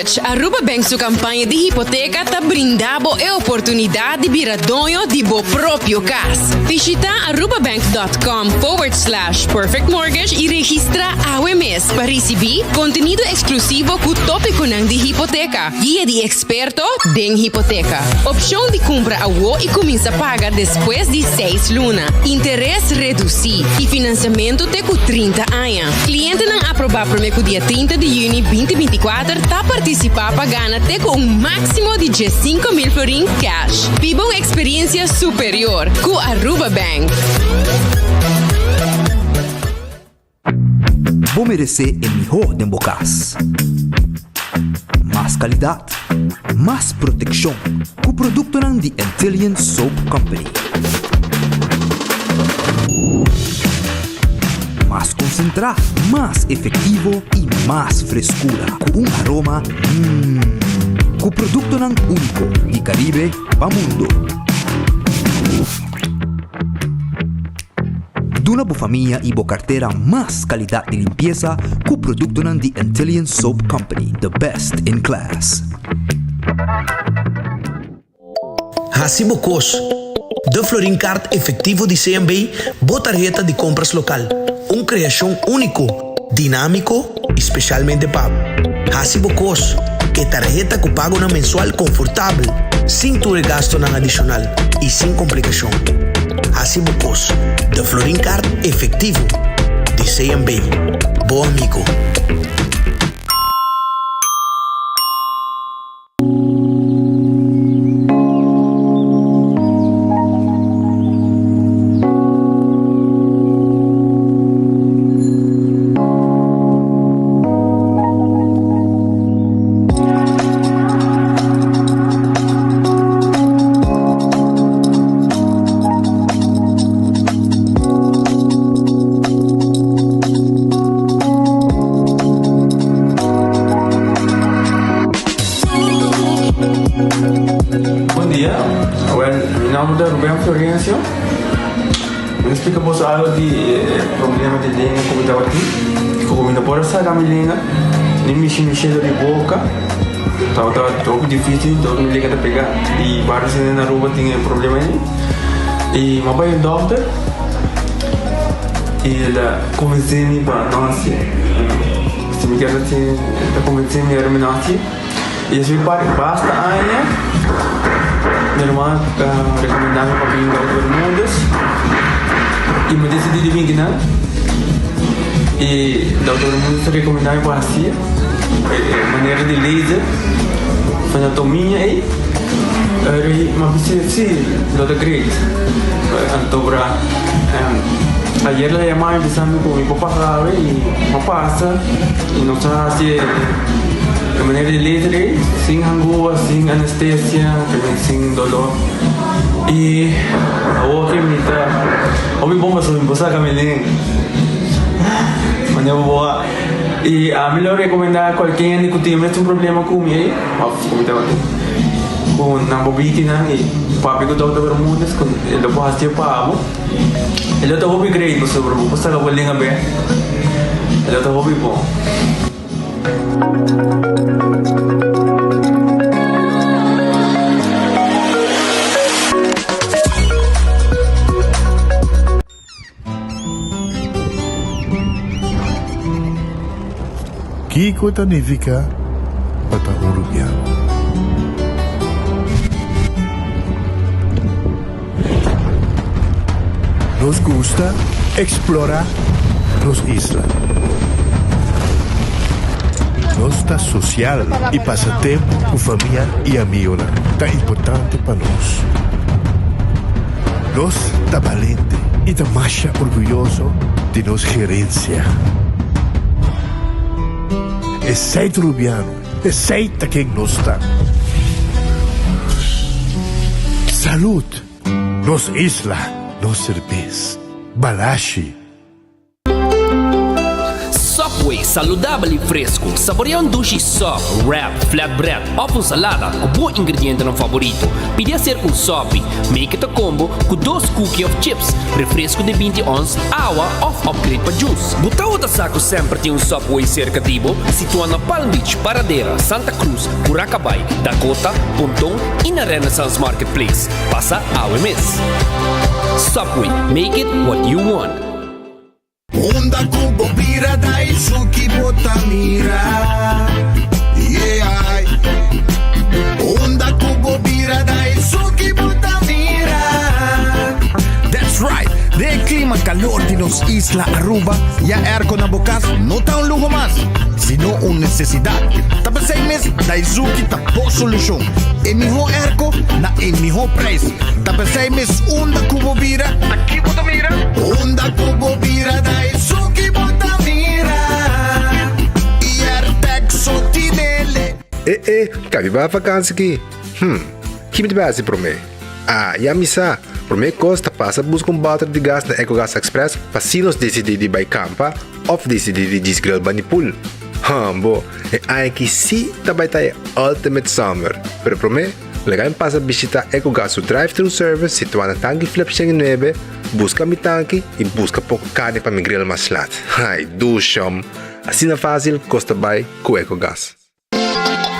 Mortgage, Aruba Bank su campaña di hipoteca ta brinda bo e oportunidad di bira doño di bo propio cas. Bishita arubabank.com forward slash perfect mortgage y registra awe mes pa ricibi contenido exclusivo cu topiconan di hipoteca, guia di experto den hipoteca, opcion di cumpra awo y cuminsa paga despues di seis luna, interes reduci y financiamento te cu 30 aña. Clientenan aproba prome cu dia 30 di juni 2024 ta participa pa gana te cu un maximo di 15,000 florin cash. Biba un experiencia superior cu Aruba Bank. Bo meresé e mihó den bo kas. Mas kalidat, mas protekshon ku produktonan di Antillian Soap Company. Mas konsentrá, mas efektivo i mas freskura ku un aroma mmm. Ku produktonan úniko di Karibe pa mundu. Duna bo famia i bo kartera mas kalidat di limpiesa ku produktonan di Antillian Soap Company, the best in class. Hasi bo kos. De Florin Card Efectivo di CMB, bo tarheta di kompras lokal. Un kreashon úniko, dinámiko i spesialmente pa bo. Hasi bo kos. E tarheta ku pagonan mensual konfortabel, sin tur e gastonan adishonal i sin komplikashon. Hasi bo kos. De Florin Card Efectivo di CMB. Bo amigo. Bon dia, awel mi nomber ta Ruben Florencio. Mi ta splika boso algo di e problema di lenga ku mi tabatin. Ku mi no por a saka mi lenga, ni mishi mi shelo di boka. Tabata hopi dificil, dor mi lenga ta pega. I varios hende na Aruba tin e problema ei. I mi a bai un dokter i el a konvensé mi pa no hasié. Si mi kier hasié, el ta konvensé mi ora mi no hasié. I esei par basta aña mi hermano a rekomendá mi pa bin Dokter Bermudez i mi desidí di bin kinan. I Dokter Bermudez a rekomendá mi pa hasié e manera di laser anatomia ei. Ora mi a bisa si lo ta great. Anto bra ayer el a yama mi bisa mi ku mi por pasa awe i mi a pasa i nos a hasi e manera di laser ei sin hangua, sin anestesia, sin dolor. I awor ke mi ta hopi bon pasobra mi por saka mi lenga manera bo a i ami lo rekomendá kualke hende ku tin mesun problema ku mi ei òf ku mi tabatin ku nan por bini nan i papia ku Dòkter Bermudez ku e lo por hasié pa bo e lo ta hopi great pasobra bo por saka bo lenga bèk e lo ta hopi bon. Kiko ta nifiká pa ta un rubiano? Nos gusta eksplorá nos isla. Nos ta sosial i pasa tempu ku famia i amigonan ta importante pa nos. Nos ta balente i ta masha orguyoso di nos gerensia. Esei ta Rubiano, esei ta ken nos ta. Salud! Nos isla, nos serbes. Balashi. Subway, saludabel y fresco. Saborea un dushi sub, wrap, flatbread of un salada cu bo ingredientenan favorito. Pidi acerca un sopi, make it a combo cu dos cookie of chips, refresco di binti ons, awa of upgrade pa juice. Bo tabata sa cu semper tin un Subway cerca di bo? Situa na Palm Beach, Paradera, Santa Cruz, Curacabai, Dakota, Ponton y na Renaissance Marketplace. Pasa awe mes. Subway, make it what you want. Unda ku bo bira ta esun ki bo ta mira, yeah. Unda ku bo bira ta esun ki bo ta mira. That's right! Den e clima calor di nos isla Aruba, ya airco na bo cas no ta un luho mas, sino un necesidad. Ta p'esey mes Daizuki ta bo solucion. E miho airco na e miho prijs. Ta p'esey mes unda cu bo bira, ta ki bo ta mira? Unda cu bo bira ta esun ki bo ta mira. Y Airtec so tinele. E e, ka mi bai vakansi ki? Hm, ki mi ta bai hasi promé? Ah, ya mi sa! Promé kos ta pasa buska un bòter di gas na Ecogas Express pa si nos disidí di bai kampa òf disidí di djis grill bani pool. Hambo, e aña aki sí ta bai ta e ultimate summer! Pero promé, laga mi pasa bishitá Ecogas su drive-thru service situá na Tanki Flip 109, buska mi tanki i buska poko karni pa mi grill mas lat. Ai, dushom! Asina fásil kos ta bai ku Ecogas.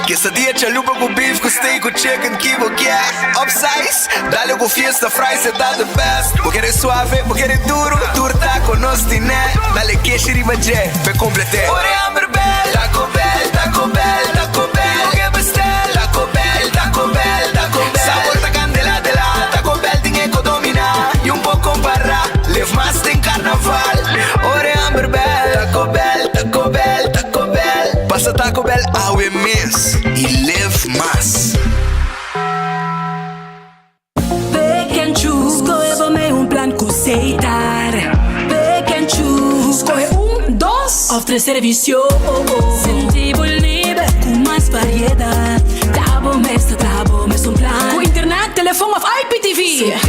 Quesadilla chalupa cu beef cu steak cu chicken ki bo kier Upsize, dale cu fiesta fries e ta the best Bo kere suave, bo kere duro, tur taco nos tine Dale keshi riba dje, p'e complete Ora e hamber bel, Taco Bell, Taco Bell, Taco Bell Bo ke bestel, Taco Bell, Taco Bell, Taco Bell Sabor ta candela de la, Taco Bell tin e co domina Y un por compara, live mas den carnaval Ora e hamber bel, Taco Bell, Taco Bell, Taco Bell. Pasa Taco Bell awe mes y live mas. Pick and choose, skohe bo mei un plan ku Setar. Pick and choose, skohe un, dos òf tres servisio. Sinti bo liber ku mas variedat. Ta bo mes ta traha bo mes un plan. Ku internet, telefon òf IPTV. Pick,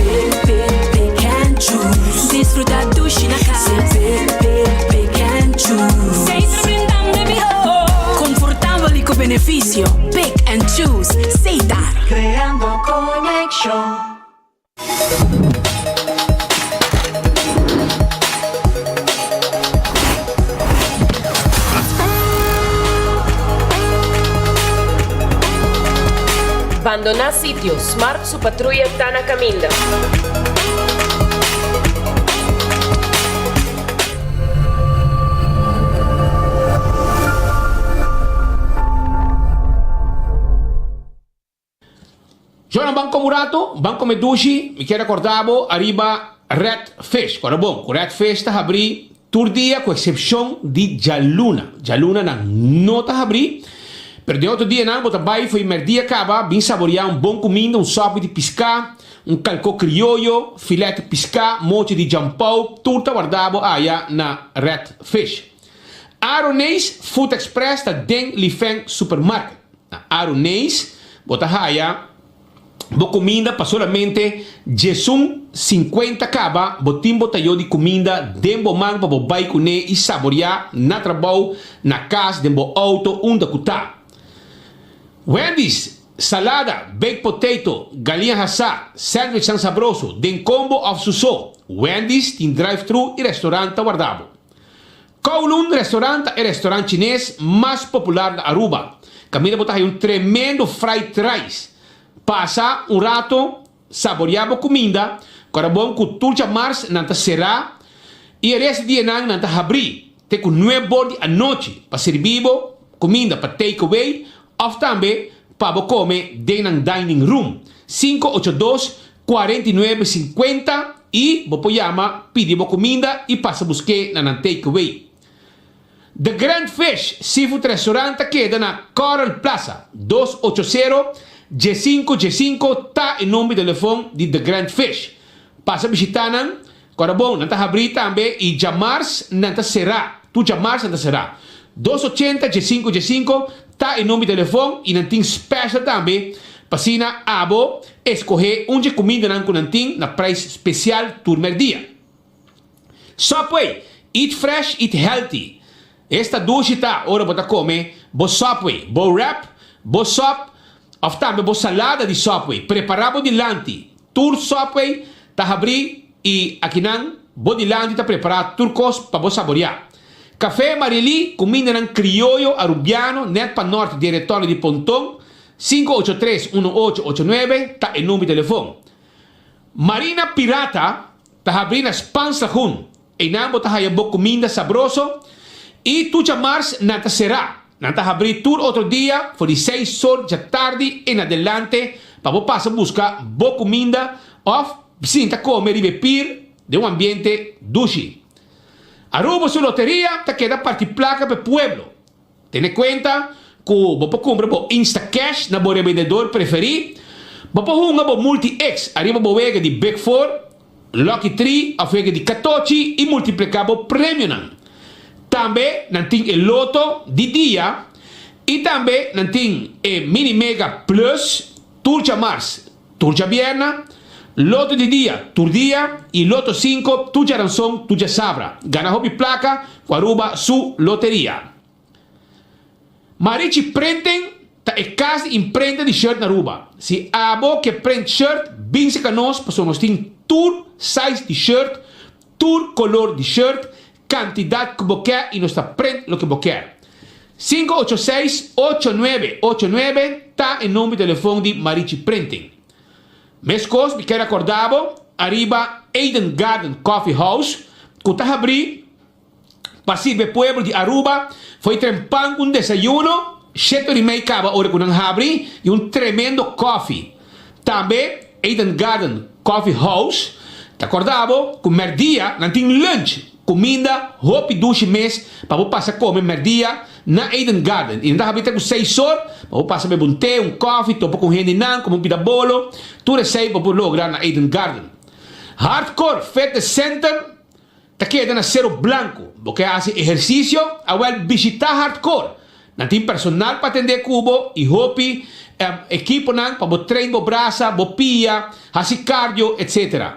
pick, pick and choose. Disfruta dushi na kas. Pick, pick, pick and choose. Setar brindando e mihó. Konfortabel i ku benefisio. Pick and choose. Setar. Creando conexion. Bandoná sitio, Smart su patruya ta na kaminda. Jona ban come un rato, ban come dushi, mi kier recorda bo ariba Red Fish, ora bon cu Red Fish ta habri tur dia cu excepcion di djaluna, djaluna nan no ta habri, pero den otro dianan bo ta bay fo'i merdia caba bin saborea un bon cuminda, un sopi di pisca, un calco crioyo, filet di pisca, mochi di jampou, tur ta warda bo aya na Red Fish. Aroneis Food Express ta den Lifeng Supermarket. Na Aroneis bo ta haya bo kuminda pa solamente djesun sinkuenta kaba bo tin bo tayo di kuminda den bo man pa bo bai kuné i saboriá na trabou, na kas, den bo outo, unda ku ta. Wendy's, salada, baked potato, galiña hasá, sandwichnan sabroso, den kombo òf su so. Wendy's tin drive-thru i restaurant ta warda bo. Kowloon Restaurant ta e restaurant chines mas popular na Aruba. Caminda bo ta haya un tremendo fried rice. Pasa un rato saborea bo cuminda, cora bon cu tur djamars nan ta cera y e resto di dianan nan ta habri te cu nuebor di anochi pa sirbi bo cuminda pa take away of tambe pa bo come den nan dining room. 582 49 50 y bo por yama pidi bo cuminda y pasa busque na nan take away. The Grand Fish Seafood Restaurant ta keda na Coral Plaza, dos ocho sero, diesinco diesinco ta e nomber di telefon di The Grand Fish. Pasa bishita nan, Kòrda bon, nan ta habrí tambe i djamars nan ta será. Tur djamars nan ta será. Dos ochenta diesinco diesinco ta e nomber di telefon i nan tin special tambe pa asina abo escohe un dje cumindanan cu nan tin na prijs special tur merdia. Subway, eat fresh, eat healthy. Esta dushi ta ora bo ta come bo Subway, bo wrap, bo sop of tambe bo salada di Subway. Prepara bo dilanti. Tur Subway ta habri y akinan bo dilanti ta prepara tur cos pa bo saboria. Café Marily, cumindanan crioyo Arubiano net pa nort di e retorno di Ponton, 583 1889 ta e number di telefon. Marina Pirata ta habri na Spaans Lagoen. Einan bo ta haya bo kuminda sabroso i tucha mars nan ta será. Nan ta habrí tur otro dia for di seis sor djatardi en adelante pa bo pasa buska bo kuminda òf sinta kome riba e pir den un ambiente dushi. Aruba su loteria ta keda parti plaka pa e pueblo. Tene kuenta ku bo por kumpra bo Instacash na bo rebendedor preferí. Bo por hunga bo Multi-X ariba bo wega di Big Four, Lucky Three òf wega di katochi i multipliká bo premionan. Tambe nan tin e Loto di dia i tambe nan tin e Mini Mega Plus tur djamars, tur djabierna, Loto di dia tur dia i Loto Sinko tur djaranson, tur djasabra. Gana hopi plaka ku Aruba su loteria. Marichi Printing ta e kas di imprenta di shirt na Aruba. Si abo ke print shirt, bin seka nos pasobra nos tin tur size di shirt, tur kolor di shirt, kantidat ku bo ke i nos ta print loke bo ke. 586 8989 ta e number di telefon di Marichi Printing. Meskos mi kier akorda bo ariba Eden Garden Coffee House ku ta habri pa sirbi e pueblo di Aruba foi trempan un desayuno shete ora y mei caba ora cu nan habri y un tremendo koffie. Tambe Eden Garden Coffee House ta corda bo cu merdia nan tin lunch, cuminda hopi dushi mes pa bo pasa come merdia na Eden Garden y nan ta habri te cu seis or pa bo pasa bebe un te, un koffie, topa cu hendenan, come un pida bolo, tur esey bo por logra na Eden Garden. Hardcore Fitness Center. Ta keda na Sero Blanco. Bo ke hasi ehersisio? Awel bishita Hardcore. Nan tin personal pa atende ku bo i hopi ekiponan pa bo train bo brasa, bo pia, hasi cardio, etc.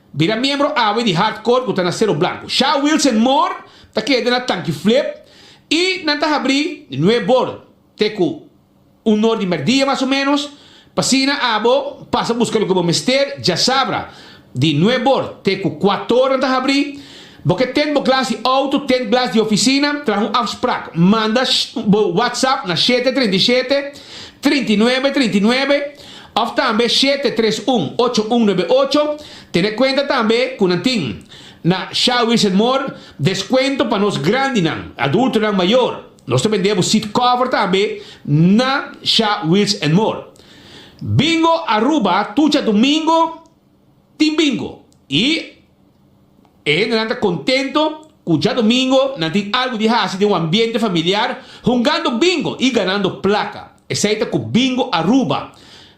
Bira miembro awe di Hardcore ku ta na Sero Blanco. Sha Wilson Moore ta keda na Tanki Flip i nan ta habri nuebor te ku Un or di merdia mas o menos, p'asina abo pasa buska loke bo mester djasabra di nuebor te ku kuator nan ta habrí. Bo ke tent bo glas di outo, tent glas di ofisina, traha un afsprak. Manda bo WhatsApp na shete 37 39 39 òf tambe shete tres un ocho un nuebe ocho. Tene kuenta tambe ku nan tin na Sha Wilson Moore deskuento pa nos grandinan, adultonan mayor. Nos ta bende bo seat cover tambe na Sha Wheels and More. Bingo Aruba tur djadumingo tin bingo y e hendenan ta contento cu djadumingo nan tin algo di haci den un ambiente familiar hungando bingo y ganando placa. Esey ta cu Bingo Aruba.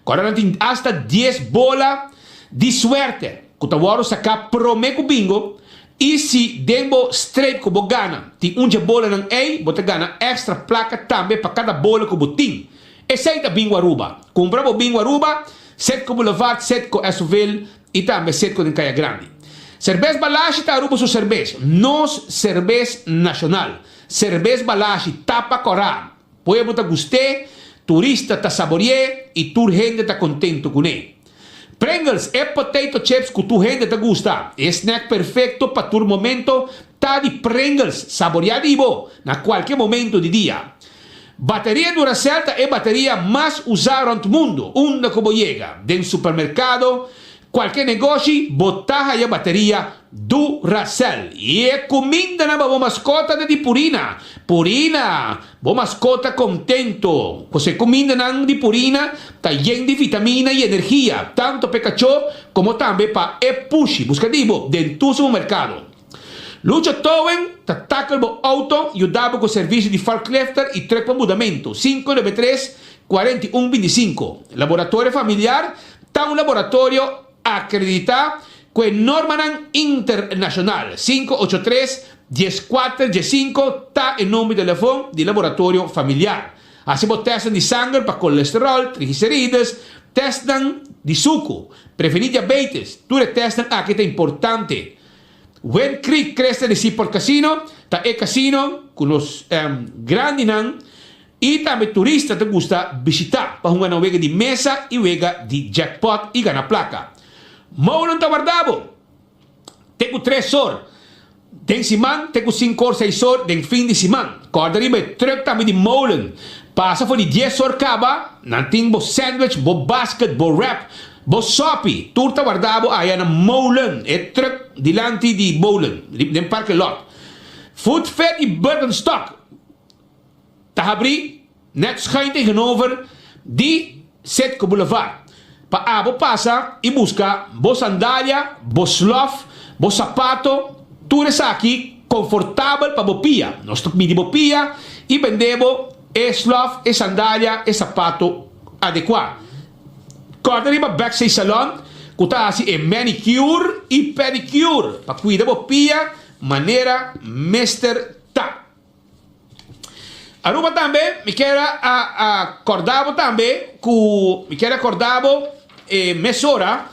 Cu ahora nan tin hasta dies bola di suerte cu ta wordo saca prome cu bingo I si den bo streep ku bo gana tin un dje bolanan ei, bo ta gana èkstra plaka tambe pa kada bola ku bo tin. Esei ta Bingo Aruba. Kumpra bo Bingo Aruba, Setco Boulevard, Setco Esoville i tambe Setco den Kaya Grandi. Serbes Balashi ta Aruba su serbes, nos serbes nashonal. Serbes Balashi tapa kòrá. Pueblo ta gust'é, turista ta sabori'é i tur hende ta kontentu kuné. Pringles, e potato chips ku tur hende ta gusta. E snack perfekto pa tur momento ta di Pringles, saboriá di bo na kualke momento di dia. Bateria Duracell ta e bateria mas usá rònt mundu. Unda ku bo yega, den supermerkado, Kualke negoshi bo ta haya bateria Duracell. I e kumindanan pa bo maskota ta di Purina. Purina! Bo maskota kontento. Ku su e kumindanan di Purina ta yen di vitamina i energia, tanto pa e kachó komo tambe pa e pushi. Buska di bo den tur supermerkado. Lucho Towing ta tackle bo auto, yuda bo ku servisio di forklifter i truck pa mudamentu. 593 41 25. Laboratorio Familiar Ta un laboratorio akreditá ku e normanan internashonal. 583 14 15 ta e number di telefon di Laboratorio Familiar. Hasi bo tèstnan di sanger pa kolesteròl, triglicerides, tèstnan di suku, prevení diabetes. Tur e tèstnan aki ta importante. Wind Creek Cresta di Seaport Casino ta e casino ku. ku nos grandinan i tambe turista ta gusta bishitá pa hunga nan wega di mesa i wega di jackpot i gana plaka. Molen ta warda bo te ku tres or den siman te ku sinku or seis or den fin di siman. Kòrda riba e trùk tambe di Molen pasa for di dies or kaba nan tin bo sandwich, bo basket, bo wrap, bo sòpi tur ta warda bo aya na Molen e trùk dilanti di Molen den parke lòt. Food Fit i Birkenstock ta habrí nèt schuin tegenover di Citgo Boulevard. Pa abo pasa i buska bo sandalia, bo slof, bo sapato, tur esaki konfortabel pa bo pia. Nos ta midi bo pia i bende bo e slof, e sandalia, e sapato adekuá. Kòrda riba Backstage Salon ku ta hasi e manicure i pedicure pa kuida bo pia manera mester ta. Aruba tambe mi kier a a corda bo tambe cu mi kier a corda bo e mesora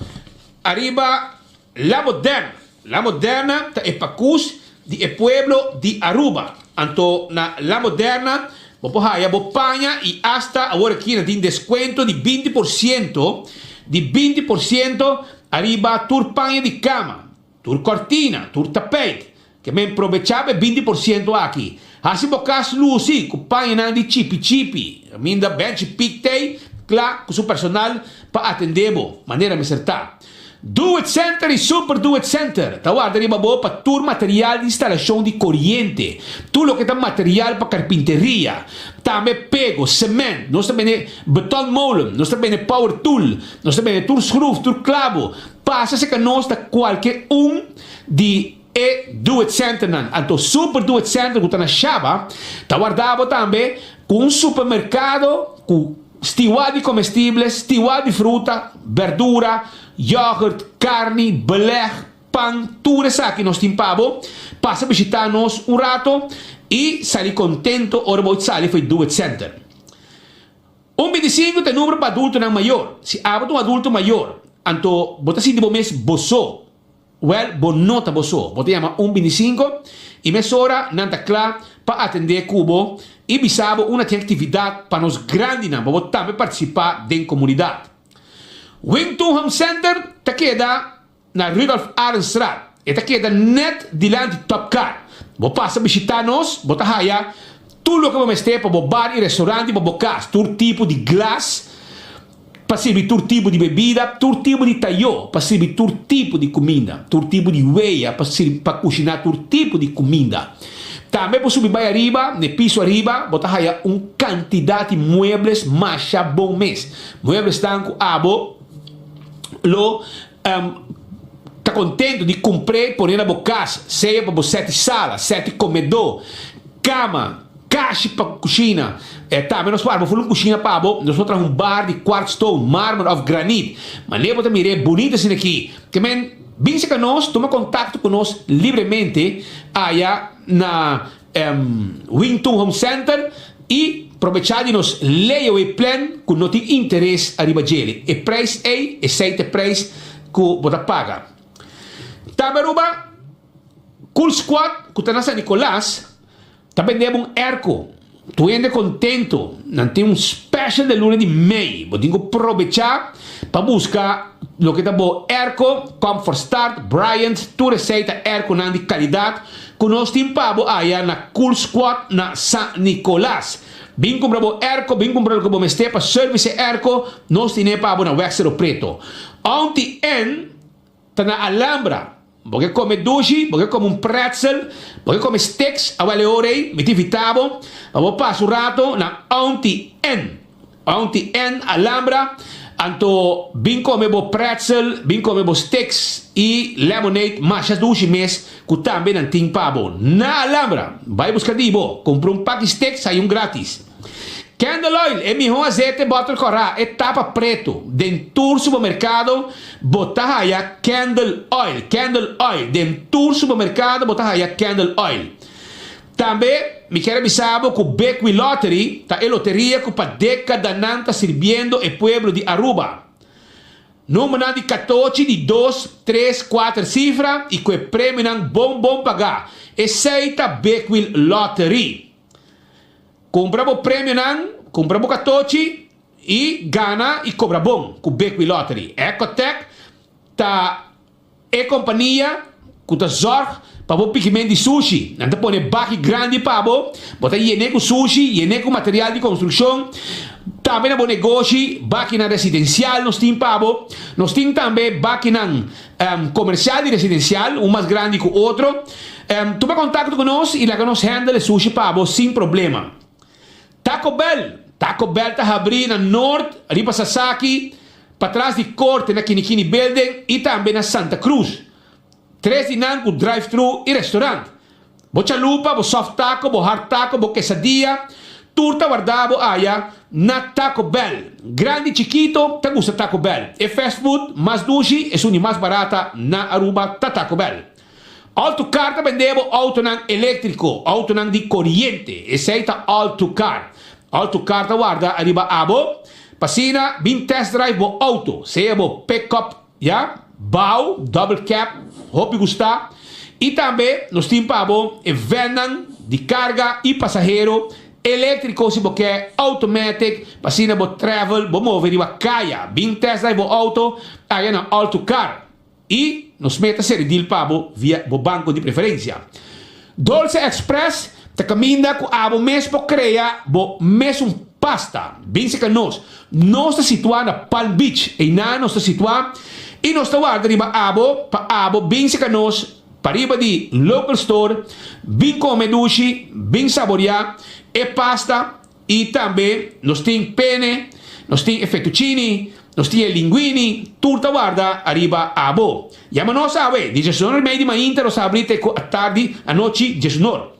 ariba La Moderna. La Moderna ta e pacus di e pueblo di Aruba. Anto na La Moderna bo por haya bo paña y hasta awor aki nan tin descuento di 20% di 20% ariba tur paña di cama. Tur cortina, tur tapijt. Ke men probecha pa e 20% aki. Hasi bo kas lusi ku pañanan di chipi chipi. Kaminda Benchi Pik tei kla ku su personal pa atende bo manera mester ta. Do It Center i Super Do It Center ta warda riba bo pa tur material di instalashon di koriente, tur loke ta material pa karpinteria, tambe pego, sement, nos ta bende betonmolen, nos ta bende power tool, nos ta bende tur schroef, tur klabo. Pasa serka nos ta kualke un di e Do It Centernan. Anto Super Do It Center ku ta na Shaba ta warda bo tambe ku un supermerkado ku stiwa di komestible, stiwa di fruta, berdura, yògùrt, karni, belèg, pan, tur esaki nos tin pa bo. Pasa bishitá nos un rato i sali kontento ora bo sali for e Do It Center. Un 25 ta e numero pa adultonan mayor. Si abo ta un adulto mayor, anto bo ta sinti bo mes bo so. Wèl, bo no ta bo so. Bo ta yama un 25 i mesora nan ta kla pa atendé ku bo i bisa bo unda tin aktividat pa nos grandinan pa bo tambe partisipá den komunidat. Wing Tun Home Center ta keda Na Rudolf Arendstraat. E ta keda net dilanti Top Car. Bo pasa bishita nos, bo ta haya tur loke bo mester pa bo bar y restaurant y pa bo cas. Tur tipo di glas pa sirbi tur tipo di bebida, tur tipo di tayo pa sirbi tur tipo di cuminda, tur tipo di weya pa sirbi pa cushina tur tipo di cuminda. Tambe bo subi bay ariba, n'e piso ariba, bo ta haya un cantidad di muebles masha bon mes. Mueblesnan cu abo lo ta contento di cumpr'é pone na bo cas, sea pa bo seti sala, seti comedó, cama, cashi pa cushina. E tambe nos por arma full un cushina pa bo, nos por traha un bar di quartz stone, marmer of granit. Manera bo ta mir'é bunito asina aki. Ke men bin cerca nos, tuma contacto cu nos libremente aya na Wing Tun Home Center y probecha di nos layaway plan cu no tin interes ariba djele. E prijs ey, esey ta e prijs cu bo ta paga. Tambe Aruba, Cool Squad cu ta na San Nicolas ta bende bo un airco. Tur hende contento. Nan tin un special den luna di mei. Bo tin cu probecha pa busca loke ta bo airco, Comfort Start, Bryant, tur esey ta airconan di calidad cu nos tin pa bo aya na Cool Squad na San Nicolas. Bin cumpra bo airco, bin cumpra loke bo mester pa service e airco, nos tine pa bo na Weg Cerro Preto. Auntie Ann Ta na Alhambra. Bo ke kome dushi, bo ke kome un pretzel, bo ke kome sticks, awel e ora ei mi ta invita bo pa bo pasa un rato na Auntie Ann. Auntie Ann Alhambra, anto bin kome bo pretzel, bin kome bo sticks i lemonade masha dushi mes ku tambe nan tin pa bo na Alhambra. Bai buska di bo, kumpra un paki sticks, hay un gratis. Candle oil, e mihó azete bòtel kòrá, e tapa pretu. Den tur supermerkado bo ta haya candle oil, candle oil. Den tur supermerkado bo ta haya candle oil. Tambe mi kier a bisa bo ku Big Wheel Lottery ta e loteria ku pa dékadanan ta sirbiendo e pueblo di Aruba. Numbernan di katochi di dos, tres, kuater sifra i ku e premionan bon bon pagá. Esei ta Big Wheel Lottery. Kumpra bo premionan, kumpra bo katochi i gana i kobra bon ku Big Wheel Lottery. Ecotec ta e kompania ku ta zòrg pa bo pikiment di sushi. Nan ta pone baki grandi pa bo, bo ta yen'é ku sushi, yen'é ku material di konstrukshon. Tambe na bo negoshi, bakinan residensial nos tin pa bo. Nos tin tambe bakinan komersial i residensial, un mas grandi ku otro. Tuma kontakto ku nos i laga nos handle e sushi pa bo sin problema. Taco Bell, Taco Bell ta habrí na Noord, riba Sasaki, patras di Korte na Kinikini Building i tambe na Santa Cruz. Tres di nan ku drive-thru i restaurant. Bo chalupa, bo soft taco, bo hard taco, bo quesadilla, tur ta warda bo aya na Taco Bell. Grandi chikito ta gusta Taco Bell. E fast food mas dushi, esun di mas barata na Aruba ta Taco Bell. All to Car ta bende bo autonan electrico, autonan di coriente. Esey ta All to Car. All to Car ta warda ariba abo pa asina bin test drive bo auto, sea bo pick-up, ya, bao, double cab, hopi gusta. Y tambe nos tin pa bo e vannan di carga y pasahero electrico si bo ke automatic pa asina bo travel, bo move riba caya. Bin test drive bo auto aya na All to Car. I nos meta seri deal pa bo via bo banko di preferensia. Dolce Express ta kaminda ku abo mes por krea bo mesun pasta. Bin seka nos. Nos ta situá na Palm Beach. Einan nos ta situá i nos ta warda riba abo pa abo bin seka nos pariba di local store, bin kome dushi, bin saboriá e pasta. I tambe nos tin pene, nos tin e fettuccini, nos tin e linguini, tur ta warda ariba abo. Yama nos awe, di diesunor i mei di mainta nos ta habri te ku atardi, anochi, diesunor.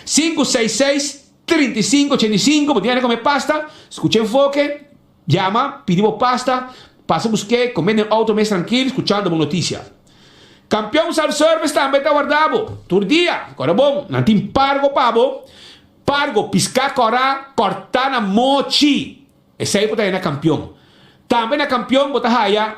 Sinku seis seis, 35, 85, bo tin gana kome pasta, skucha Enfoke, yama, pidi bo pasta, pasa busk'é, kome den outo mes trankil, skuchando bo notisia. Kampion Self Service tambe ta warda bo, tur dia, kòrda bon, nan tin pargo pa bo. Pargo, piská kòrá, kòrtá na mochi. Esei bo ta haya na Kampion. Tambe na Kampion bo ta haya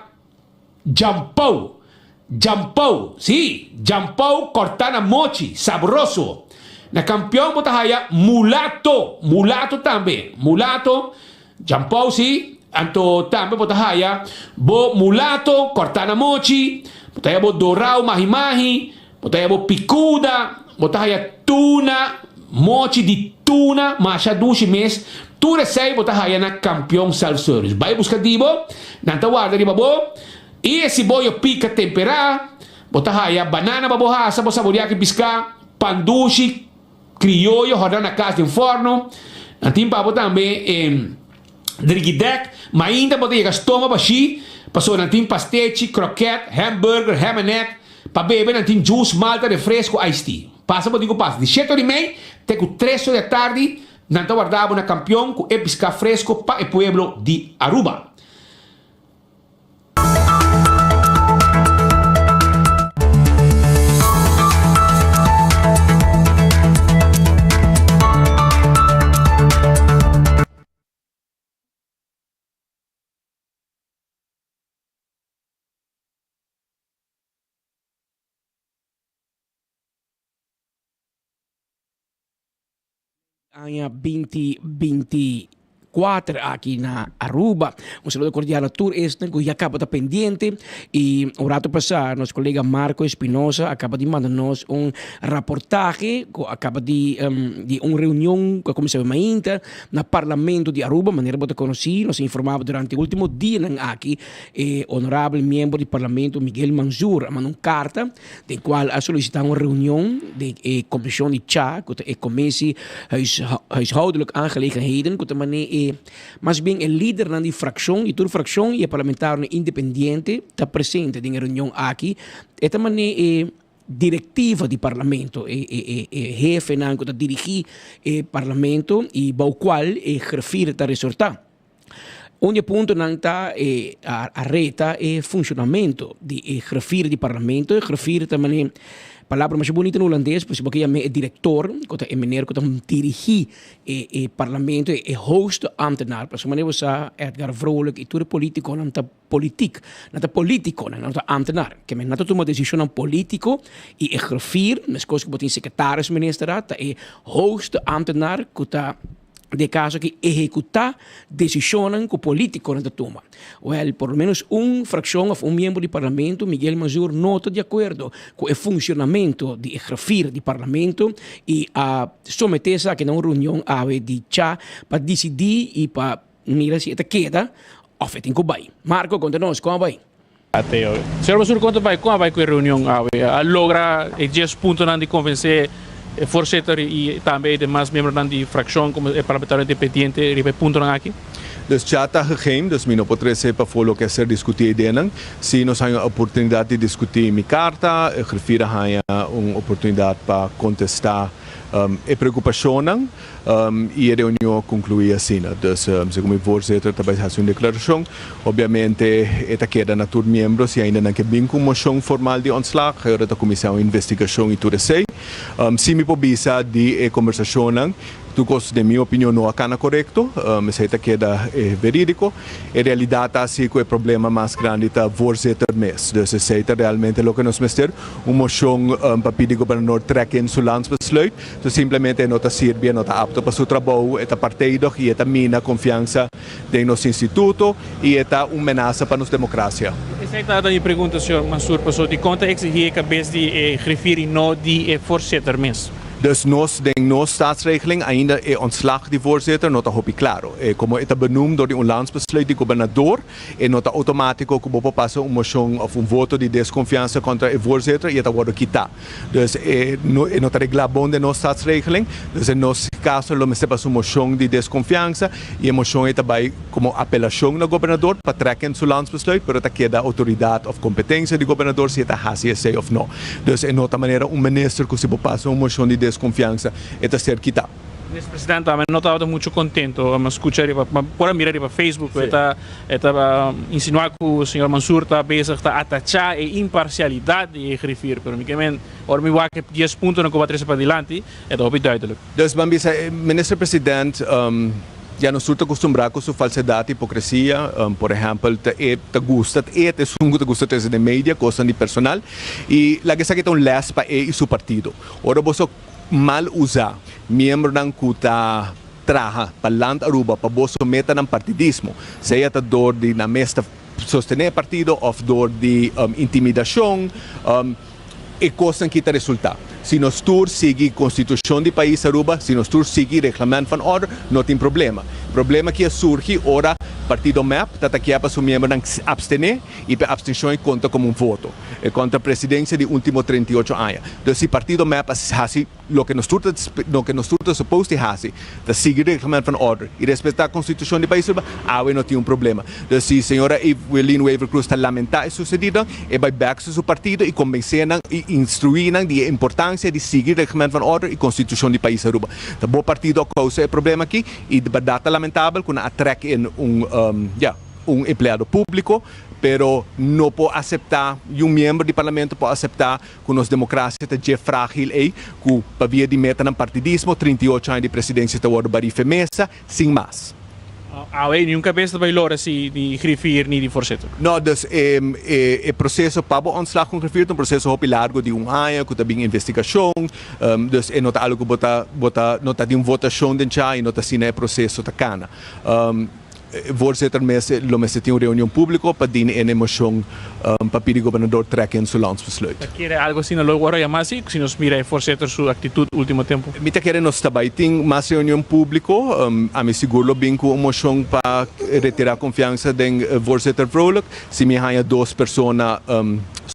djampou. Djampou, sí, djampou kòrtá na mochi, sabroso. Na Kampion bo ta haya mulato, mulato tambe, mulato, djampou, sí, anto tambe bo ta haya bo mulato kòrtá na mochi, bo ta haya bo dorau mahi-mahi, Bo ta haya bo picuda, bo ta haya tuna, mochi di tuna, masha dushi mes. Tur esey bo ta haya na Campeon Self Service. Bay busca di bo, nan ta warda riba bo. Y e siboyo pica tempera, bo ta haya banana pa bo hasa, bo saborea ki pisca, pan dushi, Crioyo horna na cas den forno. Nan tin pa bo tambe e drigidek. Mainta bo ta yega stoma bashí, pasobra nan tin pastechi, kroket, hamburger, ham and egg. Pa bebe nan tin juice, malta, refresco, iced tea. Pasa bo tin ku pasa. Di shete ora i mei te ku tres ora di atardi nan ta warda bo na Kampion ku e piská fresco pa e pueblo di Aruba. Aña 2024 aki na Aruba. Un saludo cordial a tur esnan cu ya caba ta pendiente y un rato pasa nos colega Marco Espinosa a caba di manda nos un raportahe cu a caba di di un reunion cu a cuminsa mainta na Parlamento di Aruba. Manera bo ta conoci nos a informa bo durante e ultimo dianan aki e honorabel miembro di Parlamento Miguel Manzur a manda un carta den cual a solicita un reunion den e comision di cha cu ta e Commissie Huishoudelijk Aangelegenheden cu ta mane e mas bien e lidernan di fraccion di tur fraccion y e parlamentarionan independiente ta presente den e reunion aki e ta mane e directiva di parlamento e e e hefenan cu ta dirigi e parlamento y bou cual e griffier ta resorta. Un di e puntonan ta e a reta e funshonamentu di e griffier di parlamento. E griffier ta manera palabra masha bunita na hulandes, pero si bo ke yam'é e direktor, ku ta e meneer ku ta dirigí e e parlamento, e hoogste ambtenaar. Pasobra manera bo sa Edgar Vrolijk i tur e politikonan ta politik, nan ta politikonan, nan no ta ambtenaar. Ke men nan ta tuma desishonnan politiko i e griffier, meskos ku bo tin sekretaris ministerat, ta e hoogste ambtenaar ku ta. Den e kaso aki ehekutá desishonnan ku polítikonan ta tuma. Wèl, por lo ménos un frakshon òf un miembro di parlamento, Miguel Mansur, no ta di akuerdo ku e funshonamentu di e grafir di parlamento i a someté esaki na un reunion awe di cha pa disidí i pa mira si e ta keda òf e tin ku bai. Marco, konta nos, kon a bai? Ateo. Señor Mansur, kon ta bai? Kon a bai ku e reunion awe? A logra e dies puntonan di konvensé e voorzitter i tambe e demas miembronan di frakshon komo e parlamentario independiente riba e puntonan aki? Dus cha ta geheim, dus mi no por trese pafó loke a ser diskutí e ideanan. Si nos haña un oportunidat di diskutí mi karta, e griffier a haña un oportunidat pa kontestá e preokupashonnan. I e reunion a conclui asina. Dus segun mi voorzitter ta bay haci un declaracion. Obviamente e ta keda na tur miembro si ainda nan ke bin cu un mocion formal di ontslag. E ora ta cuminsa un investigacion y tur esey. Si mi por bisa di e conversacionnan tur cos den mi opinion no a cana corecto. Esey ta keda veridico. E realidad ta asi cu e problema mas grandi ta voorzitter mes. Dus esey ta realmente loke nos mester. Un mocion pa pidi gobernador trek in su landsbesluit. Su simplemente e no ta sirbi, e no ta apto pa su trabou, e ta parteidig i e ta mina konfiansa den nos instituto i e ta un menasa pa nos demokrasia. Esei tabata mi pregunta, señor Mansur, pasobra dikon ta eksigí e kabes di e griffier i no di e voorzitter mes? Dus nos den nos staatsregeling ainda e ontslag di voorzitter no ta hopi klaro. Komo e ta benoemd dor di un landsbesluit di gobernador, E no ta automatico cu bo por pasa un mocion of un voto di desconfiansa contra e voorzitter y e ta wordo kita. Dus e no e no ta regla bon den nos staatsregeling. Dus den nos caso lo mester pasa un mocion di desconfiansa y e mocion ey ta bay como apelacion na gobernador pa trekken su landsbesluit pero ta keda autoridad of competencia di gobernador si e ta haci esey of no. Dus e no ta manera un minister cu si bo pasa un mocion di desconfiansa e ta ser kita. Minister Presidente tambe no tabata mucho contento, mi a scucha riba, mi por a mira riba Facebook cu e ta e ta insinua cu señor Mansur ta bezig ta atacha e imparcialidad di e griffier, pero mi ke men ora mi wak e dies puntonan cu bo a trece padilanti e ta hopi duidelijk. Dus ban bisa e Minister President ya nos tur ta custumbra cu su falsedad, hipocresia, por ehempel ta e ta gusta e ta esun cu ta gusta trece den media cosnan di personal y laga esaki ta un les pa e y su partido. Ora boso mal usa miembronan cu ta traha pa Land Aruba pa boso metanan partidismo, sea ta door di nan mes ta sostene e partido of door di intimidacion, e cosnan ki ta resulta. Si nos tur sigui Constitucion di pais Aruba, si nos tur sigui Reglement van Orde, no tin problema. Problema ki a surgi ora partido mep ta ta kier pa su miembronan abstene y pa e abstencion e conta como un voto. E contra presidencia di ultimo 38 aña. Dus si partido mep a haci loke nos tur ta loke nos tur ta supposed di haci, ta sigui reglement van order y respeta constitucion di pais Aruba, awe no tin un problema. Dus si señora Evelyn Wever Croes ta lamenta e sucedido, e bay bek su su partido y convence nan y instrui nan di e importancia di sigui reglement van order y constitucion di pais Aruba. Ta bo partido a causa e problema aki y di berdad ta lamentabel cu nan a trek in un ya un empleado publico pero no por acepta y un miembro di parlamento por acepta cu nos democracia ta dje fragil ey cu pa via di metanan partidismo 38 aña di presidencia ta wordo bari fe mesa sin mas. Awe niun cabes ta bay lora si di griffier ni di voorzitter. No, dus e e proceso pa bo ontslag cu un griffier ta un proceso hopi largo di un aña cu ta bin investigacion, dus e no ta algo cu bo ta bo ta no ta di un votacion den cha y no ta asina e proceso ta cana. Voorzitter mes lo mester tin un reunion publico pa dini ene mocion pa pidi gobernador trek in su landsbesluit. Ta kere algo asina lo worde yama asi si nos mira e voorzitter su actitud ultimo tempo? Mi ta kere nos ta bay tin mas reunion publico. Ami sigur lo bin cu un mocion pa retira confiansa den voorzitter Vrolijk. Si mi haña dos persona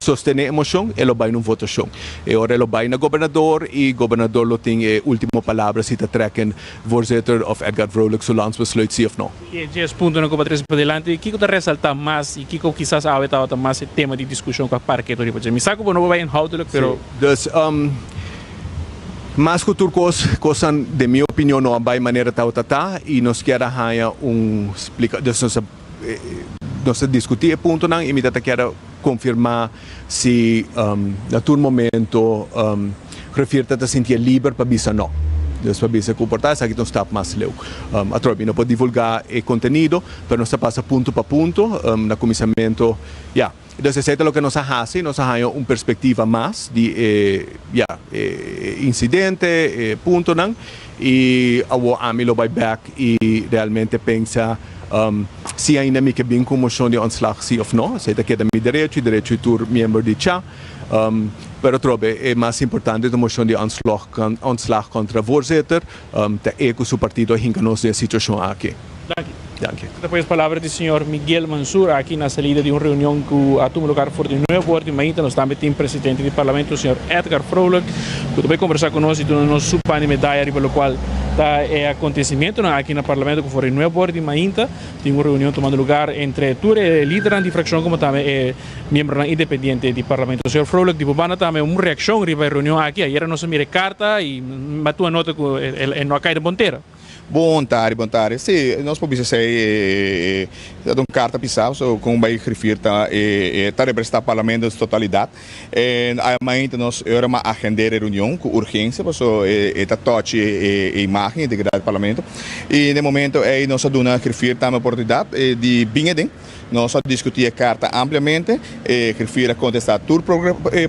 sostene e mocion, e lo bay na un votacion. E ora e lo bay na gobernador y gobernador lo tin e ultimo palabra si ta trek in Voorzitter of Edgar Vrolijk su landsbesluit si of no. E dies puntonan ku bo a trese padilanti, kiko ta resaltá mas i kiko kisas awe tabata mas e tema di diskushon ku a parke tur riba dje? Mi sa ku bo no por bai inhoudelijk, pero. Si. Dus, mas ku tur kos, kosnan den mi opinion no a bai manera tabata ta i nos kier a haña un splika, dus nos a nos a diskutí e puntonan i mi ta ta kier a konfirmá si na tur momento Griffier ta ta sintié liber pa bisa no. Dus pa bisa ku por ta esaki ta un stap mas leu. Atrobe mi no por divulgá e kontenido, pero nos ta pasa punto pa punto. Na kuminsamentu, ya. Dus esei ta loke nos a hasi, nos a haña un perspektiva mas di e, ya, e insidente, e puntonan i awor ami lo bai bèk i realmente pensa si ainda mi ke bin ku un moshon di ontslag si òf no. Esei ta keda mi derecho i derecho di tur miembro di cha. Pero atrobe e mas importante ta un moshon di ontslag kontra voorzitter. Ta e ku su partido a hinka nos den e situashon aki. Danki. Danki. Ta pues palabra di señor Miguel Mansur aki na salida di un reunion ku a tuma lugar for di nuevo or di mainta. Nos tambe tin presidente di parlamento señor Edgar Vrolijk ku ta bai kombersá ku nos i duna nos su pan di medaya riba lokual ta e akontesimentonan aki na parlamento ku for di nuevo or di mainta tin un reunion tumando lugar entre tur e lidernan di frakshon komo tambe e Miembronan independiente di Parlamento. Señor Vrolijk di bo banda tambe un reaccion riba e reunion aki. Ayera nos a mira e carta y mi a tuma nota cu e no a cay den bon tera. Bon tardi, bon tardi. Si, nos por bisa esey, e ta un carta pisa, so con bay grifir ta e ta representa Parlamento en su totalidad. En mainta nos ora a agender e reunion cu urgencia paso e ta tochi e imagen, integridad di Parlamento. Y den momento ey nos a duna grifir tambe oportunidad di bin aden. Nos a diskutí e karta ampliamente, e griffier a kontestá tur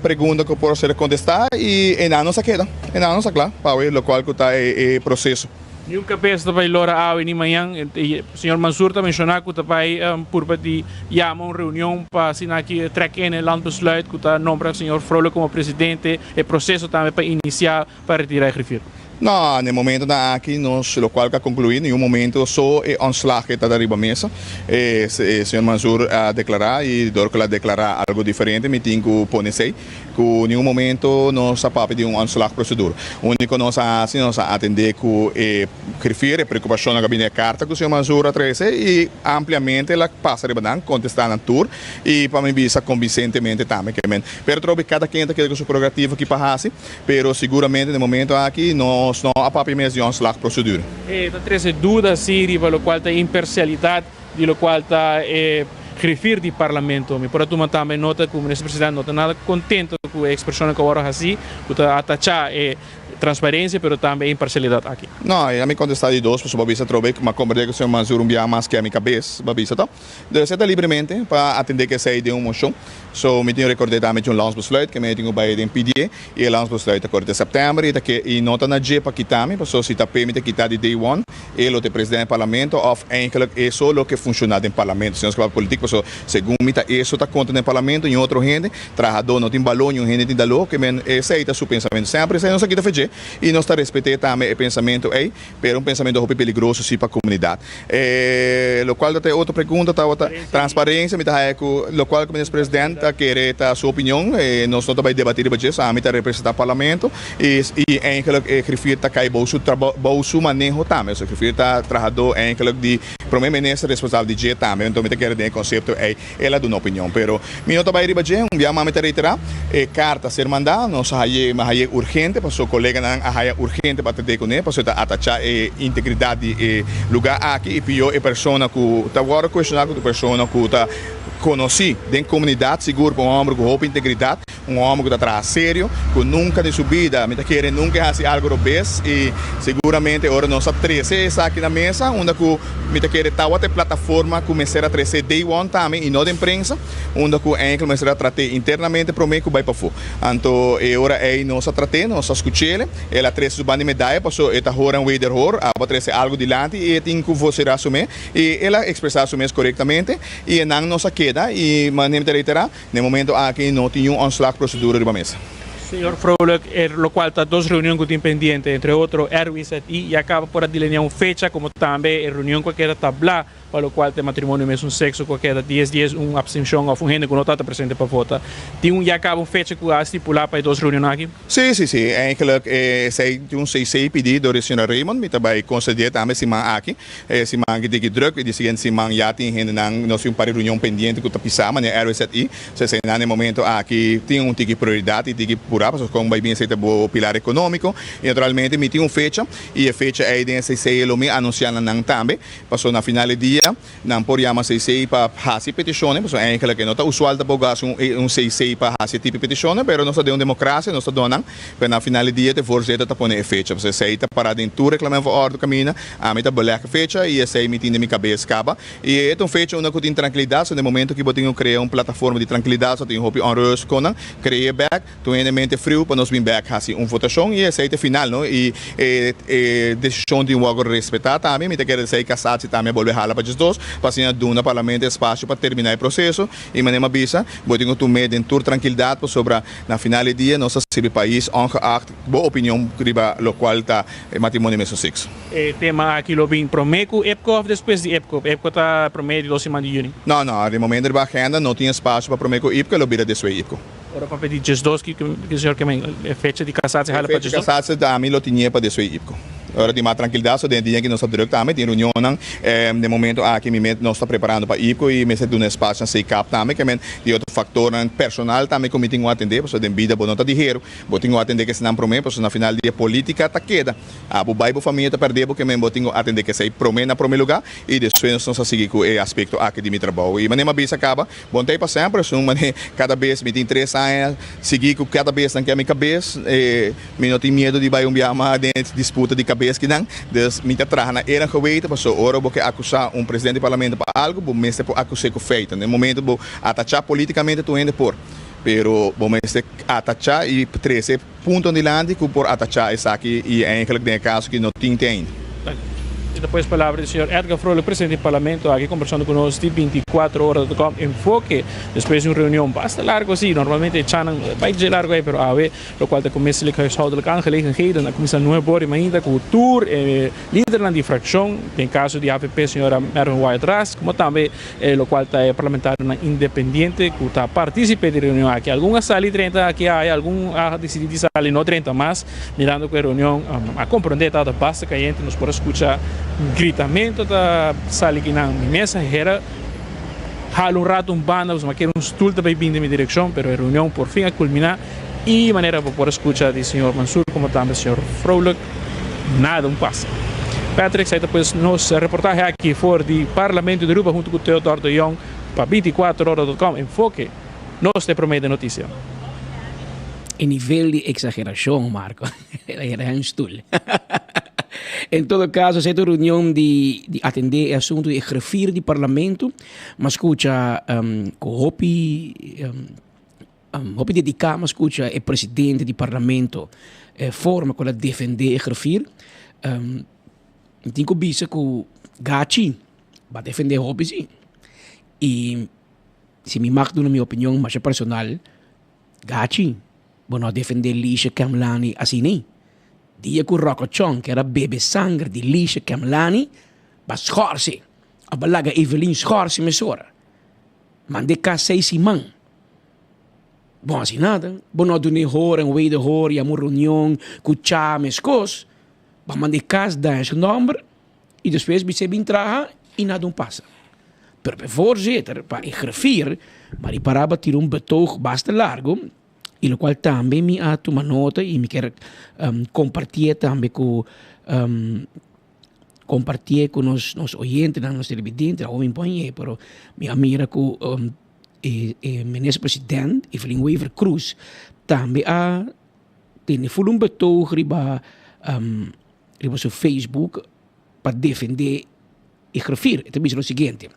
pregunta ku por ser kontestá i einan nos a keda, einan nos a kla pa awe lokual ku ta e proseso. Niun kabes ta bai lora awe ni mañan. Señor Mansur ta menshoná ku ta bai purba di yama un reunion pa asina aki trèk in e landbesluit ku ta nombra señor Vrolijk komo presidente, e proseso tambe pa inisiá pa retirá e griffier. No, na e momentonan aki nos locual cu a conclui ningun momento so e ontslag e ta riba mesa. E señor Mansur a declara y dor cu el a declara algo diferente mi tin cu pone esey cu ningun momento nos a papia di un ontslagprocedura. Unico nos a haci nos a atende cu e griffier e preocupacionnan cu a bini e carta cu señor Mansur a trece y ampliamente el a pasa riba nan contesta nan tur y pa mi bisa convincentemente tambe ke men. Pero trobe cada ken ta keda cu su prerogativa ki pa haci. Pero siguramente den momento aki nos no a papia mes di ontslagprocedure. E ta trece duda si riba locual ta imparcialidad di locual ta e griffier di Parlamento. Mi por a tuma tambe nota cu Minister President no ta nada contento cu e expresionnan cu awor a haci cu ta atacha e transparencia pero tambe e imparcialidad aki. No, e a mi contesta di dos pasobra bo a bisa atrobe cu mi a comprende cu señor Mansur un biaha mas ke a mi cabes, bo a bisa to. Dus e ta libremente pa atende ku esei den un moshon. So mi tin rekord'é tambe cu un landsbesluit ke mi tin ku bai den pidié i e landsbesluit ta kore te sèptèmber i ta ke i no ta na dje pa kita mi paso si ta p'e mi ta kita di day one e lo ta e presidente di parlamento òf eigenlijk e so lo ke funshoná den parlamento si nos ke papia politik paso segun mi ta e so ta konta den parlamento niun otro hende trahadó no tin baló niun hende tin daló ke men esei ta su pensamentu semper esei nos a kita fe dje i nos ta respet'é tambe e pensamentu ei. Pero un pensamiento hopi peligroso si pa comunidad. E locual ta ta e otro pregunta tabata transparencia. Mi ta haya cu locual cu Minister President ta kere ta su opinion. E nos no ta bay debati riba dje. Ami ta representa Parlamento y y eigenlijk e griffier ta cay bou su trabou bou su maneho tambe. So griffier ta trahador eigenlijk di Prome Minister responsabel di dje tambe. Enton mi ta kere den e concepto ey El a duna opinion, pero mi no ta bai riba dje. Un bia mas mi ta reiterá, e karta a ser mandá, nos a haye, mi a haye urgente, pasobra koleganan a haya urgente pa atendé kuné, pasobra ta atachá e integridat di e lugá aki i pió e persona ku ta wòrdu kuestioná ku ta un persona ku ta konosí den komunidat sigur pa un hòmber ku hopi integridat, un hòmber ku ta traha serio, ku nunka den su bida, mi ta kere, nunka e hasi algu robes i seguramente ora nos a trese esaki na mesa unda ku mi ta kere tawata e plataforma ku mester a trese day one tambe i no den prensa, unda ku enkele mester a trat'é internamente promé ku bai pafó. Anto e ora ei nos a trat'é, nos a skuch'el, el a trese su banda di medaya paso e ta hoor en wederhoor, abo a trese algu dilanti i e tin ku voserá su mes i el a ekspresá su mes korektamente i e nan nos a keda i manera mi ta reiterá, Na e momento aki no tin niun ontslagprocedura riba mesa. Señor Vrolijk, e locual ta dos reunion cu tin pendiente, entre otro RWZI ya caba por a delinea un fecha como tambe e reunion cu a keda tabla pa locual ta e matrimonio mesun sexo cu a keda dies dies un abstencion of un hende cu no tabata presente pa vota. Tin un ya caba un fecha cu a stipula pa e dos reunionnan aki? Sí, sí, sí. Eigenlijk esey tin un CC pidi door e señora Raymond. Mi ta bay concede tambe siman aki. E siman aki tiki druk y di siguiente siman ya tin hendenan, nos tin un par di reunion pendiente cu ta pisa manera RWZI. So eseinan e momento aki tin un tiki prioridad y tiki pura pasobra con bay bin esey ta bo pilar economico. Y naturalmente mi tin un fecha y e fecha ey den esey lo mi anuncia na nan tambe pasobra na final di dia. dia nan por yama CC pa hasi petishonnan, pasobra eigenlijk e no ta usual tampoko hasi un CC pa hasi e tipo di petishonnan, pero nos ta den un demokrasia, nos ta duna nan, pero na final di dia te voorzitter ta pone e fecha, pasobra esei ta para den tur reglamento van orde kaminda, ami ta beleg e fecha i esei mi tin den mi kabes kaba. I e ta un fecha unda ku tin trankilidat, so den momento ku bo tin ku krea un plataforma di trankilidat, so tin hopi onrust kon nan, krea bek. Tur hende mente friu pa nos bin bek hasi un votashon i esei ta e final no i e e desishon tin wòrdu respetá tambe. Mi ta kere esei Cassatie tambe a bolbe hala pa djesdos pa asina duna parlamento espasio pa terminá e proseso i manera mi a bisa bo tin ku tum'é den tur trankildat pasobra na final di dia nos ta sirbi pais ongeacht bo opinion riba lokual ta e matrimonio mesmo sekso. E tema aki lo bin promé ku IPCO òf despues di IPCO? IPCO ta promé di dos siman di yüni. No no, den momento riba agenda no tin espasio pa promé ku IPCO e lo bira despues IPCO. Ora papia di diesdos ki ki señor ke men e fecha di casarse hala pa E fecha di casarse tambe lo tinie pa despues ipco. Ora tin mas trankilidad so den e dia ki nos ta druk tambe tin reunionnan den momento aki mi mes nos ta preparando pa ipco y mester duna espacio na CCAP tambe ke men tin otro factornan personal tambe ku mi tin ku atende pasobra den bida bo no ta diheru bo tin ku atende kesanan prome pasobra na final di dia politica ta keda abo bay bo famia ta perde bo ke men bo tin ku atende kesey prome na prome lugar y despues nos ta sigui ku e aspecto aki di mi trabou y manera mi a bisa caba Bon ta ei pa semper, esun manera kada bes mi tin tres aña sigui ku kada bes nan ke mi kabes, mi no tin miedu di bai un biaha mas den e disputa di kabes kinan, dus mi ta traha na eer en geweten pasobra ora bo ke akusá un presidente di parlamento pa algu bo mester por akus'é ku feiten, den momento bo atachá politikamente tur hende por, pero bo mester atachá i trese Punto dilanti cu por atacha esaki y eigenlijk den e caso ki no tin te ainda. E ta pues palabra di señor Edgar Vrolijk, presidente di Parlamento, aki conversando cu nos di 24 ora dot com Enfoke despues di un reunion basta largo si, normalmente e chanan bai dje largo ey, pero awe locual ta Commisselijk Huishoudelijke Aangelegenheden a cuminsa nuebe ora y mainta cu tur e lidernan di fraccion, den caso di avp señora Mervin Wyatt Ras, como tambe E lokual ta e parlamentarionan independiente ku ta partisipe di reunion aki. Algun a sali drenta aki aya, algun a disidí di sali no drenta mas, mirando ku e reunion a komprondé tabata basta kayente, nos por a skucha gritamento ta sali kinan. Mi mes a hera hala un rato un banda pasobra mi a kere un stul ta bay bin den mi direkshon, pero e reunion por fin a kulminá i manera bo por a skucha di señor Mansur komo tambe señor Vrolijk. Nada un pasa. Patrick, esei ta pues nos reportahe aki for di Parlamento di Aruba hunto cu Theodor de Jong pa 24 ora dot com. Enfoke, nos ta e prome den noticia. E nivel di exageracion, Marco, era un stoel. En todo caso, esei ta un reunion di di atende e asunto di e griffier di Parlamento. M'a scucha cu hopi Hopi dediká mi a skucha e presidente di parlamento e forma ku el a defendé e griffier. Mi tin ku bisa ku Gachi ba defendé hopi si. I si mi mag duna mi opinion masha personal, Gachi bo no a defendé Lisha Kemlani asina. Dia ku Rocco Chong ker a bebe sanger di Lisha Kemlani ba schorse of ba laga Evelyn schorse mesora. Mand'é kas seis siman. Bon hasi nada. Bo no a dun'é hor en wederhoor, yama un reunion ku cha meskos. Bo a mand'é kas daña su nòmber i despues bis'é bin traha i nada un pasa. Pero pa e voorzitter, pa e griffier, ma ripará bo a tira un betoog basta largu i lokual tambe mi a tuma nota i mi kier kompartié tambe ku Compartié cu nos nos oyentenan, nos televidentenan, awo mi pon pero mi a mira cu e e minister president Evelyn Wever Croes tambe a tene ful un betoog riba riba su Facebook pa defende e griffier. E ta bisa lo siguiente,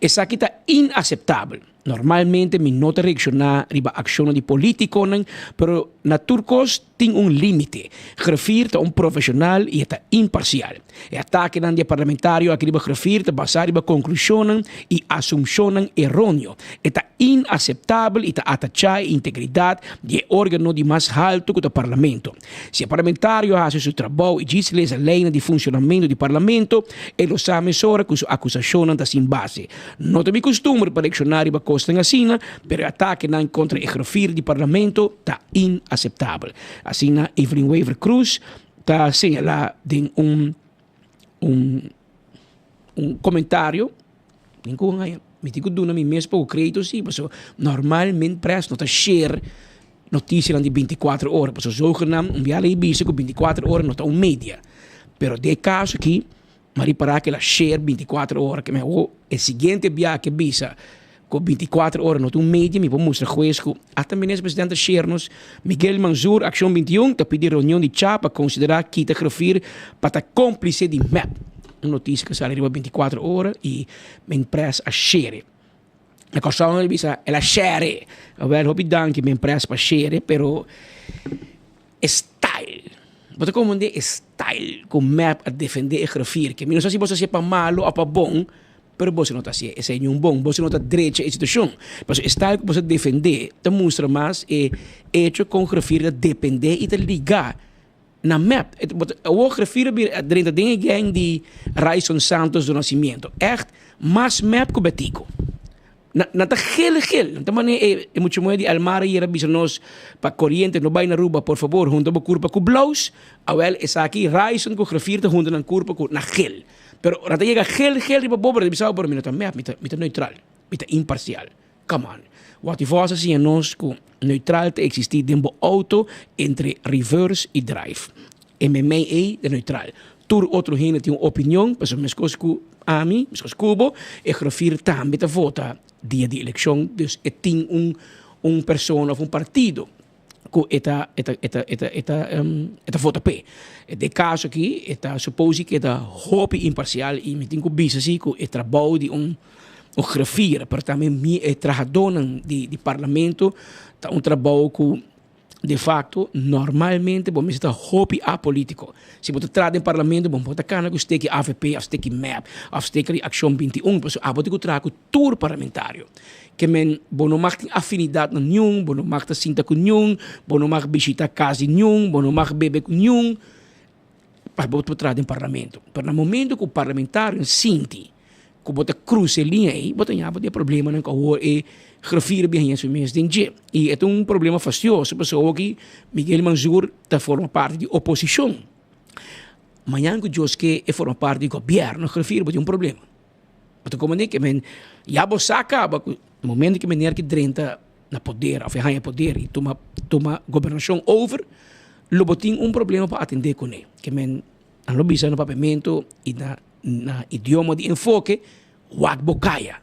Esaki ta inaceptabel. Normalmente mi no ta reacciona riba accionnan di politiconan, pero na tur cos tin un limite. Griffier ta un profesional y e ta imparcial. E atakenan di e parlamentario aki riba Griffier ta basa riba conclusionnan y asumcionnan eroneo. E ta inaceptabel y ta atacha e integridad di e organo di mas halto cu ta Parlamento. Si e parlamentario a haci su trabou y djis lesa leynan di funcionamento di Parlamento, e lo sa mesora cu su acusacionnan ta sin base. No ta mi costumber pa reacciona riba cosnan asina, pero e atakenan contra e griffier di Parlamento ta inaceptabel. Asina Evelyn Wever Croes ta señala den un un un comentario. Tin cu haña, mi tin cu duna mi mes poco credito si, pasobra normalmente pres no ta share noticianan di binticuatro ora, pasobra zogenaamd un biaha ley bisa cu binticuatro ora no ta un media. Pero den e caso aki. Ma ripará ku el a share bintikuater ora ke mi awor e siguiente biaha ke bisa ku bintikuater ora no ta un media mi por mustra hues ku hasta minister presidente a share nos Miguel Manzur Akshon 21 ta pidi reunion di cha pa konsiderá kita grifir pa ta komplise di mep. Un notisia ku a sali riba bintikuater ora i men pres a share. Na Kòrsou nan ta bisa el a share. Awèl hopi danki men pres pa share pero E style. Bo ta komprendé e style ku mep a defendé e griffier. Ke mi no sa si boso a hasié pa malu òf pa bon, pero boso no ta hasié esei niun bon. Boso no ta drecha e situashon. Pasobra e style ku boso a defendé ta mustra mas e echo kon griffier ta dependé i ta ligá na mep. Awor griffier a bira a drenta den e gang di Ryson Santos do Nascimento. Ègt mas mep ku Betico. Nan ta gel gel. Nan ta mane e e mucha muher di Elmar ayer a bisa nos pa coriente no bay na Aruba por favor hunta bo curpa cu blouse. Awel esaki Ryson cu Griffier ta hunta nan curpa cu na gel. Pero ora ta yega gel gel riba bo pero ta bisa bo pero mi no ta mep mi ta mi ta neutral mi ta imparcial. Come on. Watty Vos a siña nos cu neutral ta existi den bo auto entre reverse y drive. E memey ey ta neutral. Tur otro hende tin un opinion, pasobra meskos ku ami, meskos ku bo, e griffier tambe ta vota dia di elekshon, dus e tin un un persona of un partido ku e ta e ta e ta e ta e ta e ta vota p'e. Den e kaso aki e ta suposi ku e ta hopi imparsial i mi tin ku bisa si ku e trabou di un un griffier, pero tambe mi e trahadónan di di parlamento ta un trabou ku De facto, normalmente bo mester ta hopi apolitico. Si bo ta traha den parlamento, bo no por ta cana cu steki avp of steki mep of steki di Accion 21, pasobra abo tin cu traha cu tur parlamentario. Ke men bo no mag tin afinidad na niun, bo no mag ta sinta cu niun, bo no mag bishita cas di niun, bo no mag bebe cu niun, pa bo por traha den parlamento. Pero na momento cu parlamentario sinti Ku bo ta krusa e liña ei, bo ta ñaba di e problemanan ku awor e griffier a biaha su mes den dje. I e ta un problema fastioso pasobra awoki Miguel Mansur ta forma parti di oposishon. Mañan ku Dios ke e forma parti di gobièrnu, griffier bo tin un problema. Bo ta komprende ke men ya bo sa kaba ku momento ku meneer ki drenta na poder òf e haña poder i tuma tuma gobernashon over, lo bo tin un problema pa atendé kuné. Ke men nan lo bisa na papiamentu i na. Na idioma di enfoke, wak bo kaya.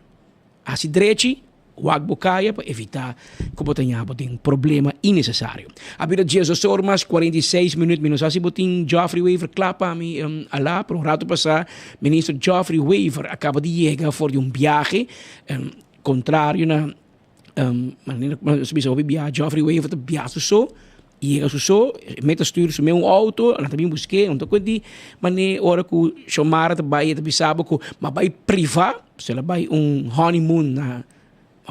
Hasi drechi, wak bo kaya pa evitá ku bo ta ña bo den problema innesesario. A bira diesdos or mas 46 minüt. Mi no sa si bo tin Geoffrey Wever kla pa mi alá, pero un ratu pasá Minister Geoffrey Wever a kaba di yega for di un biahe kontrario na manera ku nos bisa hopi biaha Geoffrey Wever ta biaha su so yega su so e meta stuur su mes un auto nan ta bin busk'é nan ta kue di manera ora ku Xiomara ta bai e ta bisa bo ku m'a bai priva so el a bai un honeymoon na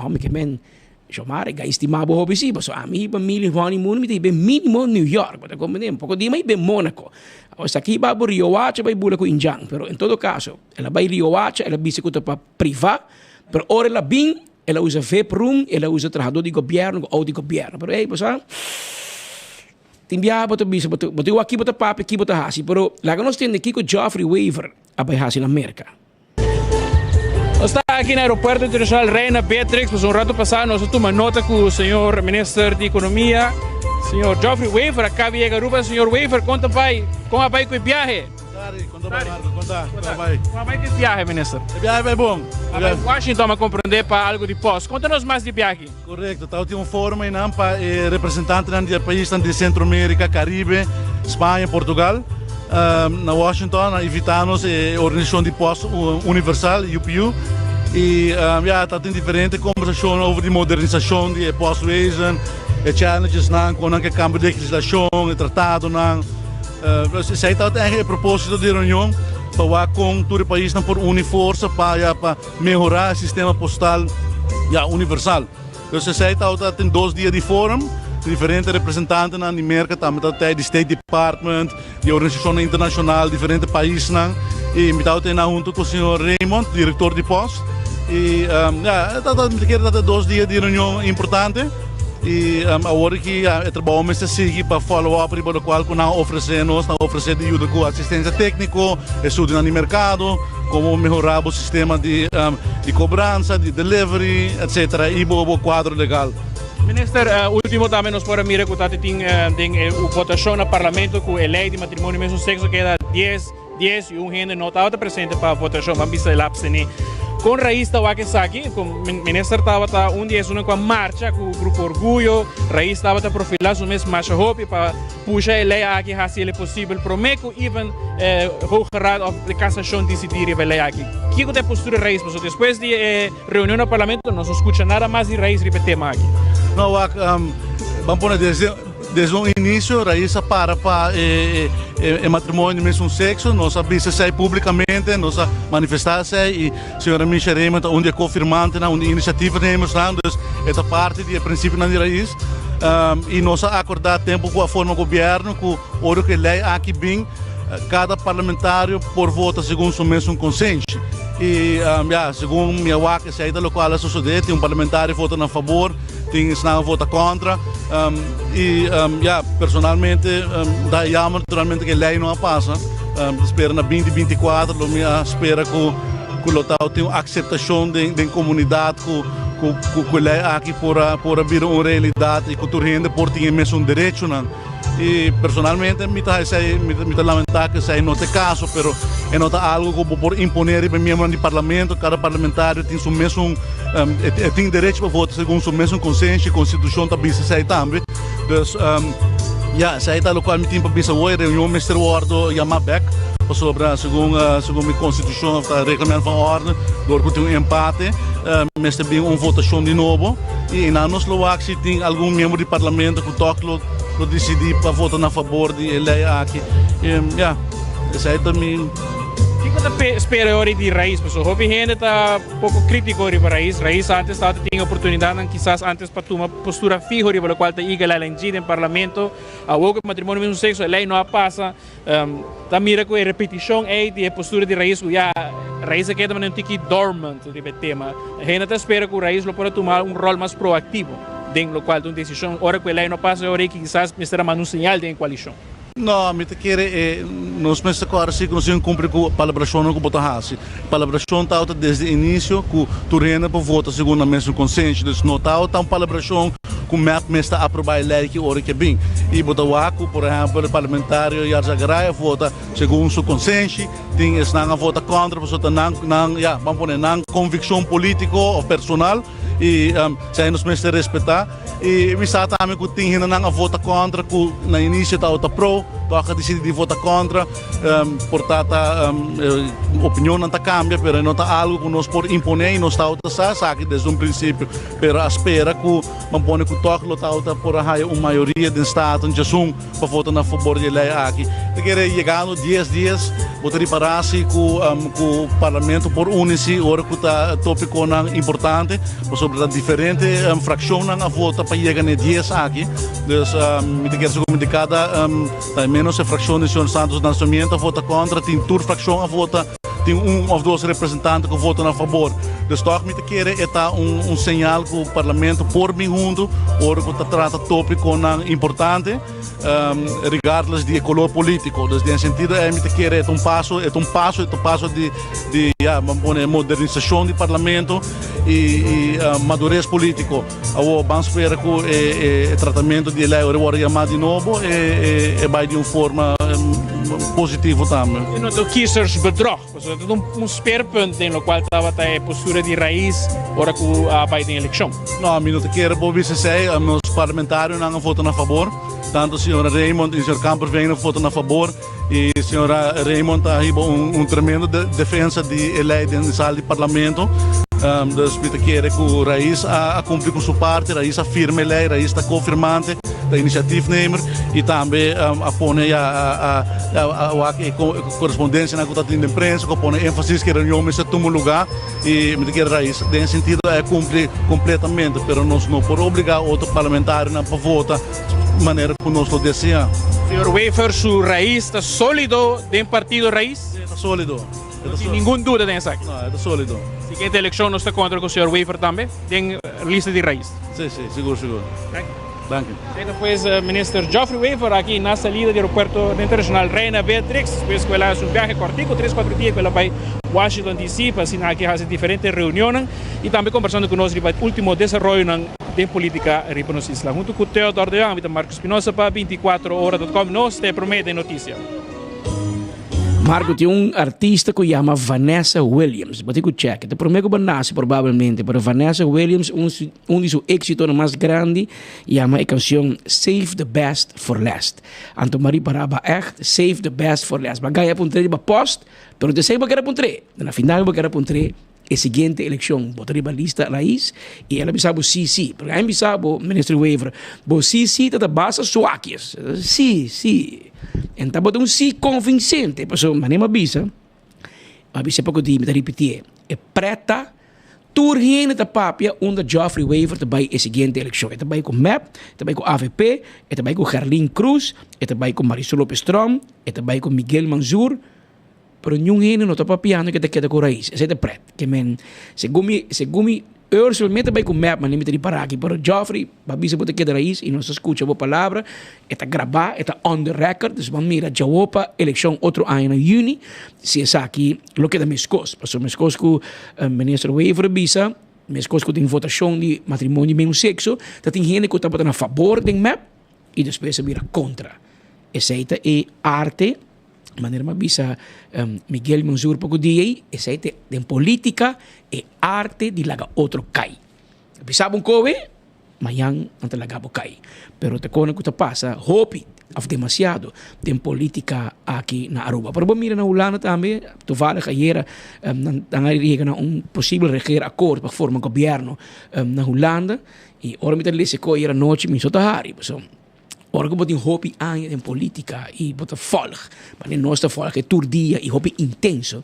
mi ke men Xiomara e gai stima bo hopi si pasobra ami hiba mi honeymoon mi ta hiba e minimo New York bo ta komprende un poko di mi a hiba e Monaco esaki hiba bo Riohacha bai bula ku indjan pero en todo kaso el a bai Riohacha el a bisa ku ta pa priva pero ora el a bin. El a usa vip room, el a usa trahadó di gobièrnu ku outo di gobièrnu. Pero ey, bo sa, tin biaha bo ta bisa, bo ta bo ta wak ki bo ta papia, ki bo ta hasi. Pero laga nos tende kiko Geoffrey Wever a bai hasi na Merka. Nos ta aki na Aeropuerto Internacional Reina Beatrix, pasobra un rato pasá nos a tuma nota ku señor Minister di Economia, señor Geoffrey Wever a kaba yega Aruba. Señor Wever, kon ta bai? Kon a bai ku e biahe? Tari, kon ta bai Marco? Kon ta? Kon ta bai? Kon a bai ku e biahe, Minister? E biahe bai bon. A bai Washington, a komprendé, pa algu di pòst. Konta nos mas di e biahe. Korekto, tabatin un forum einan pa e representantenan di e paisnan di Sentro Amerika, Karibe, Spaña, Portugal, na Washington. A invitá nos e organisashon di pòst universal, UPU. I ya, tabatin diferente kombersashon over di modernisashon di e pòstwezen, e challengesnan, kon nan ke kambia legislashon, e tratadonan. Esei tabata eigenlijk e propósito di e reunion, pa wak kon tur e paisnan por uni forsa pa ya pa mehorá e sistema postal ya universal. Dus esei tabata tin dos dia di forum, diferente representantenan di Merka tambe tabata ei, di State Department, di organisashonnan internashonal, diferente paisnan, i mi tabata einan huntu ku señor Raymond, direktor di Post, i ya tabata mi ta kere tabata dos dia di reunion importante. I awor ki e trabou mester sigui pa follow up riba lokual ku nan a ofresé nos. Nan a ofresé di yuda ku asistensia tékniko, estudionan di merkado, komo mehorá bo sistema di di kobransa, di delivery, etsetera, i bo bo kuadro legal. Minister, ultimo tambe nos por a mira ku ta tin den e votashon na parlamento ku e lei di matrimonio mesun sekso keda dies. 11 hende no tabata presente pa votashon, ban bisa el abstení. Kon Raiz ta wak esaki? Kon minister tabata un di esunnan ku a marcha ku Grupo Orguyo, Raiz tabata profilá su mes masha hopi pa pusha e lei aki hasi el e posibel promé ku even Hoge Raad òf de Kasashon disidí riba e lei aki. Kiko ta e postura di Raiz? Pasobra despues di e reunion na parlamento nos no skucha nada mas di Raiz riba e tema aki. No wak, ban pone desde Desde un inicio Raiz a para pa e matrimonio di mesun sexo, nos a bisa esey publicamente, nos a manifesta esey y señora Misha Raymond ta un di e co-firmantenan, un di e iniciatiefnemersnan, dus e ta parti di e principionan di Raiz. Y nos a acorda tempo cu a forma gobierno cu ora cu e ley aki bin, cada parlamentario por vota segun su mesun consenshi. Y ya, segun mi a wak esey ta locual a sosode, tin un parlamentario vota na fabor, Tin esnan a vota kontra i ya personalmente ta jammer naturalmente ku e lei no a pasa. Ta spera na binti binti kuater lo mi a spera ku ku lo ta tin un akseptashon den den komunidat ku ku ku e lei aki por a por a bira un realidat i ku tur hende por tin e mesun derechonan. I personalmente mi ta esei mi ta lamentá ku esei no ta e kaso, pero e no ta algu ku bo por imponé riba e miembronan di parlamento. Kada parlamentario tin su mesun e tin derecho pa vota segun su mesun konsensia, e konstitushon ta bisa esei tambe. Dus ya, esei ta lokual mi tin pa bisa hoy. Reunion mester wòrdu yamá bèk pasobra segun segun mi konstitushon òf ta reglement van orde dor ku tin un empate mester bin un votashon di nobo i einan nos lo wak si tin algun miembro di parlamento ku tòg lo lo disidí pa vota na fabor di e lei aki. Ya, esei ta mi. Kiko ta spera e ora di Raiz? Pasobra hopi hende ta poko krítiko riba Raiz. Raiz antes tabata tin oportunidatnan kisas antes pa tuma postura fiho riba lokual ta iga la LNG den parlamento. Awor ku e matrimonio mesmo sekso e lei no a pasa. Ta mira ku e repetishon ei di e postura di Raiz ku ya Raiz a keda manera un tiki dormant riba e tema. Hende ta spera ku Raiz lo por a tuma un ròl mas proaktivo den lokual ta un desishon. Ora ku e lei no pasa e ora ei kisas mester a manda un señal den e koalishon. No, mi ta kere e nos mester kòrda si ku nos tin kumpli ku palabrashonnan ku bo ta hasi. Palabrashon tabata desde inisio ku tur hende por vota segun nan mesun konsenshi. Dus no tabata un palabrashon ku mep mester aprobá e lei ki ora ke bin. I bo ta wak ku por ehèmpel e parlamentario Yarzagaray a vota segun su konsenshi, tin esnan a vota kòntra pasobra ta nan nan ya ban pone nan konvikshon polítiko òf personal i esei nos mester respetá. I mi sa tambe ku tin hendenan a vota kontra ku na inisio tabata pro, tòg a disidi di vota kontra. Por ta ta opinionnan ta kambia, pero e no ta algu ku nos por imponé i nos tabata sa esaki desde un prinsipio. Pero a spera ku ban pone ku tòg lo tabata por a haya un mayoria den Staten djasun pa vota na fabor di e lei aki. Ta kere yegando dies dies bo ta ripará si ku ku parlamento por uni si ora ku ta topikonan importante pasobra ta diferente frakshonnan a vota pa yega na e dies aki. Dus mi ta kere segun mi di kada ta menos e frakshon di señor Santos Nascimento a vota kontra tin tur frakshon a vota. Tin un of dos representante ku vota na fabor. Dus tòg mi ta kere e ta un señal ku parlamento por bin huntu ora ku ta trata topikonan importante, regardless di e kolor politiko. Dus den e sentido ei mi ta kere e ta un paso, e ta un paso, e ta un paso di di ya, ban pone modernisashon di parlamento i madures politiko. Awor ban spera ku e tratamentu di e lei ora e wòrdu yamá di nobo e bai di un forma positivo tambe. E no ta kiezersbedrog, pasobra ta un speerpunt den lokual tabata e postura di Raiz ora ku a bai den elekshon. No, mi no ta kere por bisa esei. Nos parlamentarionan a vota na fabor. Tantu señora Raymond i señor Kamperveen a vota na fabor. I señora Raymond a hiba un tremendo defensa di e lei den sal di parlamento. Dus mi ta kere ku Raiz a kumpli ku su parti, Raiz a firma e lei, Raiz ta ko-firmante, ta inisiatiefnemer i tambe a pone ya a wak e korespondensianan ku ta tin den prensa ku a pone énfasis ku e reunion mester tuma lugá i mi ta kere Raiz den e sentido a kumpli kompletamente pero nos no por obligá otro parlamentarionan pa vota. manera ku nos lo deseá. Señor Wever su rais ta sólido den partido Rais? Sí, e ta sólido. No tin ningun duda den esaki? No, e ta sólido. Siguiente elekshon nos ta kontra ku señor Wever tambe den lista di Rais? Sí, sí, sigur, sigur. Danki. Esei ta pues Minister Geoffrey Wever aki na salida di aeropuerto internacional Reina Beatrix despues ku el a hasi un biahe kòrtiku, tres kuatro dia ku el a bai Washington DC pa asina aki hasi diferente reunionnan i tambe kombersando ku nos riba e ultimo desaroyonan Den politica riba nos isla. Hunto cu Theodor de Jong, mi ta Marco Espinosa pa 24 ora dot com. Nos ta e prome den noticia. Marco tin un artista ku yama Vanessa Williams. Bo tin ku check. Ta promé ku bo nase probablemente, pero Vanessa Williams un un di su éksitonan mas grandi yama e kanshon Save the Best for Last. Anto m'a ripará ba ègt Save the Best for Last. Bo a gaya puntr'é riba post, pero te esei bo kere puntr'é. Na final bo kere puntr'é E siguiente eleccion bo ta riba lista Raiz y el a bisa bo si si. Porque a bisa bo Minister Wever bo si si ta ta basa swakjes. Si si. En ta bo ta un si convincente pasobra manera mi a bisa, mi a bisa poko di mi ta ripitié e preta tur hende ta papia unda Geoffrey Wever ta bai e siguiente eleccion. E ta bai ku mep, e ta bai ku avp, e ta bai ku Gerlin Cruz, e ta bai ku Marisol Lopez Tromp, e ta bai ku Miguel Manzur. Pero niun hende no ta papiando ke ta keda ku rais. Esei ta pret. Ke men, segun mi, segun mi, Ursel mi ta bai ku mep, ma mi ta di para aki. Pero Geoffrey, bo a bisa bo ta keda rais i nos ta skucha bo palabra. E ta grabá, e ta on the record. Dus bo a mira djawo pa elekshon otro aña na yüni, si esaki lo keda meskos. Pasobra meskos ku Minister Wever a bisa, meskos ku den votashon di matrimonio di mesmo sekso, ta tin hende ku tabata na fabor den mep i despues a bira kontra. Esei ta e arte. Manera mi a bisa Miguel Monzur poko dia ei, esei ta den politica e arte di laga otro kai. Bisa bo un koe, mañan nan ta laga bo kai. Pero ta kone ku ta pasa hopi of demasiado den politica aki na Aruba. Pero bo mira na Hulanda tambe, toevallig ayera nan a yega na un posibel regeerakkoord pa forma gobierno na Hulanda. I ora mi ta lesa e koe ayera nochi mi so ta hari pasobra. Ora ku bo tin hopi aña den polítika i bo ta vòlg, manera nos ta vòlg e tur dia i hopi intenso,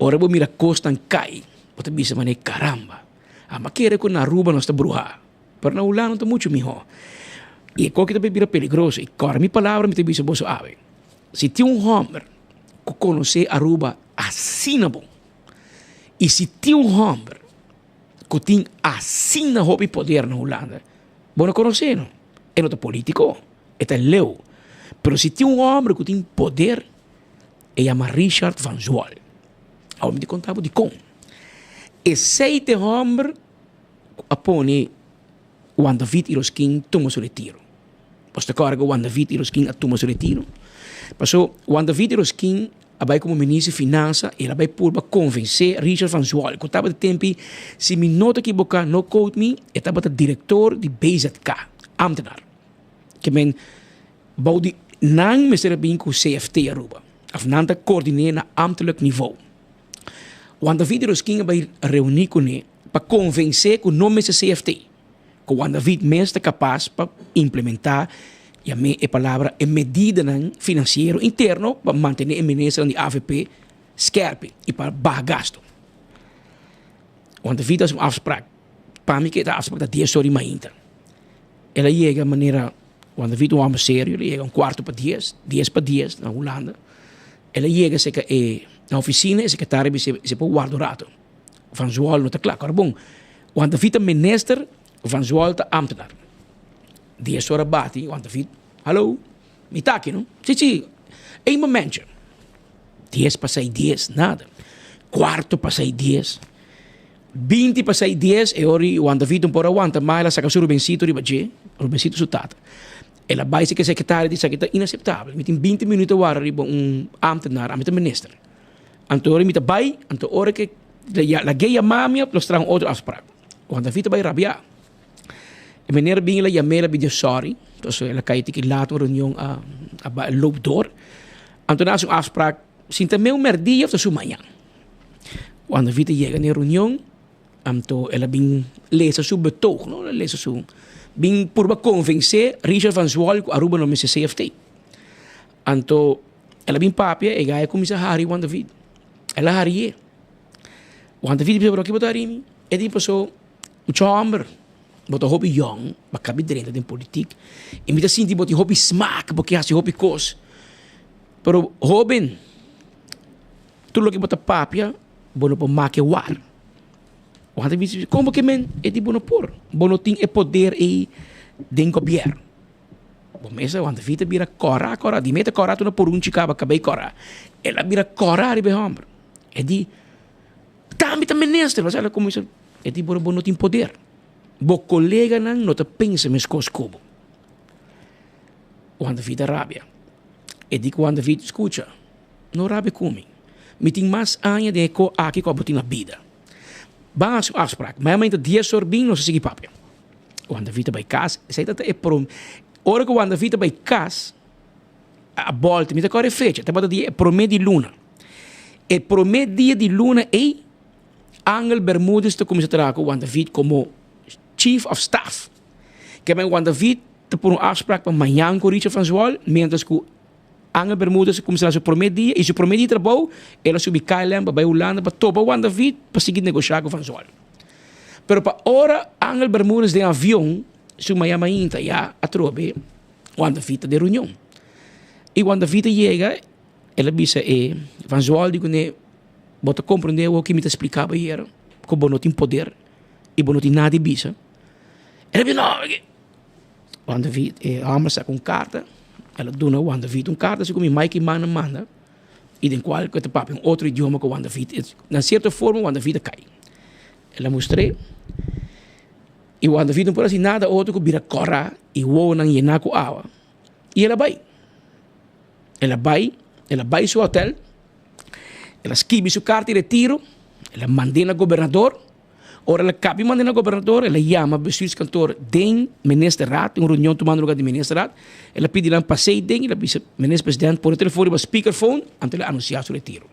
ora bo mira kosnan kai, bo ta bisa manera karamba, amo a kere ku na Aruba nos ta bruhá, pero na Hulanda ta muchu mihó. I e koki ta bira peligroso i kòrda mi palabra mi ta bisa boso awe, si tin un hòmber ku konosé Aruba asina bon i si tin un hòmber ku tin asina hopi poder na Hulanda, bo no konosé no. E no ta politico, e ta leu. Pero si tin un homber cu tin poder, e yama Richard van Zwol. Awor mi ta conta bo dicon. Esey ta e homber cu a pone Juan David Iroskin tuma su retiro. Bo ta corda cu Juan David Iroskin a tuma su retiro? Paso Juan David Iroskin a bai como minister di finansa y el a bai purba convence Richard van Zwol cu tabata tempi, si mi no ta ekiboca, no quote me, e tabata director di BZK, ambtenaar. Ke men bou di nan mester a bin cu CFT Aruba, of nan ta coordine na ambtelijk niveau. Juan David Iroskin a bai reuni cune pa convence cu no mester CFT. Ku Juan David mes ta kapas pa implementá, yam'é e palabra, e medidanan finansiero interno pa mantené e ministernan di avp skèrpi i pa baha gastu. Juan David hasi un afsprak, pa mi ke ta afsprak ta dies ora di mainta. El a yega manera, Juan David un hòmber serio, el a yega un kuarto pa dies, dies pa dies na Hulanda. El a yega serka e na ofisina, e sekretario a bis'é, esei por warda un rato. Van Zwol no ta kla. Kòrda bon, Juan David ta minister, Van Zwol ta ambtenaar. Dies ora bati, Juan David, Hallo, mi ta aki no? Si, si, een momentje. Dies pasai dies, nada. Kuarto pasai dies. Binti pasai dies, e ora Juan David no por a wanta mas, el a saka su Rubencito riba dje, Rubencito su tata. El a bai si ku e sekretario di esaki ta inaseptabel. Mi tin binti minuto a wara riba un ambtenaar, ami ta minister. Anto ora mi ta bai, anto ora ke lag'é yama mi, nos traha un otro afsprak. Juan David ta bai rabiá. E meneer a bin, el a yam'é, el a pidié sòri, pasobra el a kai tiki lat un reunion a a loop dor. Anto nan a hasi un afsprak, sinta mei un mèrdia òf ta su mañan. Juan David a yega na e reunion, anto el a bin lesa su betoog, no, el a lesa su, bin purba konvensé Richard van Zwol ku Aruba no mester CFT. Anto el a bin papia, e gai a kuminsá hari Juan David. El a harié. Juan David a bisa, pero ki bo ta hari mi? E di, paso, mucha hòmber, bo ta hopi yòn, bo a kabi drenta den politik, i mi ta sinti bo tin hopi smak, bo ke hasi hopi kos. Pero hóben, tur loke bo ta papia, bo no por make war. Juan David bisa, kon bo ke men? E di, bo no por. Bo no tin e poder ei den gobièrnu. Bo mester wanta Vita bira kòrá kòrá. Di meta kòrá tur na purunchi kaba kabei kòrá. El a bira kòrá riba e hòmber. E di, Tambe ta minister. Pasá el a kuminsá. E di, Bo no tin poder. Bo koleganan no ta pensa meskos ku bo. Wanta Vita rabia. E di ku Wanta Vita, Skucha. No rabia ku mi. Mi tin mas aña den e ko aki ku abo tin na bida. Ban hasi un afsprak. Mañana mainta dies or bin nos a sigui papia. Juan David a bai kas. Esei ta e prom. Ora ku Juan David a bai kas, a bolta, mi ta kòrda e fecha, tabata dia e promé di luna. E promé dia di luna ei, Angel Bermudez ta kuminsá traha ku Juan David komo Chief of Staff. Ke men Juan David ta pone un afsprak pa mañan ku Richard van Zwol, mientras ku Angel Bermudez a kuminsá na su promé dia i su promé dia di trabou el a subi KLM pa bai Hulanda pa topa Juan David pa sigui negoshá ku Van Zwol. Pero pa ora Angel Bermudez den avion su maya mainta ya atrobe Juan David ta den reunion. I Juan David a yega el a bisa e Van Zwol di kuné bo ta komprendé awor ki mi ta spliká bo ayera ku bo no tin poder i bo no tin nada di bisa. El a bisa no. Juan David, e hòmber saka un karta, el a duna Juan David un karta así ku mi Mike Manda manda, i den kual ku e ta papia un otro idioma ku Juan David. Na sierto forma Juan David a kai. El a mustr'é, i Juan David no por hasi nada otro ku bira kòrá i wowonan yená ku awa. I el a bai. El a bai, el a bai su hotèl, el a skibi su karta di retiro, el a mand'é na gobernador. Ora el a kabi manda na gobernador, el a yama bestuurskantoor den ministerraad, un reunion tumando lugar den ministerraad. El a pidi nan pas'ei den, el a bisa minister president pone telefon riba speakerphone, anto el a anunsia su retiro.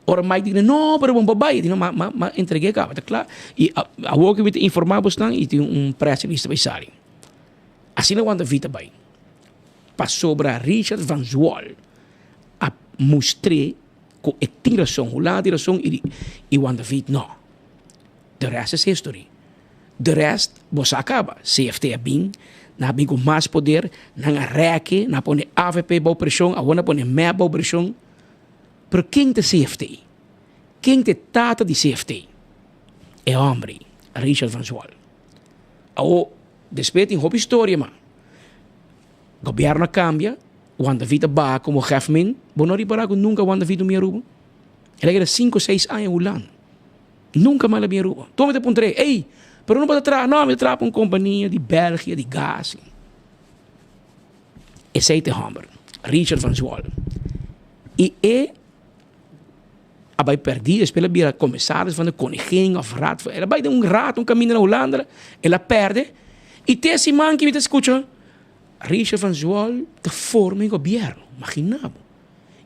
Ora Mike di no, pero bo no por bai, di no, ma ma ma entreg'é kaba, ta kla. I awor ku mi ta informá bosnan i tin un press release ta bai sali. Asina Juan David a bai, pasobra Richard van Zwol a mustr'é Ku e tin rason, Hulanda tin rason i i Juan David no. The rest is history. The rest bo sa kaba. CFT a bin, nan a bin ku mas poder, nan a rèke, nan a pone avp bou preshon, awor nan a pone mep bou preshon. Pero ken ta CFT? Ken ta e tata di CFT? E hòmber ei, Richard van Zwol. Awor, despues tin hopi historia ma. Gobierno a cambia, Juan David a baha como hefmin, bo no ripara cu nunca Juan David no bin Aruba? El a keda cinco seis aña Hulanda, nunca mas el a bin Aruba. Tur mi ta puntra e, ey, pero no bo ta traha? No, mi ta traha pa un compania di Belgia, di gas. Esey ta e homber, Richard van Zwol. Y e a bay perdi, despues el a bira commissaris van de koningin of raad van, el a bay den un raad, un caminda na Hulanda, el a perde, y te siman ki mi ta scucha, Richard van Zwol ta forma e gobierno, magina bo.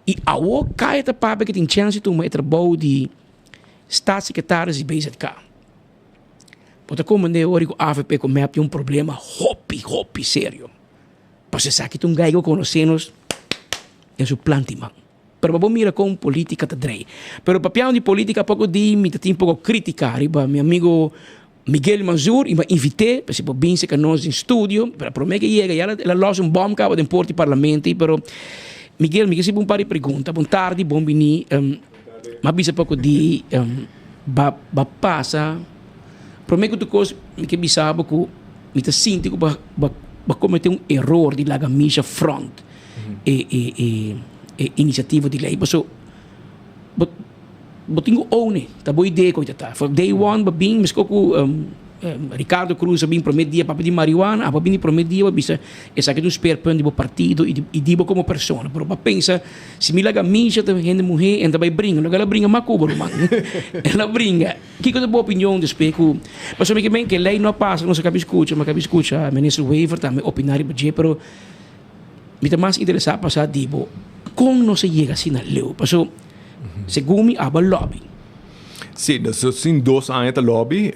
Y awo caya ta papia ki tin chance di tuma e trabou di staatssecretaris di BZK. Bo ta comprende ora cu avp cu mep tin un problema hopi, hopi serio. Pasobra esaki ta un guy cu conoce nos den su planti man. Pero pa bo mira kon politica ta drei. Pero papiando di politica poko di mi ta tin poko critica riba mi amigo Miguel Manzur y mi a invite pa si por bin cerca nos den studio pero prome ke yega ya el a los un bom caba den porta di parlamento pero Miguel mi ke hasibo un par di pregunta bon tardi bon bini mi a bisa poko di ba ba pasa prome ku tur kos mi ke bisa bo ku mi ta sinti ku bo bo a comete un eror di laga Misha front. E e e e inisiativa di lei paso bo bo tin ku own e ta bo idea ku ta ta for day one bo bin meskos ku Ricardo Cruz a bin prome dia papia di marihuana abo a bin di prome dia bo a bisa esaki ta un speerpunt di bo partido i di bo komo persona pero bo a pensa si mi laga Misha ta hende muhe en ta bai bringa loke el a bringa mas ku bo ruman el a bringa kiko ta bo opinion despues ku pasobra mi ke men ke lei no a pasa nos a kabi skucha mi a kabi skucha minister Wever tambe opina riba dje pero. Mi ta mas interesá pa sa di bo kon nos a yega asina leu, paso segun mi aba lobby. Sí, nos tin dos aña ta lobby.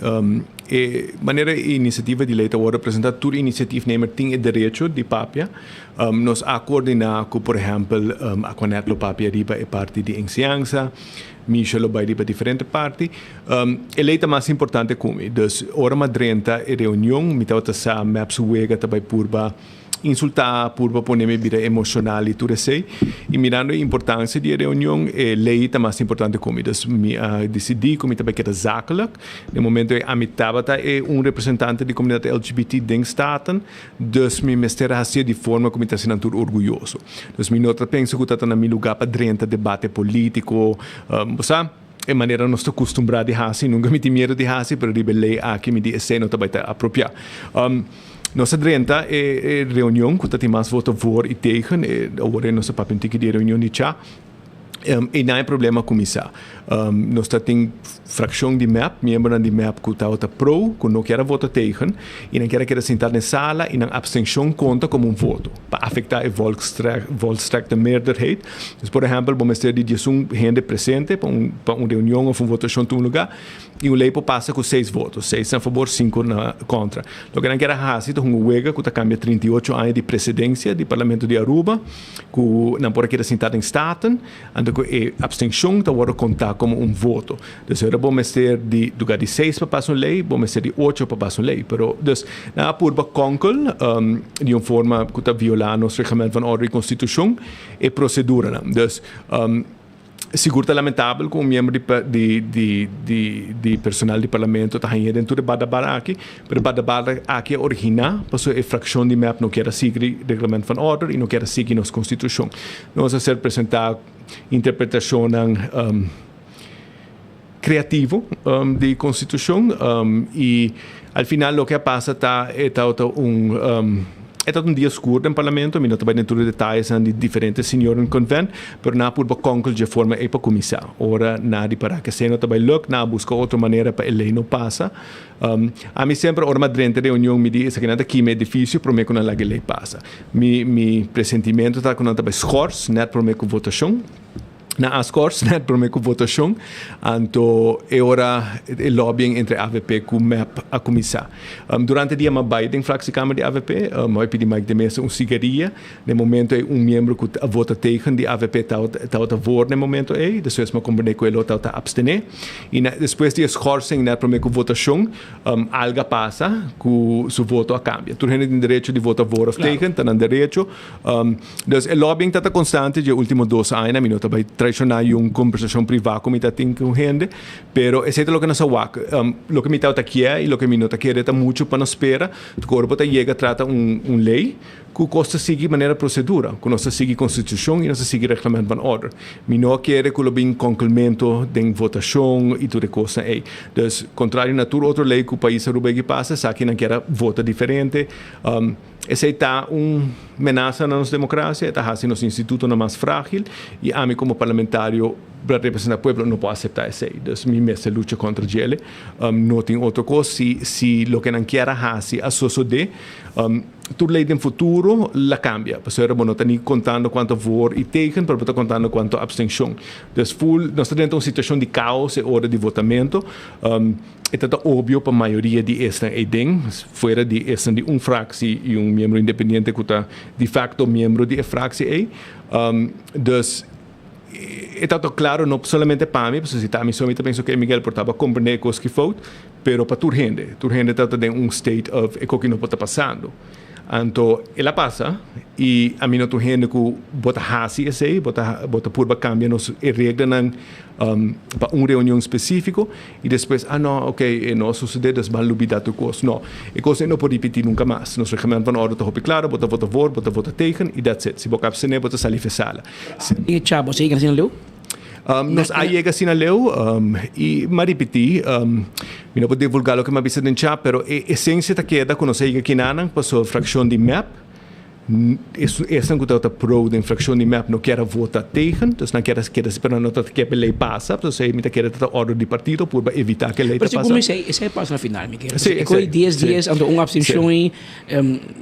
E manera e inisiativa di lei ta wòrdu presentá, tur inisiatiefnemer tin e derecho di papia. Nos a koordiná ku, por ehèmpel, Aquanet lo papia riba e parti di enseñansa, Misha lo bai riba diferente parti. E lei ta mas importante ku mi. Dus ora mi a drenta e reunion, mi tabata sa mep su wega ta bai purba. Insultá, purba pone mi bira emoshonal i tur esei. I mirando e importansia di e reunion, e lei ta mas importante ku mi. Dus mi a disidí ku mi ta bai keda zakelijk. Den momento ei ami tabata e un representante di komunidat LGBT den Staten, dus mi mester a hasié di forma ku mi ta hasi nan tur orguyoso. Dus mi no ta pensa ku ta ta na mi lugá pa drenta debate polítiko. Bo sa, e manera nos ta kustumbrá di hasi, nunka mi tin miedu di hasi, pero riba e lei aki mi di esei no ta bai ta apropiá. Nos a drenta e reunion cu ta tin mas voto voor y tegen. Awor nos a papia un tiki di e reunion di cha. Einan e problema a kuminsá. Nos ta tin frakshon di mep, miembronan di mep ku tabata pro, ku no kier a vota tegen, i nan kier a keda sintá den sala i nan abstenshon konta komo un voto pa afektá e volstrekte meerderheid. Dus por ehèmpel bo mester di diesun hende presente pa un pa un reunion òf un votashon tuma lugá i un lei por pasa ku seis voto, seis na fabor, sinku na kontra. Loke nan kier a hasi ta hunga wega ku ta kambia 38 aña di presidensia di Parlamento di Aruba. Ku nan por a keda sintá den Staten, anto ku e abstenshon ta wòrdu kontá komo un voto. Dus ora bo mester di lugar di seis pa pasa un lei, bo mester di ocho pa pasa un lei. Pero dus nan a purba kònkel di un forma ku ta violá nos Reglement van Orde i Konstitushon e proseduranan. Dus. Sigur ta lamentabel ku un miembro di di di di personal di parlamento ta hañ'é den tur e badabar aki, pero e badabar aki a originá pasobra e frakshon di mep no kier a sigui Reglement van Order i no kier a sigui nos Konstitushon. Nos a ser presentá interpretashonnan kreativo di Konstitushon i al final loke a pasa ta e tabata un e tabata un dia skur den Parlamento, mi no ta bai den tur e detayesnan di diferente seniorenconvent, pero nan a purba konkel dje forma ei pa kuminsá. Ora nan a ripará ku esei no ta bai luk, nan a buska otro manera pa e lei no pasa. Ami semper ora mi a drenta reunion mi di esakinan ta kima e edifisio promé ku nan laga e lei pasa. Mi mi presentimento ta ku nan ta bai schors nèt promé ku votashon. Na a scors net prome cu votacion, anto e ora e lobbying entre avp cu mep a cuminsa. Durante dia m'a bay den fractiekamer di avp, m'a pidi Mike de Meza un sigaria. Den momento ey un miembro cu a vota tegen di avp tabata voor den momento ey, despues m'a comprende cu e lo tabata abstene. Y na despues di e schorsing net prome cu votacion, algo a pasa cu su voto a cambia. Tur hende tin derecho di vota voor of tegen, ta nan derecho. Dus e lobbying ta ta constante dje ultimo dos añanan. Mi no ta bay traiciona yun conversacion priva cu mi ta tin cu hende, pero esey ta loke nos a wak. Loke mi tabata kier y loke mi no ta kere ta mucho pa nos spera. Cu ora bo ta yega trata un un ley cu cos ta sigui manera procedura, cu nos ta sigui constitucion y nos ta sigui reglement van order. Mi no a kere cu lo bin konkelmento den votacion y tur e cosnan ey. Dus contrario na tur otro ley cu pais Aruba a pasa, esaki nan kier a vota diferente. Esei ta un menasa na nos democracia, e ta haci nos institutonan mas fragil y ami como parlamentario pa representa pueblo no por acepta esei. Dus mi mester lucha contra djele. No tin otro cos, si si loke nan kier a haci a sosode, tur ley den futuro la cambia. Pasobra bo no ta ni contando cuanto voor y tegen, pero bo ta contando cuanto abstencion. Dus full nos ta drenta un situacion di caos e ora di votamento. E ta ta obvio pa mayoria di esnan ei den, fuera di esnan di un fractie y un miembro independiente cu ta di facto miembro di e fractie ei. Dus e ta ta claro no solamente pa mi, pasobra si ta ami so mi ta pensa ok Miguel por taba comprende e cos ki fout, pero pa tur hende. Tur hende ta ta den un state of e coki no por ta pasando. Anto el a pasa y ami no ta un hende cu bo ta haci esey, bo ta bo ta purba cambia nos e reglanan pa un reunion specifico y despues ah no ok e no a sucede dus ban lubida tur cos. No, e cos ey no por ripiti nunca mas. Nos reglamento van orde ta hopi claro, bo ta vota voor, bo ta vota tegen y that's it. Si bo ka abstene bo ta sali fe sala. E chavo a yega asina leu? Nos a yega asina leu y m'a ripiti, mi no por divulga loke m'a bisa den chat, pero e esencia ta keda cu nos a yega kinanan pasobra fraccion di mep Esnan ku tabata pro den frakshon di mep no kier a vota tegen, dus nan kier a keda si, pero nan no ta kier pa e lei pasa, dus mi ta kere ta ordo di partido purba evita ku e lei ta pasa. Pero segun esei, esei a pasa na final, mi kere. Si, esei. Dies dies, anto un abstenshon ei,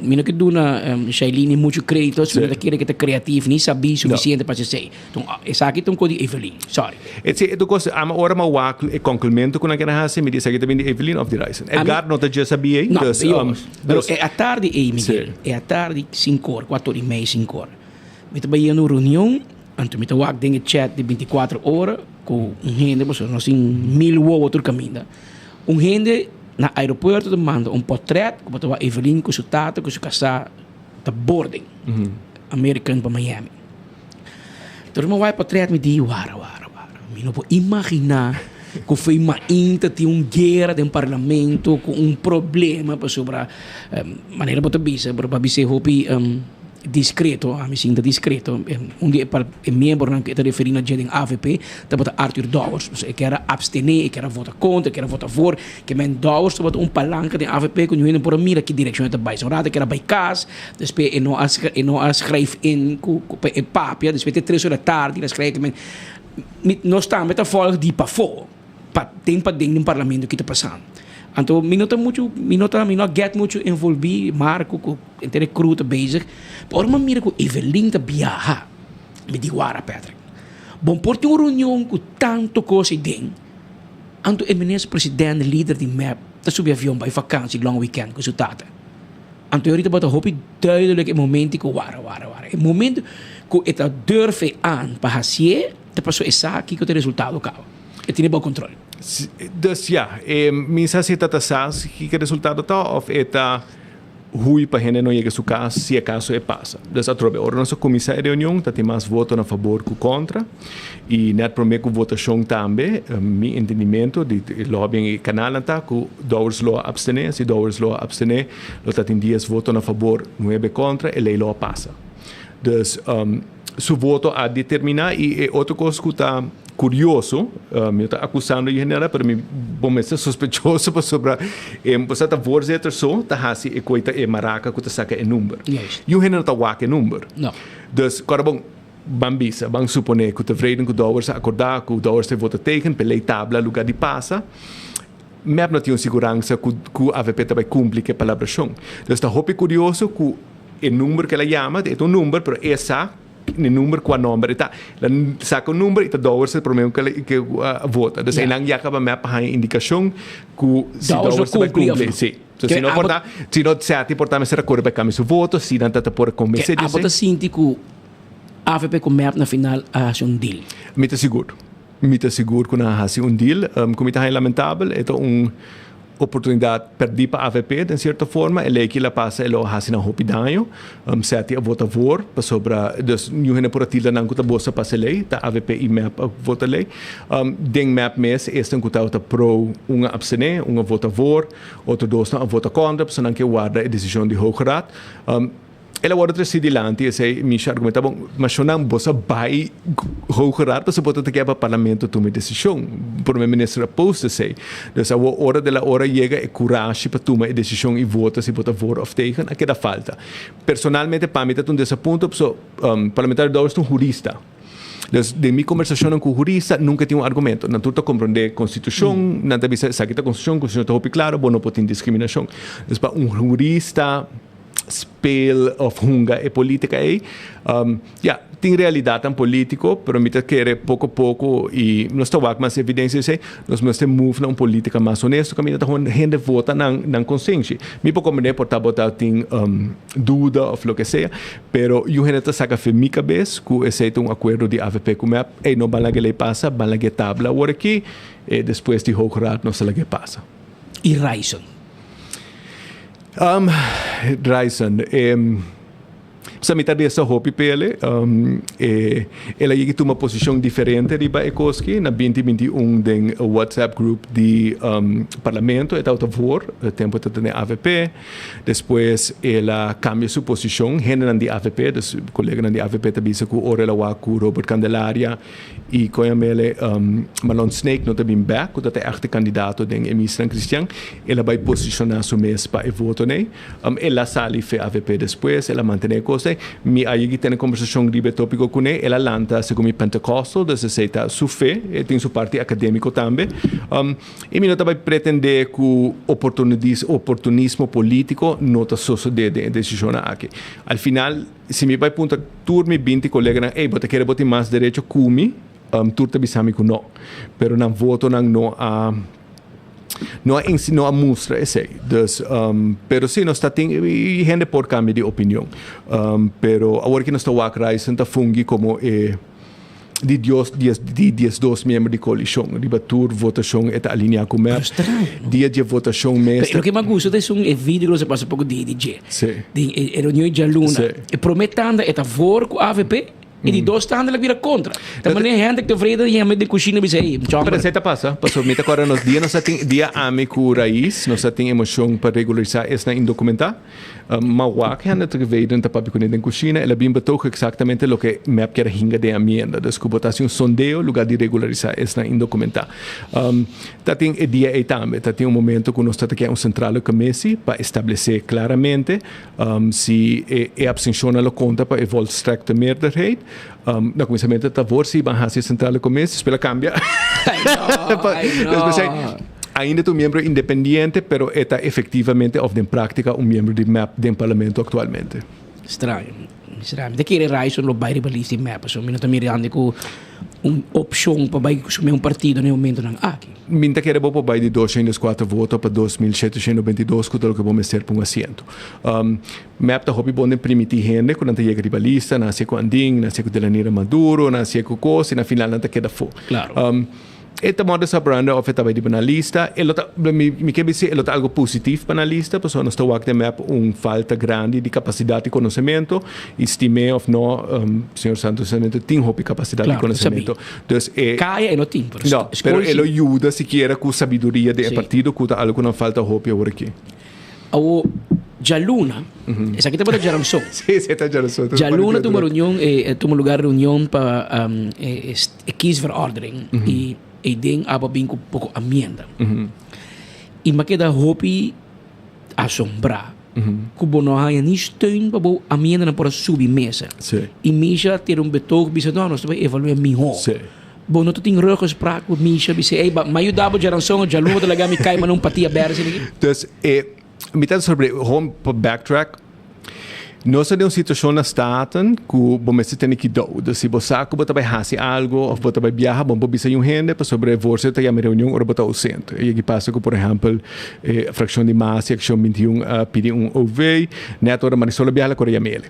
mi no ke duna Shailene muchu kredito, mi no ta kere ke ta kreatif ni sabí sufisiente pa hasi esei. Esaki ta un kos di Evelyn, sorry. E si, e tur kos, ama ora mi a wak e konkelmentu ku nan kere hasi, mi di esaki ta bini di Evelyn òf di Ryson. Edgar no ta dje sabí ei, No, dus, pero e atardi ei, Miguel, e atardi sinkor, kuator i mei sinkor, mi ta bai yendo un reunion, anto mi ta wak den e chat di bintikuater ora ku un hende, pasobra nos tin mil wowo tur kaminda, un hende na aeropuerto ta manda un potret ku bo ta wak Evelyn ku su tata ku su kasá ta boarding, American pa Miami. Tur mi wak potret mi di wara wara wara mi no por imagina ku foi mainta tin un guera den parlamento ku un problema pasobra manera bo ta bisa bo ta bisa hopi. Discreto, ami sinta discreto. Un di e e miembronan cu e ta referi na dje den avp tabata Arthur Dowers. Pasobra e kier a abstene, e kier a vota contra, e kier a vota voor. Ke men Dowers tabata un palanca den avp cu niun hende por a mira ki direccion e ta bay. So un rato e kier a bay cas, despues e no a e no a schrijf in cu cu pa e papia, despues te tres ora tardi el a schrijf. Ke men mi nos tambe ta volg di pafo. Pa den paden di un parlamento ki ta pasando. Anto mi no ta muchu, mi no ta, mi no a get muchu envolvi, Marco ku henter e crew ta bezig. Pero ora mi a mira ku Evelyn ta biaha, mi di wara Patrick, bon por tin un reunion ku tanto kos ei den, anto e minister president, lider di mep ta subi avion bai vakansi long weekend ku su tata. Anto e ora tabata hopi duidelijk e momento ku wara, wara, wara. E momento ku e ta durf e aan pa hasié, ta pasobra e sa kiko ta e resultado kaba. E tene bo control. Dus ja, e mi sa si e ta ta sa kiko e resultado ta of e ta hui pa hende no yega su cas si acaso e pasa. Dus atrobe ora nos a cuminsa e reunion ta tin mas voto na fabor cu contra y net prome cu votacion tambe mi entendimento di e lobbying y e canalnan ta cu Dowers lo a abstene, si Dowers lo a abstene lo ta tin dies voto na fabor nuebe contra e ley lo a pasa. Dus su voto a determina y e otro cos cu ta curioso, mi no ta acusando y nada, pero mi bo mester sospechoso pasobra e bosa ta voorzitter so ta haci e coy ta e maraca cu ta saca e number. Y un hende no ta wak e number. Dus cora bon ban bisa, ban supone cu tevreden cu Dowers a acorda cu Dowers ta vota tegen p'e ley tabla lugar di pasa, mep no tin un siguransa cu cu avp ta bay cumpli cu e palabracion. Dus ta hopi curioso cu E number ku el a yama, e ta un number, pero e sa e number kua nomber e ta. El a saka un number i ta Dowers e promé ku el a vota. Dus einan ya kaba mep a haña indikashon ku si Dowers Dowers ta bai kumpli. Si. So si no por ta, si no Setti por ta mester a kore pa kambia su voto, si nan ta ta por konbensé di esei. Abo ta sinti ku avp ku mep na final a hasi un deal? Mi ta sigur. Mi ta sigur ku nan a hasi un deal. Ku mi ta haña lamentabel, e ta un oportunidat pèrdí pa avp den sierto forma. E lei ki la pasa e lo hasi nan hopi daño. Setti a vota voor pasobra dus niun hende por a tilda nan ku ta bosa pasa e lei. Ta avp i mep a vota lei. Den mep mes esnan ku tabata pro un a abstené, un a vota voor, otro dosnan a vota kontra pasobra nan ke warda e desishon di Hoge Raad. El a wòrdu tresí dilanti esei Misha argumentá, Bon, ma shonnan bo sa bai Hoge Raad pasobra bo ta ta keda pa Parlamento tuma e desishon. Prome Minister a post esei. Dus awor ora de la ora yega e kurashi pa tuma e desishon i vota si bo ta voor òf tegen a keda falta. Personalmente pa mi ta un desapunto pasobra Parlamentario Dowers ta un hurista. Dus den mi kombersashonnan ku hurista nunka tin un argumento. Nan tur ta komprondé konstitushon, nan ta bisa esaki ta konstitushon, konstitushon ta hopi klaro, bo no por tin diskriminashon. Dus pa un hurista speel of hunga e politica ei. Ya, tin realidadnan politico, pero mi ta kere poco poco y nos ta wak mas evidencia esei, nos mester move na un politica mas honesto caminda ta hende vota nan nan consenshi. Mi por comprende por ta bo ta tin duda of loke sea, pero yu hende ta saca fe mi cabes cu esei ta un acuerdo di avp cu mep, ey no ban laga e ley pasa, ban laga e tabla awor aki, e despues di Hoge Raad nos ta laga e pasa. Y Ryson. Ryson, e sa mi ta resa hopi p'ele. E el a yega tuma posishon diferente riba e kos ki. Na binti binti un den WhatsApp group di parlamento e tabata voor, e tempu e ta tene avp. Despues el a kambia su posishon. Hendenan di avp, dus koleganan di avp ta bisa ku ora el a wak ku Robert Candelaria I kon a mele Marlon Snake no ta bin bek ku ta ta echte kandidato den e Misnan Kristian. El a bai posishoná su mes pa e voto nei. El a sali fe avp despues, el a mantené e kos ei. Mi a yegi tene kombersashon riba e tópiko kuné. El a lanta segun mi Pentecostal, dus esei ta su fe. E tin su parti akadémiko tambe. I mi no ta bai pretendé ku oportunismo polítiko no ta sosodé den e desishonnan aki. Al final. Si mi bai puntra tur mi binti koleganan, ey, bo ta kere bo tin mas derecho ku mi? Tur ta bisa mi ku no. Pero nan votonan no a no a insi no a mustra esei. Dus, pero si nos ta tin i hende por kambia di opinion. Pero awor ki nos ta wak Ryson ta fungi komo e. Di dios dies di diesdos miembro di coalicion riba tur votacion e ta alinea cu mep. Dia dje votacion mes ta. Loke mas gusta ta esun e video cu nos a pasa poco dia di dje. Si. Den e reunion djaluna. Si. E prome tanda e ta voor cu avp. I di dos tanda el a bira kontra. Ta manera Hendrik Tevreden yama den kushina bisa, Ey, chòmber. Pero esei ta pasa, pasobra mi ta kòrda nos dia nos a tin, dia ami ku Raiz nos a tin e moshon pa regularisá esnan indokumentá. Ma wak Hendrik Tevreden ta papia kuné den kushina, el a bin betoog eksaktamente loke mep kier a hinga den amienda. Dus ku bo ta hasi un sondeo lugá di regularisá esnan indokumentá. Ta tin e dia ei tambe, ta tin un momento ku nos ta ta kea un sentrale komisi pa establesé klaramente Si e abstencionnan lo conta pa e volstrekte meerderheid, na cuminsamentu ta voor si ban haci e centrale commissie, despues la cambia. Despues ei, ainda ta un miembro independiente, pero e ta efectivamente of den practica un miembro di mep den parlamento actualmente. Straño, straño. Mi ta kere Ryson lo bai riba lista di mep, pasobra mi no ta mirando cu un opcion pa bai sumé un partido na e momentonan aki. Mi ta kere bo por bai di 204 voto pa 2792 ku ta loke bo mester pa un asiento. Mep ta hopi bon den primiti hende ku nan ta yega riba lista, nan hasié ku Andin, nan hasié ku Delanira Maduro, nan hasié ku kos i na final nan ta keda afó. E ta modus operandi of e ta bai riba nan lista. E lo ta, mi mi ke bisa e lo ta algo positif pa nan lista pasobra nos ta wak den mep un falta grandi di kapasidat i konosementu i stim'é of no señor Santos Sarmiento tin hopi kapasidat i konosementu. Dus e. Kaya e no tin, pero No, pero e lo yuda sikiera ku sabiduria den e partido ku ta algo ku nan falta hopi awor aki. Awor, djaluna, esaki tabata djaranson. Sí, esaki ta djaranson. Djaluna tuma reunion, tuma lugar reunion pa e kiesverordening i eiden aba bin ku poko amienda. I mi a keda hopi asombrá ku bo no haña ni steun pa bo amiendanan por a subi mesa. I Misha tira un betoog bisa, no, nos ta bai evalu'é mihó. Bo no ta tin ruggespraak ku Misha bisa, ey, ba, mi a yuda bo djaranson, djaluna bo ta laga mi kai manda un patia bèrdè asina aki? Dus, e, mi ta sorprendí, gewoon pa backtrack, nos ta den un situashon na Staten ku bo mester tene kidou. Dus si bo sa ku bo ta bai hasi algu òf bo ta bai biaha, bo no por bisa niun hende pasobra e voorzitter ta yama e reunion ora bo ta ausente. E yegi pasa ku, por ehèmpel, e frakshon di mas i Akshon 21 a pidi un OV, nèt ora Marisol a biaha la kore yam'el.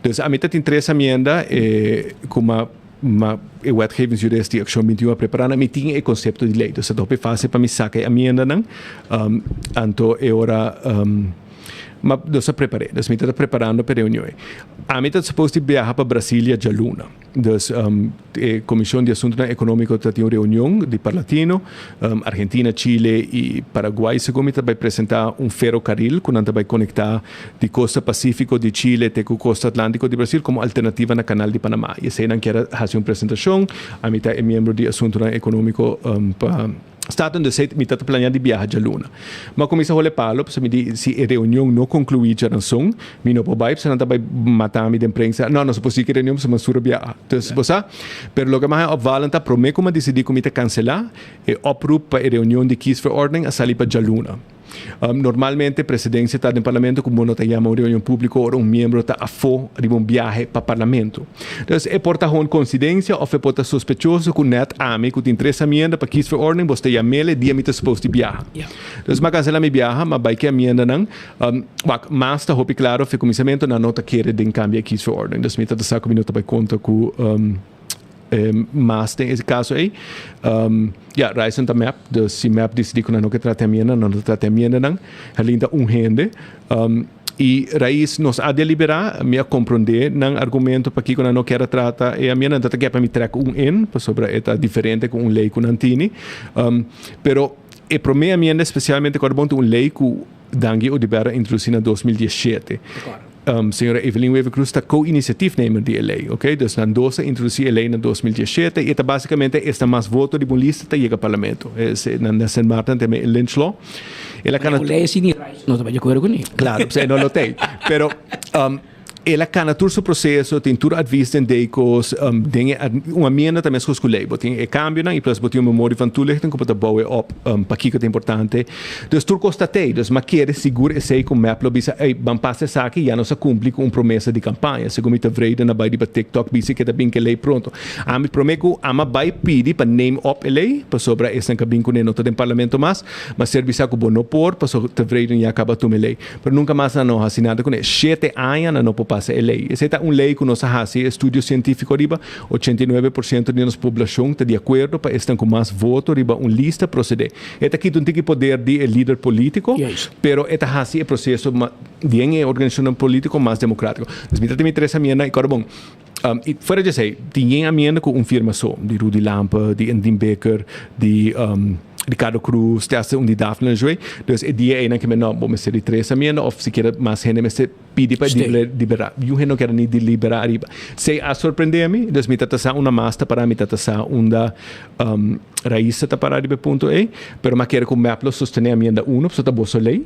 Dus ami ta tin tres amienda e ku ma. Ma e wetgevingsjurist di Akshon 21 a prepará nan, mi tin e konsepto di lei. Dus ta hopi fásil pa mi saka e amiendanan. Anto e ora ma nos a prepar'é. Dus mi ta preparando pa e reunion ei. Ami ta supos di biaha pa Brasilia djaluna. Dus e Komishon di Asuntunan Ekonómiko ta tin un reunion di Parlatino. Argentina, Chile i Paraguay segun mi ta bai presentá un ferokaril ku nan ta bai konektá di kosta Pasífiko di Chile te ku kosta Atlántiko di Brasil komo alternativa na Kanal di Panamá. I esei nan kier a hasi un presentashon. Ami ta e miembro di Asuntunan Ekonómiko pa Staten, dus mi ta ta planea di biaha djaluna. Mi a kuminsá hole palo pasobra mi di si e reunion no konkluí djaranson mi no por bai pasobra nan ta bai mata mi den prensa. No, nos a por sigui reunion pasobra Mansur a biaha. Dus bo sa. Pero loke mi a haña opvalend ta promé ku mi a disidí ku mi ta kanselá e oproep pa e reunion di kiesverordening a sali pa djaluna. Normalmente presidencia ta den parlamento cu bo no ta yama un reunion publico ora un miembro ta afo riba un biahe pa parlamento. Dus e por ta hon coincidencia of e por ta sospechoso cu net ami cu tin tres amienda pa kiesverordening bos ta yamele dia mi ta supos di biaha. Dus m'a cancela mi biaha, m'a bay ki amiendanan. Wak, mas ta hopi claro fe cuminsamento nan no ta kere den cambia e kiesverordening. Dus mi ta ta sa cu mi no ta bay conta cu. Mas den e kaso ei, ya, Ryson ta mep, dus si mep disidí ku nan no ke trata e amienda, nan no ta trata e amiendanan. Herlin ta un hende. I Rais, nos a deliberá, mi a komprondé nan argumento pakiko nan no kier a trata e amienda. Nan ta ta ke pa mi trèk un in, pasobra e ta diferente ku un lei ku nan tini. Pero e promé amienda espesialmente kòrda bon ta un lei ku Dangui Oduber a introdusí na 2017. Señora Evelyn Wever-Croes ta co-initiatiefnemer di e ley, ok? Dus nan dos a introdusí e ley na 2017 i e ta básicamente esta mas voto riba un lista ta yega parlamento. Nan na Sint Maarten ta e Lynch Law. El a cana. Un ley así ni Rice no ta bai di acuerdo kuné. Claro, p'esei no lo t'ei. Pero El a cana tur su proceso, tin tur advies den decos, den e un amienda ta mescos cu ley. Bo tin e cambionan y plus bo tin un memorie van toelichting cu bo ta bouw e op pakico ta importante. Dus tur cos ta tey. Dus m'a kere sigur esey cu mep lo bisa, ey, ban pasa esaki, ya nos a cumpli cu un promesa di campaña. Segun mi ta vrede na bay riba TikTok bisa ke ta bin ke ley pronto. Ami prome cu ama bay pidi pa neem op e ley, pasobra esnan cu a bin cune no ta den parlamento mas. M'a ser bisa cu bo no por, pasobra tevreden ya caba tuma e ley. Pero nunka mas nan no hasi nada kuné. Shete aña nan no por pasa e lei. Esei ta un lei ku nos a hasi estudio sientífiko riba. 89 por siento di nos poblashon ta di akuerdo pa esnan ku mas voto riba un lista prosedé. E ta kita un tiki poder di e lider polítiko, pero e ta hasi e proseso den e organisashonnan polítiko mas demokrátiko. Dus mi ta tin mi tres amianan i kòrda bon. Um, y fuera di esey, tin yen amienda cu un firma so, di Rudy Lampe, di Andien Bikker, di um, Ricardo Croes, te hasta un di Daphne Lejuez. Dus e dia eynan ke men no, bo mester di tres amienda of sikiera mas hende mester pidi pa delibera. Yu hende no kier ni delibera ariba. Sey a sorprende mi, dus mi ta ta sa unda mas ta para, mi ta ta sa unda um, Raisa ta para riba e punto ey, pero mi a kere cu mep lo sostene amienda uno, pasobra ta boso ley.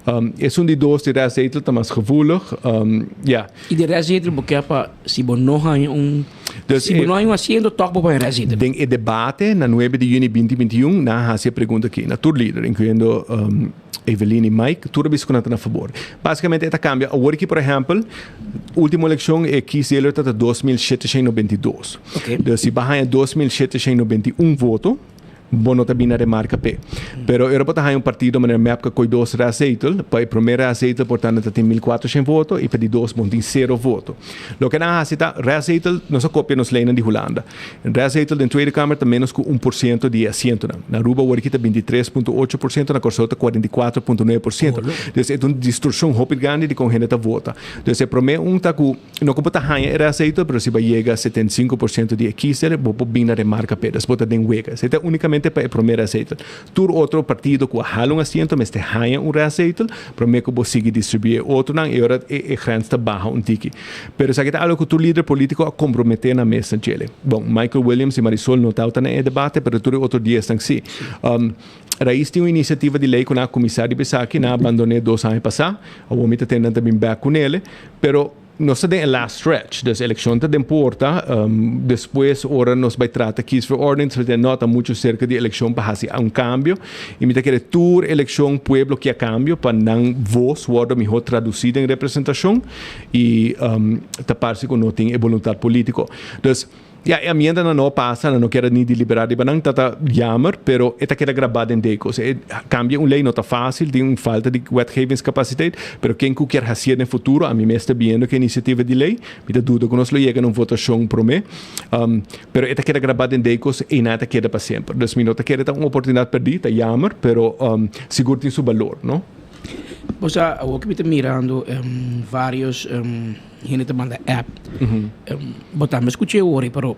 Um, esun di dos di restzetel ta mas gevoelig, um, ja. Y di restzetel bo kier pa si bo no haña un, Dus si bo no haña un asiento toch bo por haña restzetel. Den e debate na nuebe di juni binti 21 nan a haci e pregunta aki na tur lider, incluyendo um, Evelyn y Mike, tur a bisa cu nan ta na fabor. Basicamente e ta cambia awor aki, por ehempel, ultimo eleccion e kiesdeler ta ta 2792. Dus si bo a haña 2791 voto, Bo no ta bini na remarka p'e. Pero ora bo ta haña un partido manera mep ka koi dos raadszetel, pa e prome raadszetel por ta nan ta tin 1400 voto i pa di dos bon tin sero voto. Loke nan a hasi ta, raadszetel, nos a kopia nos leynan di Hulanda. Raadszetel den Tweede Kamer ta menos ku 1% di e asientonan. Na Aruba awor aki ta 23.8%, na Kòrsou ta 44.9%. Dus e ta un distorshon hopi grandi di kon hende ta vota. Dus e prome un ta ku. No ku bo ta haña e reaseito, pero si bo a yega 75% di e kiesder, bo por bin na remarka p'e. Dus bo ta den wega. Esei ta únikamente pa e promé reaseito. Tur otro partido ku a hala un asiento mester haña un reaseito promé ku bo sigui distribuí e otronan i ora e e grens ta baha un tiki. Pero esaki ta algu ku tur lider polítiko a komprometé nan mes na djele. Bon, Michael Williams i Marisol no tabata na e debate, pero tur e otro diesnan sí. Raiz tin un inisiativa di lei ku nan a kuminsá riba esaki, nan a abandon'é dos aña pasá. Awor mi ta tende nan ta bin bèk kunele. Pero nos ta den e last stretch, dus elekshon ta den porta. Despues ora nos bai trata kiesverordening, nos ta no ta muchu serka di elekshon pa hasi un kambio. I mi ta kere tur elekshon pueblo kia kambio pa nan vos wòrdu mihó tradusí den representashon i ta parse ku no tin e boluntat polítiko. Dus. Ya, e amiendanan no a pasa, nan no kier a ni deliberá riba nan, ta ta jammer, pero e ta keda grabá den deko. Osea, e kambia un lei no ta fásil, tin un falta di wetgevingscapaciteit, pero ken ku kier hasié den futuro, ami mes ta biendo ku e inisiativa di lei, mi ta duda ku nos lo yega na un votashon promé, pero e ta keda grabá den dekos, einan e ta keda pa semper. Dus mi no ta kere ta un oportunidat pèrdí, ta jammer, pero sigur tin su balor, no? Bo sa, awor ku mi ta mirando varios. Hende ta manda app. Bo tambe skucha e ori, pero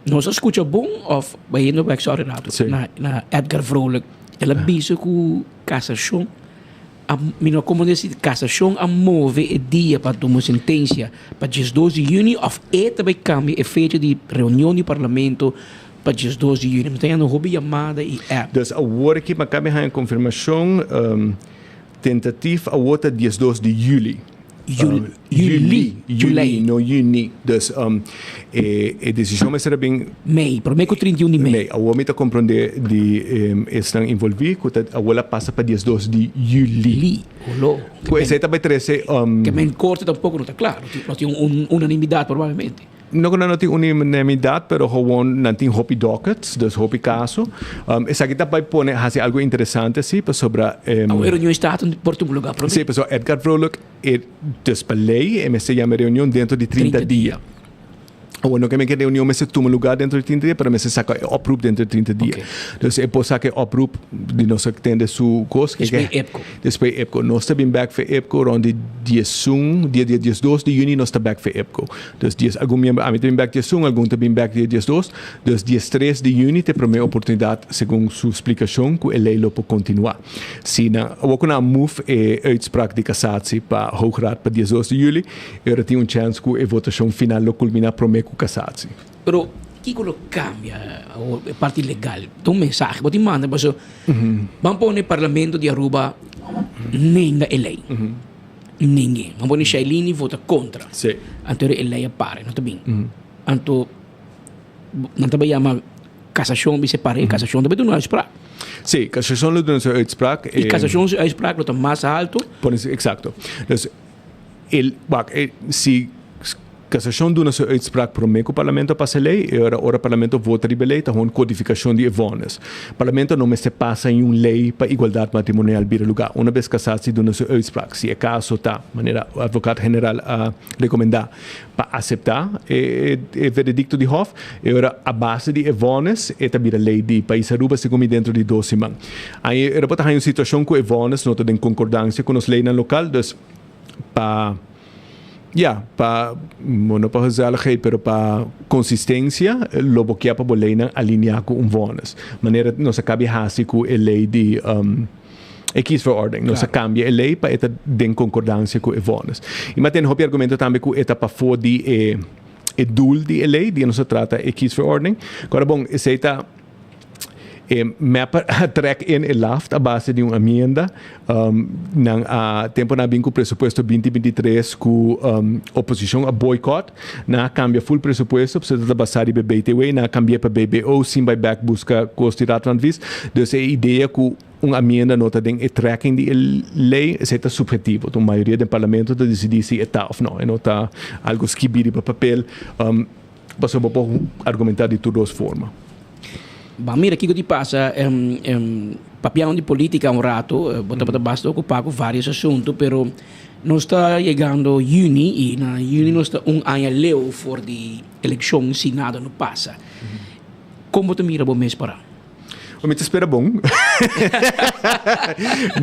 nos a skucha bon of bayendo bek sorry rato Sí. na na Edgar Vrolijk. El a bisa ku kasashon a mi no komprende si kasashon a move e dia pa tuma sentensia pa 12 di yüni of e ta bai kambia e fecha di reunion di parlamento pa 12 di yüni. Mi ta yanda hopi yamada i app. Dus awor aki mi a kaba di haña konfirmashon tentatief awor ta 12 di yüli. Juli. Juli, Juli, no juni. Dus e e desishon mester a bin. Mei, promé ku 31 di mei. Mei. Awor mi ta komprondé di esnan involví ku ta awor a pasa pa 12 di juli. Li, olo. Ku esei ta bai trese. Ke men korte tampoko no ta kla. No tin un unanimidat probablemente. No ku nan no tin unanimidat, pero gewoon nan tin hopi dockets, dus hopi kaso. Esaki ta bai pone hasi algo interesante si, pasobra. Awe e reunion Staten por tuma lugar prome. Si, pasobra Edgar Vrolijk e dus pa ley e mester yama e reunion dentro di 30 dia. Awor no ke men ke reunion mester tuma lugar dentro di 30 dia, pero mester saka e oproep dentro di 30 dia. Dus e por saka e oproep di nos a tende su kos. Despues EPCO. Despues EPCO. Nos ta bin bek for EPCO rond di 11, dia dia 12 di juni nos ta bek for EPCO. Dus dies algun miembro, ami ta bin bek 11, algun ta bin bek dia 12. Dus 13 di juni ta e prome oportunidat segun su splikashon ku e lei lo por kontinuá. Si nan awor ku nan a move e uitspraak di Cassatie pa Hoge Raad pa 12 di juli, e ora tin un chèns ku e votashon final lo kulminá prome ku Cassatie. Pero kiko lo kambia awor e parti legal? Ta un mensahe bo tin manda pasobra ban pone parlamento di Aruba nenga e lei. Ninguém. Ban pone Shailene vota kontra. Sí. Anto e lei a para, no ta bin. Anto nan ta bai yama Casacion bisa para e Casacion ta bai duna uitspraak. Sí, Casacion lo duna su uitspraak. Y Casacion su uitspraak lo ta mas alto. Por exacto. Dus el, wak, e, si Casacion duna su uitspraak prome cu Parlamento a pasa e ley, e ora ora Parlamento vota riba e ley ta hon codificacion di e vonnis. Parlamento no mester pasa niun ley pa igualdad matrimonial bira lugar. Una bes Cassatie duna su uitspraak, si e caso ta manera Advocaat General a recomenda pa acepta e e veredicto di Hof, e ora a base di e vonnis e ta bira ley di pais Aruba segun mi dentro di dos siman. Aña e ora bo ta haña un situacion cu e vonnis no ta den concordancia cu nos leynan local, dus pa. Ya, pa, no pa gezelligheid, pero pa consistencia, lo bo kier pa bo leynan alinea cu un vonnis. Manera nos a cabi haci cu e ley di e kiesverordening. Nos a cambia e ley pa e ta den concordancia cu e vonnis. Y mi a tene hopi argumento tambe cu e ta pafo di e e doel di e ley, di nos a trata e kiesverordening. Cu bon, esey ta. E mep a trek in e laft a base di un amienda. Nan a tempo nan a bin ku presupuesto binti binti tres ku oposishon a boycott. Nan a kambia full presupuesto pasobra ta basa riba e BTW. Nan a kambi'é pa BBO sin bai bek buska kos di Raad van Advies. Dus e idea ku un amienda no ta den e trekking di e lei esei ta subhetivo. Ta un mayoria den parlamento ta disidí si e ta òf no. E no ta algu skibí riba papel. Pasobra bo por argumentá di tur dos forma. Ban mira kiko di pasa papiando di politica un rato, bo tabata basta ocupa cu varios asunto, pero nos ta yegando juni y na juni nos ta un aña leu for di eleccion si nada no pasa. Con bo ta mira bo mes para? Mi ta spera bon.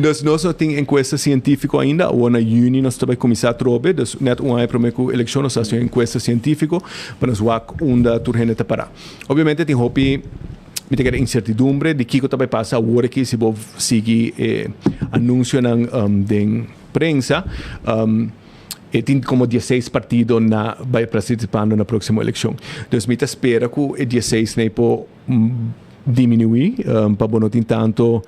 Dus nos no tin encuesta cientifico ainda. Awor na juni nos ta bai cuminsa atrobe. Dus net un aña prome cu eleccion nos ta haci un encuesta cientifico pa nos wak unda tur hende ta para. Obviamente tin hopi, mi ta kere incertidumbre di kico ta bai pasa awor aki si bo sigui e anuncionan den prensa. E tin como dieseis partido na bai participando na proximo eleccion. Dus mi ta spera cu e dieseis nei por diminuí pa bo no tin tanto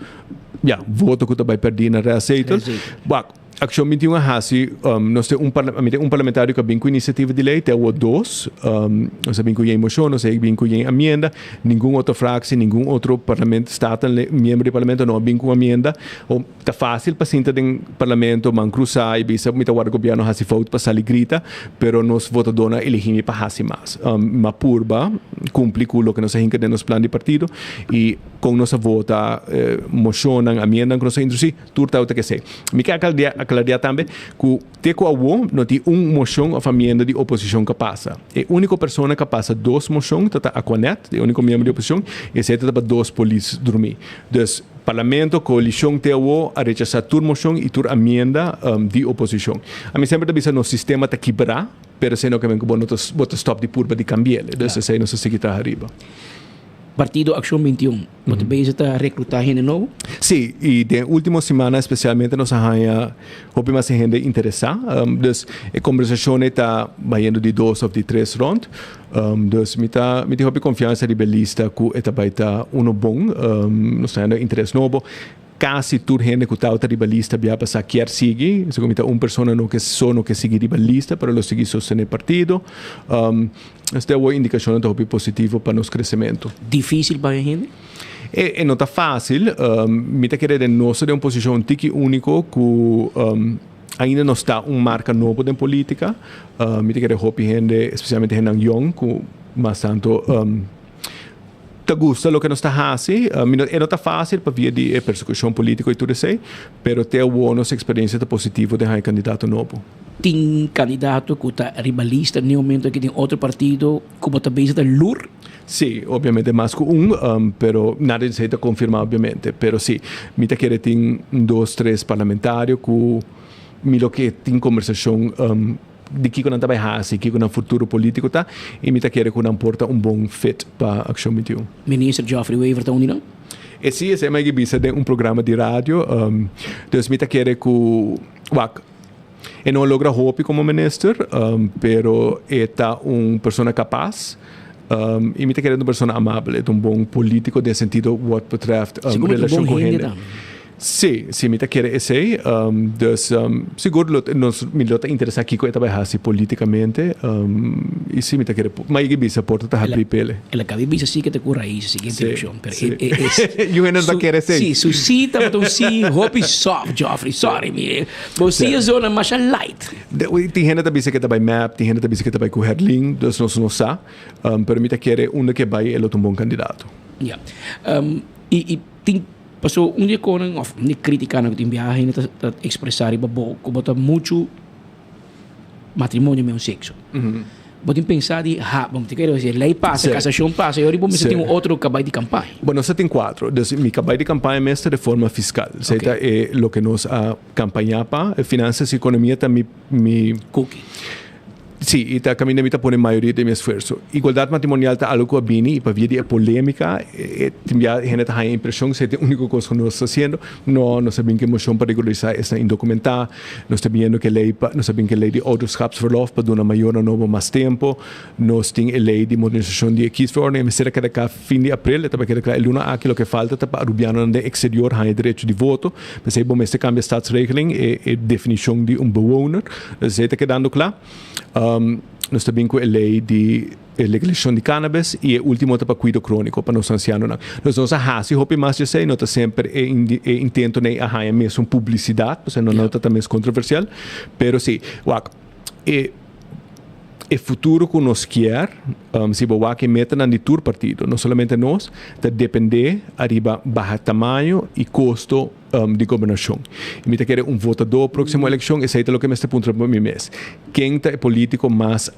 ya voto ku ta bai pèrdí na restzetel. Wak, Akshon 21 a hasi, nos tin un mi tin un parlamentario ku a bin ku inisiativa di lei, te awor dos, nos a bin ku yen moshon, nos a bin ku yen amienda, ningun otro fraksie, ningun otro parlament, staten, miembro di parlamento no a bin ku amienda. Ta fácil pa sinta den parlamento man cruzá y bisa mi ta warda gobierno haci fout pa sali grita, pero nos votadornan a elegi mi pa haci mas. Mi a purba cumpli cu loke nos a hinca den nos plan di partido y con nos a vota, mocionnan, amiendanan cu nos a introduci, tur tabata kesey. Mi ke aclaria tambe cu te cu awo no tin un mocion of amienda di oposicion cu a pasa. E unico persona cu a pasa dos mocion ta ta Aquanet, e unico miembro di oposicion, y esey ta ta pa dos polis drumi. Dus. Parlamento, coalicion te awo a rechasa tur mocion y tur amienda di oposicion. Ami semper ta bisa nos sistema ta kibra, pero esey no ke men ku bo no ta bo ta stop di purba di cambi'el. Dus esey nos ta sigui traha riba. Partido Accion 21, bo ta bezig ta recluta hende nobo? Si, y den ultimo simana especialmente nos a haña hopi mas hende interesa. Dus e conversacion ey ta bayendo di dos of di tres rond. Dus mi ta mi tin hopi konfiansa riba e lista ku e ta bai ta uno bon. Nos ta hende interes nobo. Kasi tur hende ku tabata riba lista bia pasá kier sigui. Segun mi ta un persona no ke so no ke sigui riba lista pero lo sigui sostené partido. Esei awor indikashonnan ta hopi positivo pa nos kresementu. Difísil pa e hende? E no ta fásil. Mi ta kere den nos ta den un posishon un tiki úniko ku. Ainda nos ta un marca nobo den politica. Mi ta kere hopi hende, especialmente hendenan yong, cu mas tanto ta gusta loke nos ta haci. Mi no, e no ta facil pa via di e persecucion politico y tur esey, pero te awor nos experiencia ta positivo den haña candidato nobo. Tin candidato cu ta riba lista den e momento aki den otro partido cu bo ta bezig ta lur? Sí, obviamente mas cu un, pero nada di esey ta confirma obviamente. Pero sí, mi ta kere tin un dos, tres parlamentario cu mi lo ke tin conversacion di kico nan ta bay haci, kico nan futuro politico ta, y mi ta kere cu nan por ta un bon fit pa Accion 21. Minister Geoffrey Wever ta un di nan? E sí, esey mi a bisa den un programa di radio. Dus mi ta kere cu, wak, E no a logra hopi como minister, pero e ta un persona capaz y mi ta kere un persona amabel. E ta un bon politico den sentido wat betreft relacion cu hende. Sí, sí, mi ta kere esey. Dus sigur lo nos mi lo ta interesa kico e ta bay haci politicamente y sí mi ta kere ma yega bisa porta ta habri p'ele. El a caba di bisa sí ke ta cu raiz e siguiente eleccion, pero e e e Yu hende no ta kere esey. Sí, su sí tabata un sí hopi soft, Geoffrey, sorry mi. Bo sí e zona masha light. Tin hende ta bisa ke ta bai mep, tin hende ta bisa ke ta bai ku Herlin, dus nos no sa. Pero mi ta kere unda ke bai e lo ta un bon kandidato. Ya. I i tin paso un di e konan òf un di e kritikanan ku tin biaha hende ta ta ekspresá riba bo ku bo ta muchu matrimonio meun sekso. Bo tin pensa di ha, bo tin kere si e lei pasa, kasashon pasa, i ora bo mester tin un otro kabai di kampaña. Bo nos ta tin kuatro. Dus mi kabai di kampaña mes ta reforma fiskal. Esei ta e loke nos a kampañá pa. E finansas i ekonomia ta mi mi. Cookie. Si, y ta caminda mi ta pone mayoria di mi esfuerso. Igualdad matrimonial ta algo cu a bini y pavia di e polemica e tin bia hende ta haya impresion si e ta e unico cos cu nos ta haciendo. No, nos ta bin cu e mocion pa regularisa esnan indocumenta, nos ta biniendo cu e ley pa, nos ta bin cu e ley di ouderschapsverlof pa duna mayornan nobo mas tempo, nos tin e ley di modernisacion di e kiesverordening, e mester a keda ca fin di april, e ta bay keda cla e luna aki, loke falta ta pa Arubianonan den exterior haya derecho di voto, p'esey bo mester cambia statsregeling, e e definicion di un bewoner, esey ta kedando cla. Nos ta bin cu e ley di e legalisacion di cannabis y e ultimo ta pa cuido cronico pa nos ancianonan. Nos nos a haci hopi mas di esey, no ta semper e e intento n'ey a haya mesun publicidad, pasobra no ta ta mes controversial, pero si, wak, e e futuro cu nos kier, si bo wak e metanan di tur partido, no solamente nos, ta depende ariba baha tamaño y costo di gobernacion. Y mi ta kere un votador proximo eleccion, esey ta loke mester puntra pa mi mes. Ken ta e politico mas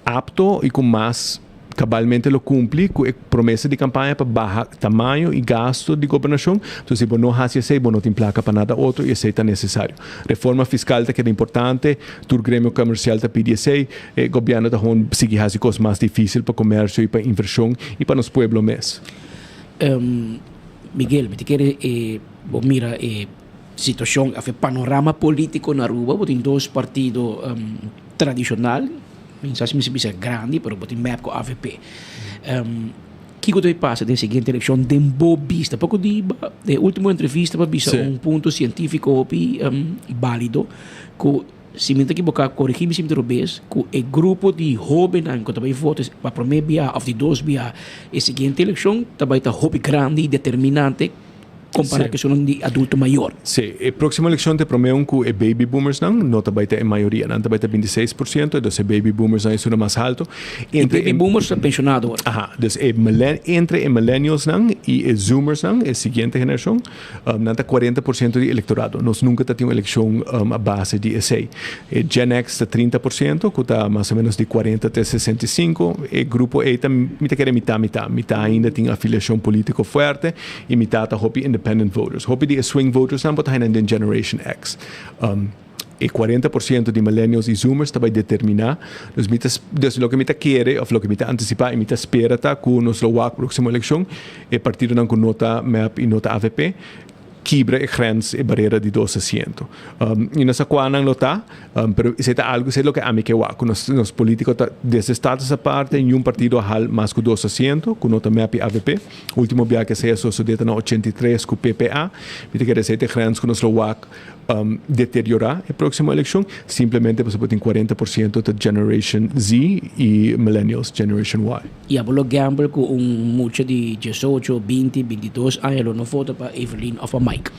apto y cu mas cabalmente lo cumpli cu e promesa di campaña pa baha tamaño y gasto di gobernacion? Entonces si bo no haci esey bo no tin placa pa nada otro y esey ta necesario. Reforma fiscal ta keda importante, tur gremio comercial ta pidi esey, e gobierno ta gewoon sigui haci cos mas dificil pa comercio y pa inversion y pa nos pueblo mes. Miguel, mi ta kere e bo mira e situacion of e panorama politico na Aruba, bo tin dos partido tradicional, mi no sa si mi bisa grandi, pero bo tin mep cu avp. Kico ta bay pasa den siguiente eleccion den bo bista? Poco di e ultimo entrevista bo a bisa un punto cientifico hopi valido cu Si mi ta ekiboká, korigí mi si mi ta robes, ku e grupo di hóbennan ku ta bai vota pa promé bia òf di dos bia e siguiente elekshon ta bai ta hopi grandi i determinante kompará ku esunnan di adulto mayor. Sí, e próksimo elekshon ta e promé un ku e baby boomersnan no ta bai ta e mayoria. Nan ta bai ta 26 por siento, entonces e baby boomersnan esunnan mas haltu. E baby boomers ta penshonado awor. Aha, dus e entre e millennialsnan i e zoomersnan, e siguiente generashon, Nan ta cuarenta por ciento di electorado. Nos nunca ta tin un eleccion a base di esey. E Gen X ta trinta por ciento, cu ta mas o menos di cuarenta te sesenta i sinku. E grupo ey ta, mi ta kere mitá mitá. Mitá ainda tin afiliacion politico fuerte y mitá ta hopi independent voters. Hopi di e swing votersnan bo ta haña nan den Generation X. E cuarenta por ciento di millennials y zoomers ta bay determina. Dus mi ta, dus loke mi ta kere of loke mi ta anticipa y mi ta spera ta cu nos lo wak proximo eleccion e partidonan cu no ta mep y no ta avp kibra e grens, e barera di dos asiento. Y no sa cuanan lo ta, pero esey ta algo, esey loke ami ke wak, cu nos, nos politico ta desde Status Aparte niun partido a hal mas cu dos asiento cu no ta mep y avp. Ultimo biaha cu esey a sosode ta na 83 cu PPA. Mi ta kere esey ta e grens cu nos lo wak. deteriorá e próksimo elekshon, simplemente pasobra bo tin kuarenta por siento ta Generation Z i Millennials, Generation Y. I abo lo gamble ku un mucha di diesocho, binti, bintidos aña lo no vota pa Evelyn òf pa Mike?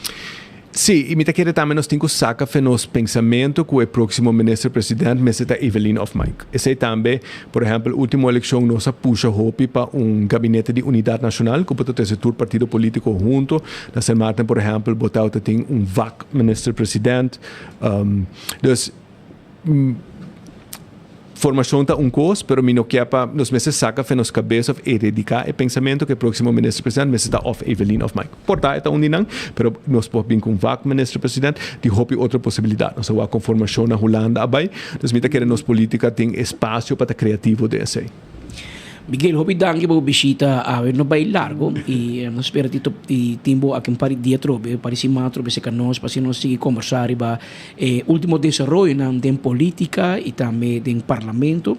Sí, i mi ta kere tambe nos tin ku saka fe nos pensamentu ku e próksimo minister president mester ta Evelyn òf Mike. Esei tambe, por ehèmpel, último elekshon nos a pusha hopi pa un gabinete di unidat nashonal ku por ta trese tur partido polítiko hunto. Na Sint Maarten, por ehèmpel, bo tabata tin un vak minister president. Dus, formashon ta un kos, pero mi no kier pa nos mester saka fe nos kabes òf erediká e pensamentu ku e próksimo minister president mester ta òf Evelyn òf Mike. Por ta e ta un di nan, pero nos por bin ku un vak minister president di hopi otro posibilidat. Nos a wak kon formashon na Hulanda a bai, dus mi ta kere nos politika tin espasio pa ta kreativo den esei. Miguel, hopi danki pa bo bishita awe. No bai largo i nos spera di di tin bo aki un par di dia atrobe, un par di siman atrobe serka nos pa asina nos sigui kombersá riba e ultimo desaroyonan den politika i tambe den parlamento.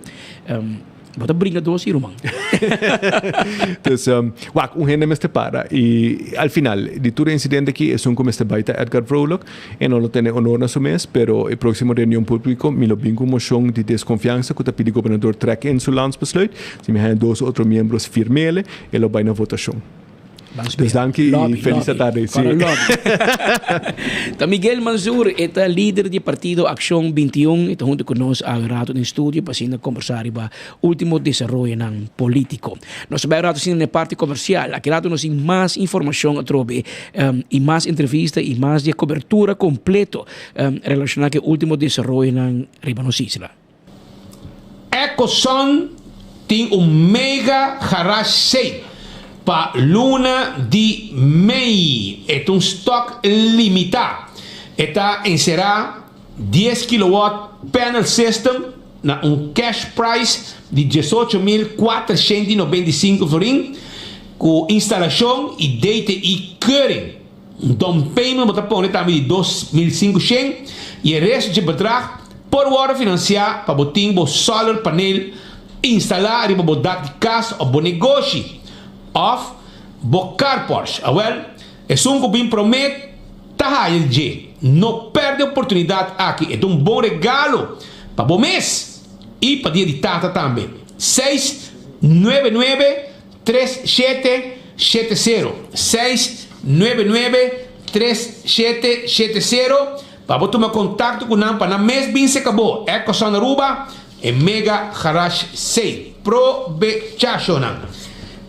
Bo ta bringa dos i ruman. Dus, wak, un hende mester para i al final di tur e incidente aki esun ku mester bai ta Edgar Vrolijk. E no lo tene honor na su mes, pero e próksimo reunion públiko mi lo bin ku un moshon di deskonfiansa ku ta pidi gobernador trek in su landsbesluit. Si mi haña dos otro miembros firm'ele, e lo bai na votashon. Dus danki i felis atardi. Sí. Ta Miguel Mansur, e ta lider di partido Accion 21, e ta hunto ku nos awe rato den studio pa asina kombersá riba ultimo desaroyonan politiko. Nos ta bai un rato asina na e parti komersial. Aki rato nos tin mas informashon atrobe i mas entrevista i mas di e kobertura kompleto relashoná ku e ultimo desaroyonan riba nos isla. Ecoson tin un mega garage sale pa luna di mei. E ta un stock limita. E ta encera dies kilowatt panel system. na un cash price di 18495 florin ku instalashon i DTI keuring. Un down payment bo ta pone tambe di 2500 i e resto dje bedrag por wòrdu finansiá pa bo tin bo solar panel instalá riba bo dak di kas òf bo negoshi òf bo carporch. Awèl, esun ku bin promé ta haya di dje. No pèrdè oportunidat aki, e ta un bon regalo pa bo mes i pa dia di tata tambe. 699 3770 699 3770 pa bo tuma kontakto ku nan pa nan mes bin seka bo Ecoson Aruba e mega garage sale. Probecha shownan.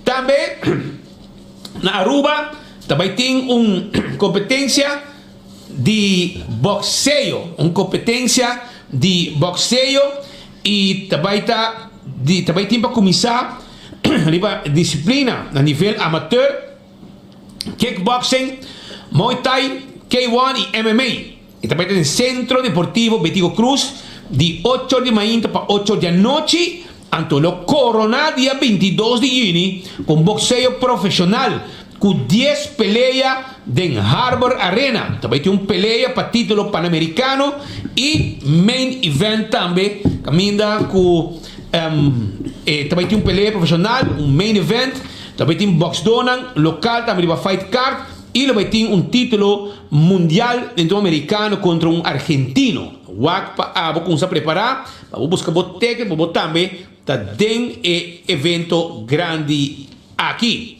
Tambe na Aruba ta bai tin un kompetensia di boxeo, un kompetensia di boxeo i ta bai ta di ta bai tin pa kuminsá riba disiplina na nivel amateur, kickboxing, Muay Thai, K-one i MMA. E ta bai ta den Centro Deportivo Betico Croes di ocho or di mainta pa ocho or di anochi, anto lo corona dia 22 di juni cu un boxeo profesional cu dies pelea den Harbor Arena. Ta bai tin un pelea pa titulo Panamericano y main event tambe caminda cu e ta bai tin un pelea profesional, un main event, ta bai tin boxdonan local tambe riba fight card. Y lo bay tin un titulo mundial den un americano contra un argentino. Wak pa abo cunsa prepara pa bo busca bo ticket pa bo tambe ta den e evento grandi aki.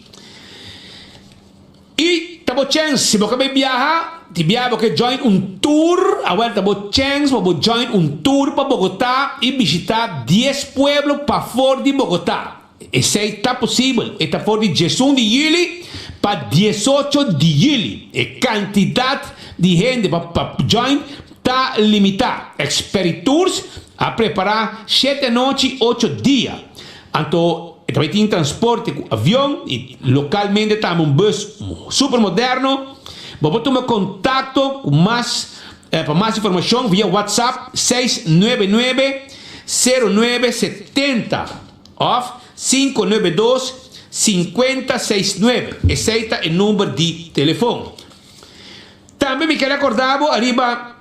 Y ta bo chens si bo ka bay biaha, di biaha bo ke join un tour, awel ta bo chens pa bo join un tour pa Bogota y bishita dies pueblo pafor di Bogota. Esei ta posibel, e ta for di diesun di yüli pa diesocho di yüli. E kantidat di hende pa pa join ta limitá. Experitours a prepará shete anochi ocho dia. Anto e ta bai tin transporte ku avion i lokalmente tambe un bus super moderno. Bo por tuma kontakto ku mas pa mas informashon via WhatsApp 699 09 70. Of 592 50 69. Esei ta e number di telefon. Tambe mi ker acorda bo ariba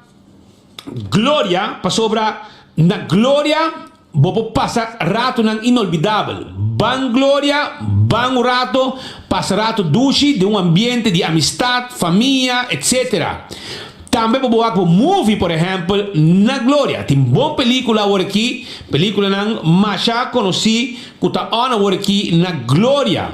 Gloria, pasobra na Gloria bo por pasa ratonan inolvidabel. Ban Gloria, ban un rato, pasa rato dushi den un ambiente di amistad, famia, etc. Tambe bo por wak bo movie por ehempel na Gloria. Tin bon pelicula awor aki, peliculanan masha conoci cu ta on awor aki na Gloria.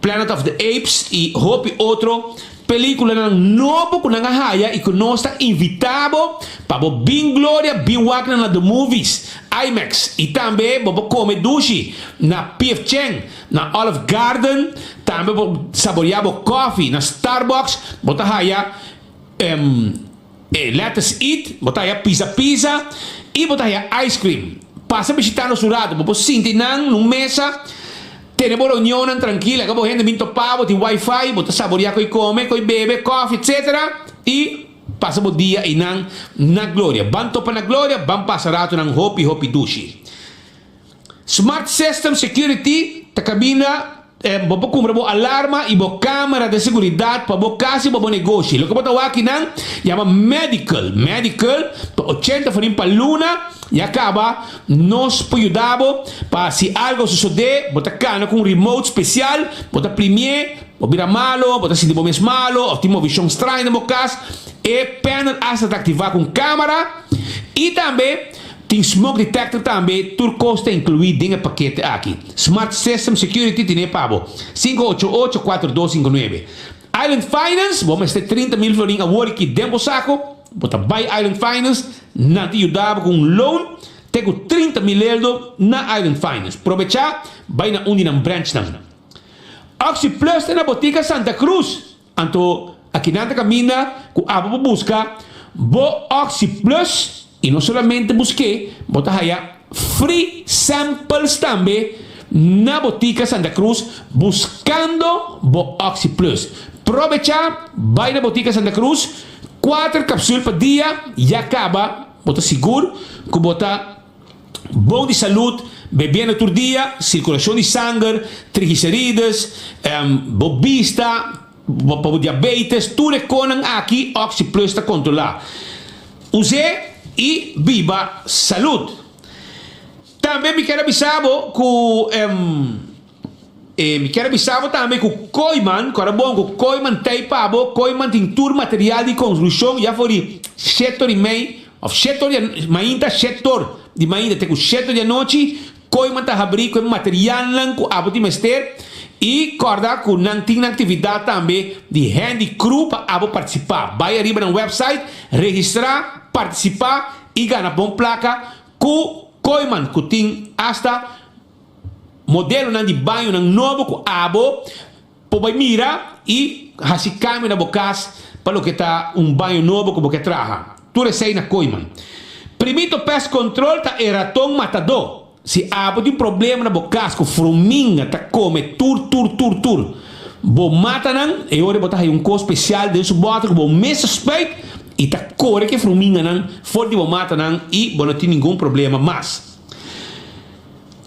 Planet of the Apes y hopi otro peliculanan nobo cu nan a haya y cu nos ta invita bo pa bo bin Gloria bin wak nan na The Movies, IMAX y tambe bo por come dushi na PF Chang, na Olive Garden. Tambe bo saborea bo koffie na Starbucks, bo ta haya e Let Us Eat, bo ta haya Pizza Pizza y bo ta haya ice cream. Pasa bishita nos un rato, bo por sinti nan na un mesa, tene bo reunionnan trankil, laga bo hende bin topa bo, tin wifi, bo ta saborea koe come, koe bebe, koffie etc. Y pasa bo dia einan na Gloria. Ban topa na Gloria, ban pasa ratonan hopi hopi dushi. Smart System Security ta kabina bo por kumpra bo alarma i bo kamera de seguridat pa bo kas i pa bo negoshi. Loke bo ta wak kinan yama Medical. Medical ta ochenta florin pa luna ya kaba nos por yuda bo pa si algo sosode bo ta kana ku un remote spesial bo ta primié bo bira malo bo ta sinti bo mes malo of tin movishon straño den bo kas e panel asta ta aktivá ku un kamera i tambe Tin smoke detector tambe, tur kos ta inkluí den e pakete aki. Smart System Security tine pa bo. 588 4259. Island Finance, bo mester 30 mil florin awor aki den bo sako, bo ta bai Island Finance, nan ta yuda bo ku un loan te ku 30 mil euro na Island Finance. Probechá, bai na un di nan branchnan. Oxi Plus ta na Botica Santa Cruz. Anto akinan ta kaminda ku abo por buska bo Oxi Plus i no solamente busk'é, bo ta haya free samples tambe na Botica Santa Cruz buskando bo Oxi Plus. Probechá, bai na Botica Santa Cruz, kuater kapsul pa dia ya kaba, bo ta sigur ku bo ta. Bon di salud, bebiendo tur dia, circulacion di sanger, triglicerides, bo bista, pa bo diabetes, tur e conan aki Oxi Plus ta controla. Us'e y biba salud. Tambe mi kier a bisa bo cu mi kier a bisa bo tambe cu Kooyman, cu ora bon cu Kooyman t'ey pa bo, Kooyman tin tur material di construccion ya for di shete or y mei of shete or di mainta shete or di mainta te cu shete or di anochi, Kooyman ta habri cu e materialnan cu abo tin mester y corda cu nan tin nan actividad tambe di handy crew pa abo participa. Bay ariba nan website, registra, participa y gana bon placa Ku Kooyman ku tin asta modelonan di bañonan nobo ku abo por bai mira i hasi kambio na bo kas pa loke ta un baño nobo ku bo ke traha. Tur esei na Kooyman. Primito Pest Control ta e raton matadó. Si abo tin problema na bo kas ku fruminga ta kome tur tur tur tur bo matanan, e ora bo ta haña un kos spesial den su bòter ku bo mes ta spuit i ta kore ku e fruminganan for di bo matanan i bo no tin ningun problema mas.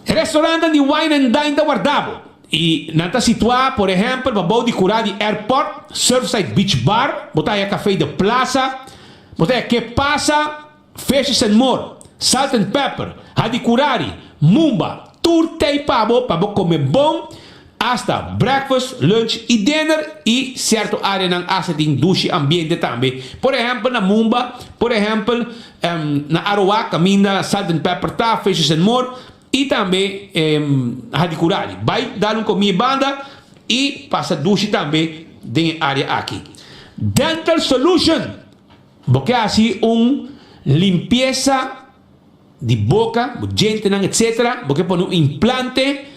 Restaurantnan di Wine and Dine ta warda bo i nan ta situá por ehèmpel pabou di kurá di Airport, Surfside Beach Bar, bo ta haña Café de Plaza, bo ta haña Ke Pasa, Fishes and More, Salt and Pepper, Hadicurari, Mumba, tur tei pa bo pa bo come bon hasta breakfast, lunch y dinner y cierto areanan hasta tin dushi ambiente tambe. Por ehempel na Mumba, por ehempel na Aroa caminda Salt and Pepper ta, Fishes and More y tambe Hadicurari. Bay dal un comida banda y pasa dushi tambe den e area aki. Dental Solution! Bo ke hasi un limpiesa di boka, bo djentenan etc. Bo ke pone un implante,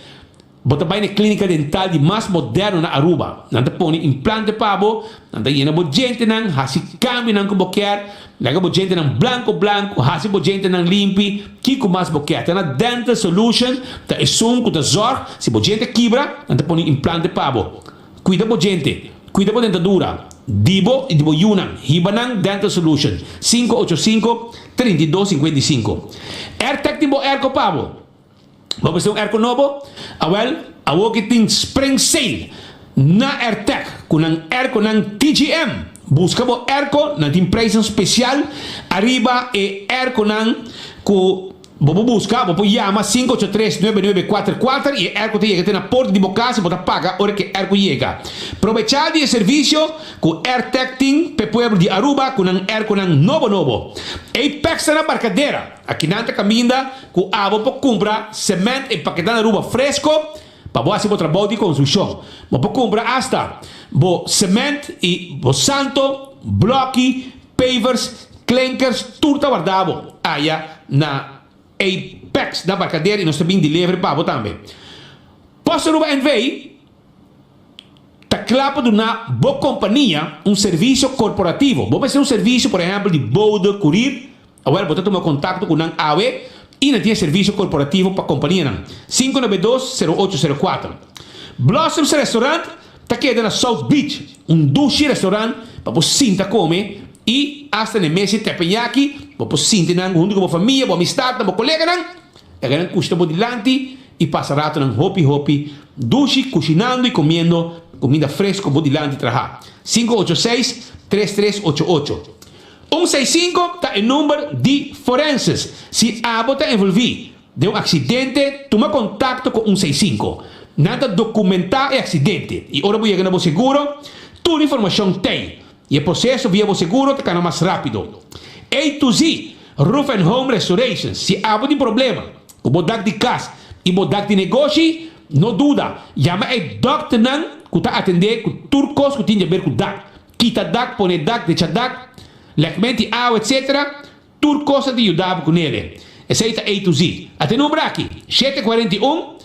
bo ta bai na e klinika dental di mas moderno na Aruba. Nan ta pone implante pa bo, nan ta yena bo djentenan, hasi kambionan ku bo kier, laga bo djentenan blanko blanko, hasi bo djentenan limpi, kiko mas bo kier. Ta na Dental Solution ta esun ku ta zorg si bo djente kibra, nan ta pone implante pa bo. Cuida bo djente, cuida bo dentadura, di bo y di bo yunan. Hiba nan Dental Solution, 585 32 55. Airtec tin bo airco pa bo. Bo mester un airco nobo? Awel, awoki tin Spring Sale na Airtec cu nan airconan TGM. Busca bo airco, nan tin prijsnan special ariba e airconan cu. Bo por buska, bo por yama 583 9944 i e airco ta yega te na porta di bo kas i bo ta paga ora ku e airco yega. Probechá di e servisio ku Airtec tin p'e pueblo di Aruba ku nan airconan nobo nobo. Apex ta na Barcadera. Akinan ta kaminda ku abo por kumpra sement empaketá na Aruba fresko pa bo hasi bo trabou di konstrukshon. Bo por kumpra asta bo sement i bo santo, blòki, Pavers, klinkers, tur ta warda bo aya na Apex na Barcadera y nos ta bin delivery pa bo tambe. Post Aruba NV ta kla pa duna bo compania un servicio corporativo. Bo mester un servicio por ehempel di bode, courier, awel bo ta tuma contacto cu nan awe y nan tin e servicio corporativo pa companianan. 592 0804. Blossoms Restaurant Ta keda na South Beach, un dushi restaurant pa bo sinta kome i asta na e mes di teppanyaki bo por sinti nan huntu ku bo famia, bo amistatnan, bo koleganan. Laga nan kushta bo dilanti i pasa ratonan hopi hopi dushi kushinando i komiendo kuminda fresko bo dilanti traha. 586 3388 165 ta e number di Forenses si abo ta envolvi. Den un aksidente, tuma kontakto ku un 65. Nan ta dokumentá e aksidente i ora bo yega na bo seguro, tur informashon t'ei i e proseso via bo seguro ta kana mas rápido. A to Z Roof and Home Restorations, Si abo tin problema ku bo dak di kas i bo dak di negoshi, no duda, yama e dòkternan ku ta atendé ku tur kos ku tin di aber ku dak, kita dak, pone dak, drecha dak, lèkment di awa, etc. Tur kos ta di yuda bo ku nele. Esei ta A to Z. A te number aki, 741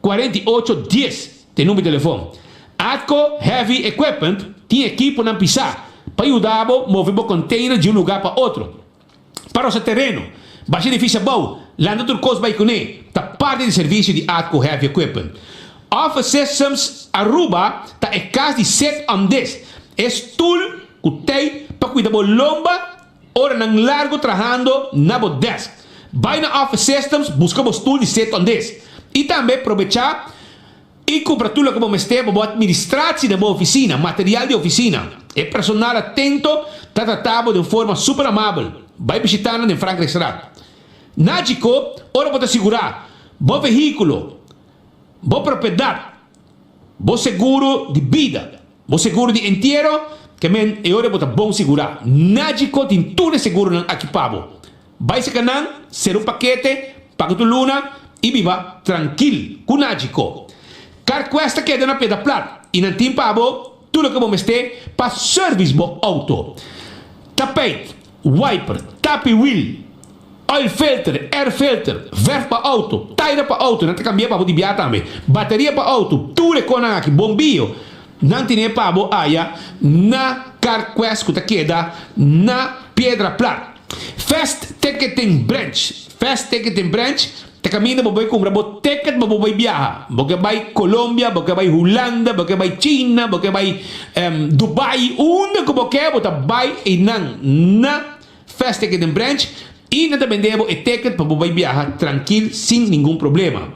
48 10 ta e number di telefon. Atco Heavy Equipment tin ekiponan pisá pa yuda bo move bo container di un lugá pa otro. Pa rosa tereno, basha edifisio abou, lanta tur kos bai kuné, ta parti di servisio di Atco Heavy Equipment. Office Systems Aruba ta e kas di Sit on This, e stul ku tei pa kuida bo lomba Oranan largo trahando na bo desk. Bai na Office Systems buska bo stul di sit on this. I tambe probechá i kumpra tur loke bo mester pa bo administratie den bo ofisina, material di ofisina. E personal atento ta trata bo den forma super amabel. Bai bishitá nan den Frankrijkstraat. Nagico, ora bo ta sigurá bo vehíkulo, bo propiedat, bo seguro di bida, bo seguro di entiero, ke men e ora bo ta bon sigurá. Nagico tin tur e seguronan aki pa bo. Bai seka nan, sera un pakete, paga tur luna i biba trankil ku Nagico. CarQuest ta keda na Piedra Plat i nan tin pa bo tur loke bo mester pa service bo auto. Tapijt, wiper, tapi wiel, oil filter, air filter, verf pa auto, taira pa auto, nan ta kambia pa bo di bia tambe, bateria pa auto, tur e konan aki, bombio, nan tine pa bo aya na CarQuest ku ta keda na Piedra Plat. Fast Ticketing Branch, Fast Ticketing Branch ta kaminda bo bai kumpra bo ticket pa bo bai biaha. Bo ke bai Colombia, bo ke bai Hulanda, bo ke bai China, bo ke bai Dubai, unda ku bo ke bo ta bai einan na Fast Ticketing Branch i nan ta bende bo e ticket pa bo bai biaha trankil sin ningun problema.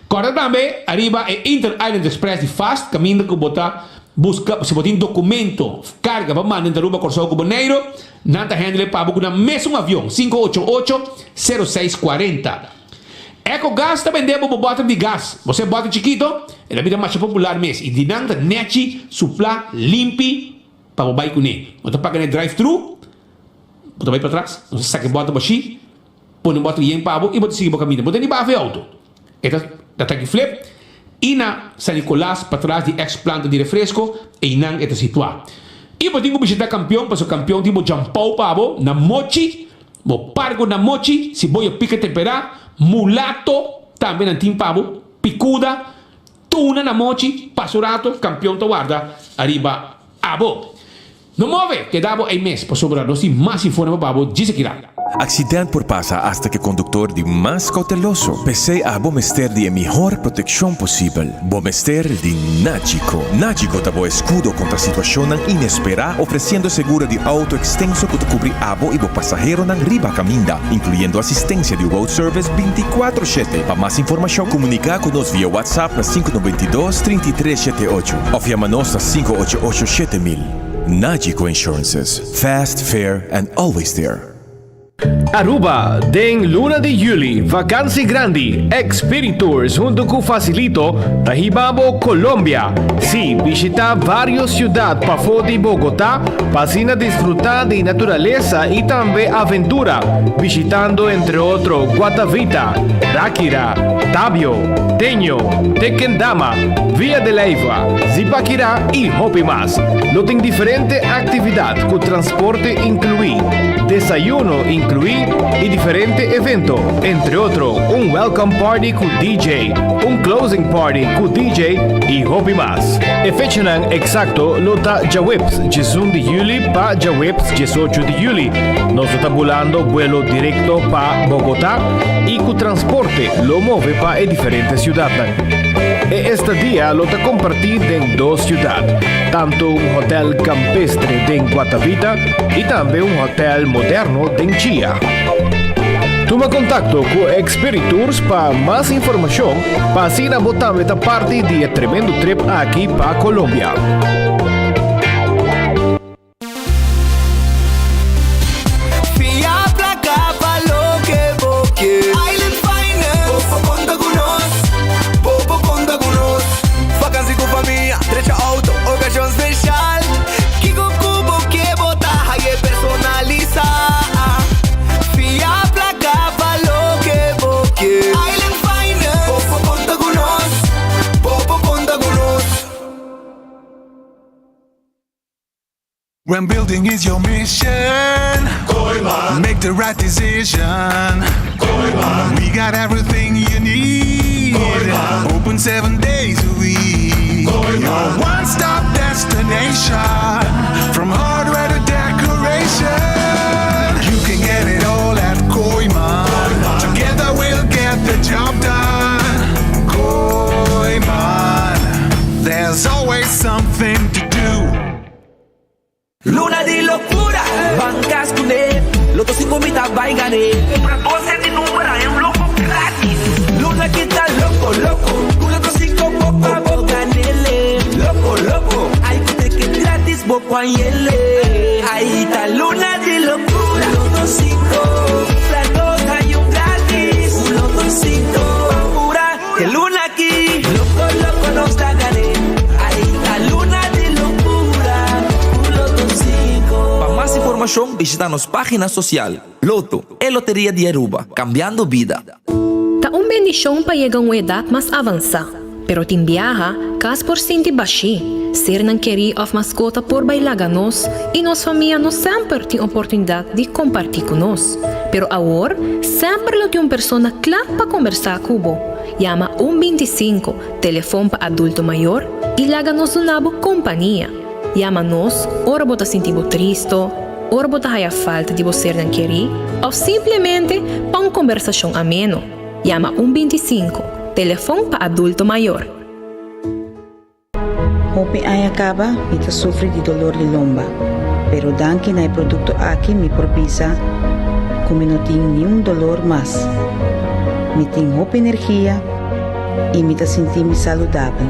Kòrda tambe ariba e Inter Island Express di Fast kaminda ku bo ta buska si bo tin dokumento, karga pa manda entre Aruba, Kòrsou ku Boneiru. Nan ta handle pa bo ku nan mesun avion, sinku ocho ocho, sero seis kuarenta. Ecogas ta bende bo bo bòter di gas. Bo sa e bòter chikito? E ta bira masha popular mes i di nan ta nèchi, suplá, limpi pa bo bai kuné. Bo ta paga na e drive thru, bo ta bai patras, bo ta saka e bòter bashí, pone un bòter yen pa bo i bo ta sigui bo kaminda. Bo ta riba af e outo. E ta na Taki Flip i na San Nicolas patras di ex planta di refresco, einan e ta situa. I bo tin ku bishita Kampion pasobra Kampion tin bo djampou pa bo na mochi, bo pargo na mochi, siboyo pika temperá, mulato tambe nan tin pa bo, pikuda, tuna na mochi, pasa un rato Kampion ta warda ariba abo. No move, keda bo ei mes, pasobra nos tin mas informe pa bo djis aki ra. Accident por pasa hasta cu e conductor di mas cauteloso. P'esey abo mester di e mihor proteccion posibel. Bo mester di Nagico. Nagico ta bo escudo contra situacionnan inespera, ofreciendo seguro di auto extenso cu ta cubri abo y bo pasaheronan riba caminda, incluyendo asistencia di road service binticuatro shete. Pa mas informacion, comunica cu nos via WhatsApp na sinku noventa i dos, trinta i tres shete ocho of yama nos na sinku ocho ocho shete mil. Nagico Insurances, fast, fair and always there. Aruba, Den luna di juli, vakansi grandi, Expiritours hunto cu Facilito ta hiba bo Colombia. Si, bishita varios ciudad pafo di Bogota pa asina disfruta di naturalesa y tambe aventura, bishitando entre otro Guatavita, Ráquira, Tabio, Teño, Tequendama, Villa de Leyva, Zipaquirá y hopi mas. Lo tin diferente actividad cu transporte inclui, desayuno inclui y diferente evento, entre otro un welcome party cu DJ, un closing party cu DJ y hopi mas. E fechanan exacto lo ta djaweps diesun di juli pa djaweps diesocho di juli. Nos lo ta bulando buelo directo pa Bogotá y cu transporte lo move pa e diferente ciudadnan. E estadia lo ta comparti den dos ciudad, tanto un hotel campestre den Guatavita y tambe un hotel moderno den Chia. Tuma contacto cu Expiritours pa mas informacion pa asina bo tambe ta parti di e tremendo trip aki pa Colombia. Fia placa pa loke bo ke. Island Finance. Bo por conta cu nos. Bo por conta cu nos. Vakantie cu famia, drecha auto, ocasion special. Kico cu bo ke bo ta haye personalisa. Fia placa pa loke bo ke. Island Finance. Bo por conta cu nos. Bo por conta cu nos. When building is your mission, make the right decision. We got everything you need. Open seven days a week. Your one stop destination. From hardware to decoration. You can get it all at Kooiman. Together we'll get the job done. Kooiman. There's always something to do. Luna di locura, ban cas cune, Lotto cinco mi ta bay gane. Cumpra dos set di number. informacion bishita nos pagina social. Lotto, e loteria di Aruba, cambiando bida. Ta un bendishon pa yega un edat mas avansá, pero tin biaha, kas por sinti bashí, sernan kerí òf maskota por bai laga nos i nos famia no semper tin oportunidat di kompartí ku nos. Pero awor, semper lo tin un persona kla pa kombersá ku bo. Yama un 25, telefon pa adulto mayor, i laga nos duna bo kompania. Yama nos ora bo ta sinti bo tristo, ora bo ta haya falta di bo sernan kerí òf simplemente pa un kombersashon ameno. Yama un 25, telefon pa adulto mayor. Hopi aña kaba mi ta sufri di dolor di lomba, pero danki na e produkto aki mi por bisa ku mi no tin niun dolor mas. Mi tin hopi energia i mi ta sinti mi saludabel.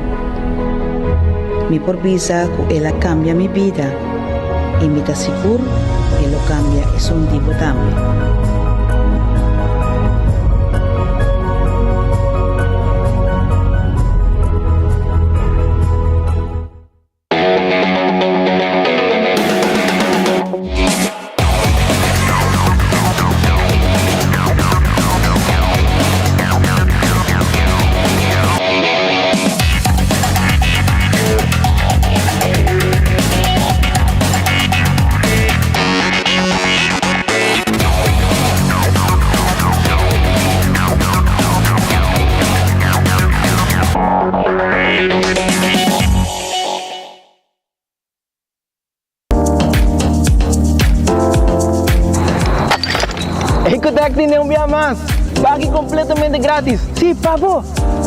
Mi por bisa ku el a kambia mi bida i mi ta sigur e lo kambia esun di bo tambe. Ecotec tin un bia mas! Pagi completamente gratis! Sí, pa bo!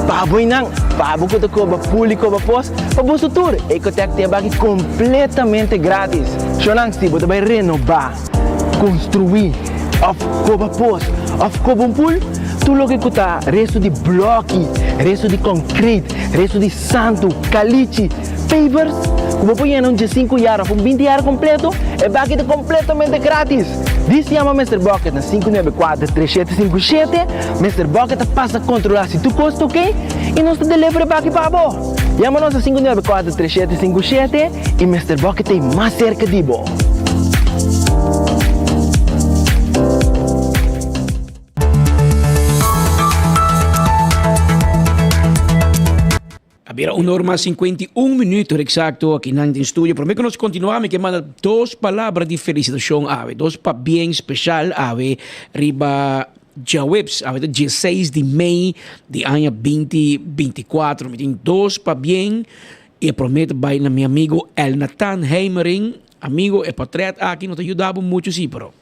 Pa bo y nan, pa bo cu ta coba pul y coba pos, pa boso tur, Ecotec tin e baki completamente gratis! Shonan, si bo ta bay renoba, construi, of coba pos, of coba un pul, tur loke cu ta resto di bloki, resto di concrete, resto di santu, kalichi, pavers, ku bo por yena un diesinku yar òf un binti yar kompleto, e baki ta kompletamente gratis! Dis yama Mister Bucket na 594 3757, Mister Bucket ta pasa kontrolá si tur kos ta oke i nos ta deliver e baki pa bo! Yama nos na 594 3757 i Mister Bucket ta ei mas serka di bo! A bira un or mas 51 minuut exacto aki nan den studio. Prome ku nos kontinuá mi ke manda dos palabra di felisitashon awe. Dos pabien speshal awe riba djaweps. Awe ta 16 di mei di aña 2024. Mi tin dos pabien i e prome ta bai na mi amigo Elnathan Heimering. Amigo, e portret aki no ta yuda bo muchu si, pero.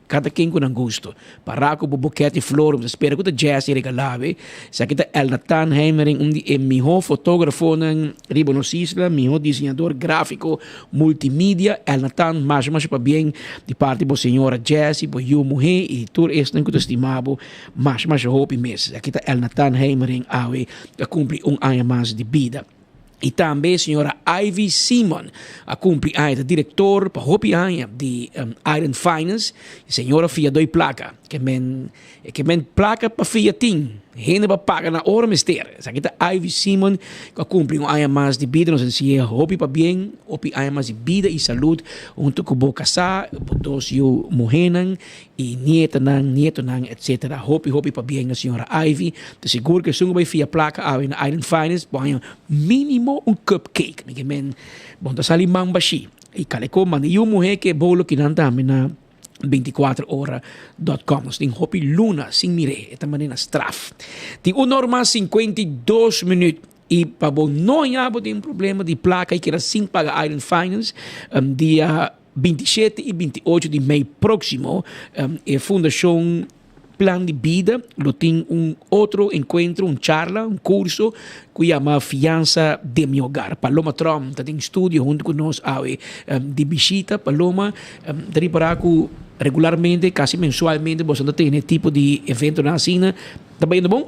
Kada ken ku nan gusto. Pará ku bo buket di flor, bo ta spera ku ta Jessy regalá bo. Esaki ta Elnathan Heimering, un di e mihó fotógrafonan riba nos isla, mihó diseñador gráfiko multimedia. Elnathan, masha masha pabien di parti bo señora Jessy, bo yu muhé i tur esnan ku ta stima bo masha masha hopi mes. Esaki ta Elnathan Heimering awe ta kumpli un aña mas di bida. I tambe señora Ivy Simon a cumpli aña, ta director pa hopi aña di Island Finance. E señora fia doi placa, ke men e ke men placa pa fia tin, hende pa paga na ora mester. Esaki ta Ivy Simon cu a cumpli un aña mas di bida. Nos a dese'e hopi pabien, hopi aña mas di bida y salud hunto cu bo casa, bo dos yu muhenan y nietanan, nietonan etc. Hopi hopi pabien na señora Ivy. Ta sigur cu esun cu bay fia placa awe na Island Finest bo haña minimo un cupcake. Mi ke men bon ta sali man bashi. Y caleco manda yu muhe ke bolo kinan tambe na 24 ora dot com. Nos tin hopi luna sin mire. E ta manera na straf. Tin un or mas 52 minuut. Y pa bo no haña bo tin problema di placa y keda sin paga Island Finance dia 27 y 28 di mei próximo e Fundacion Plan di Bida lo tin un otro encuentro, un charla, un curso cu yama Fianza de mi Hogar. Paloma Tromp ta den studio hunto cu nos awe di bishita. Paloma, ta ripara cu regularmente, casi mensualmente, boso ta tene tipo di eventonan asina. Ta bayendo bon?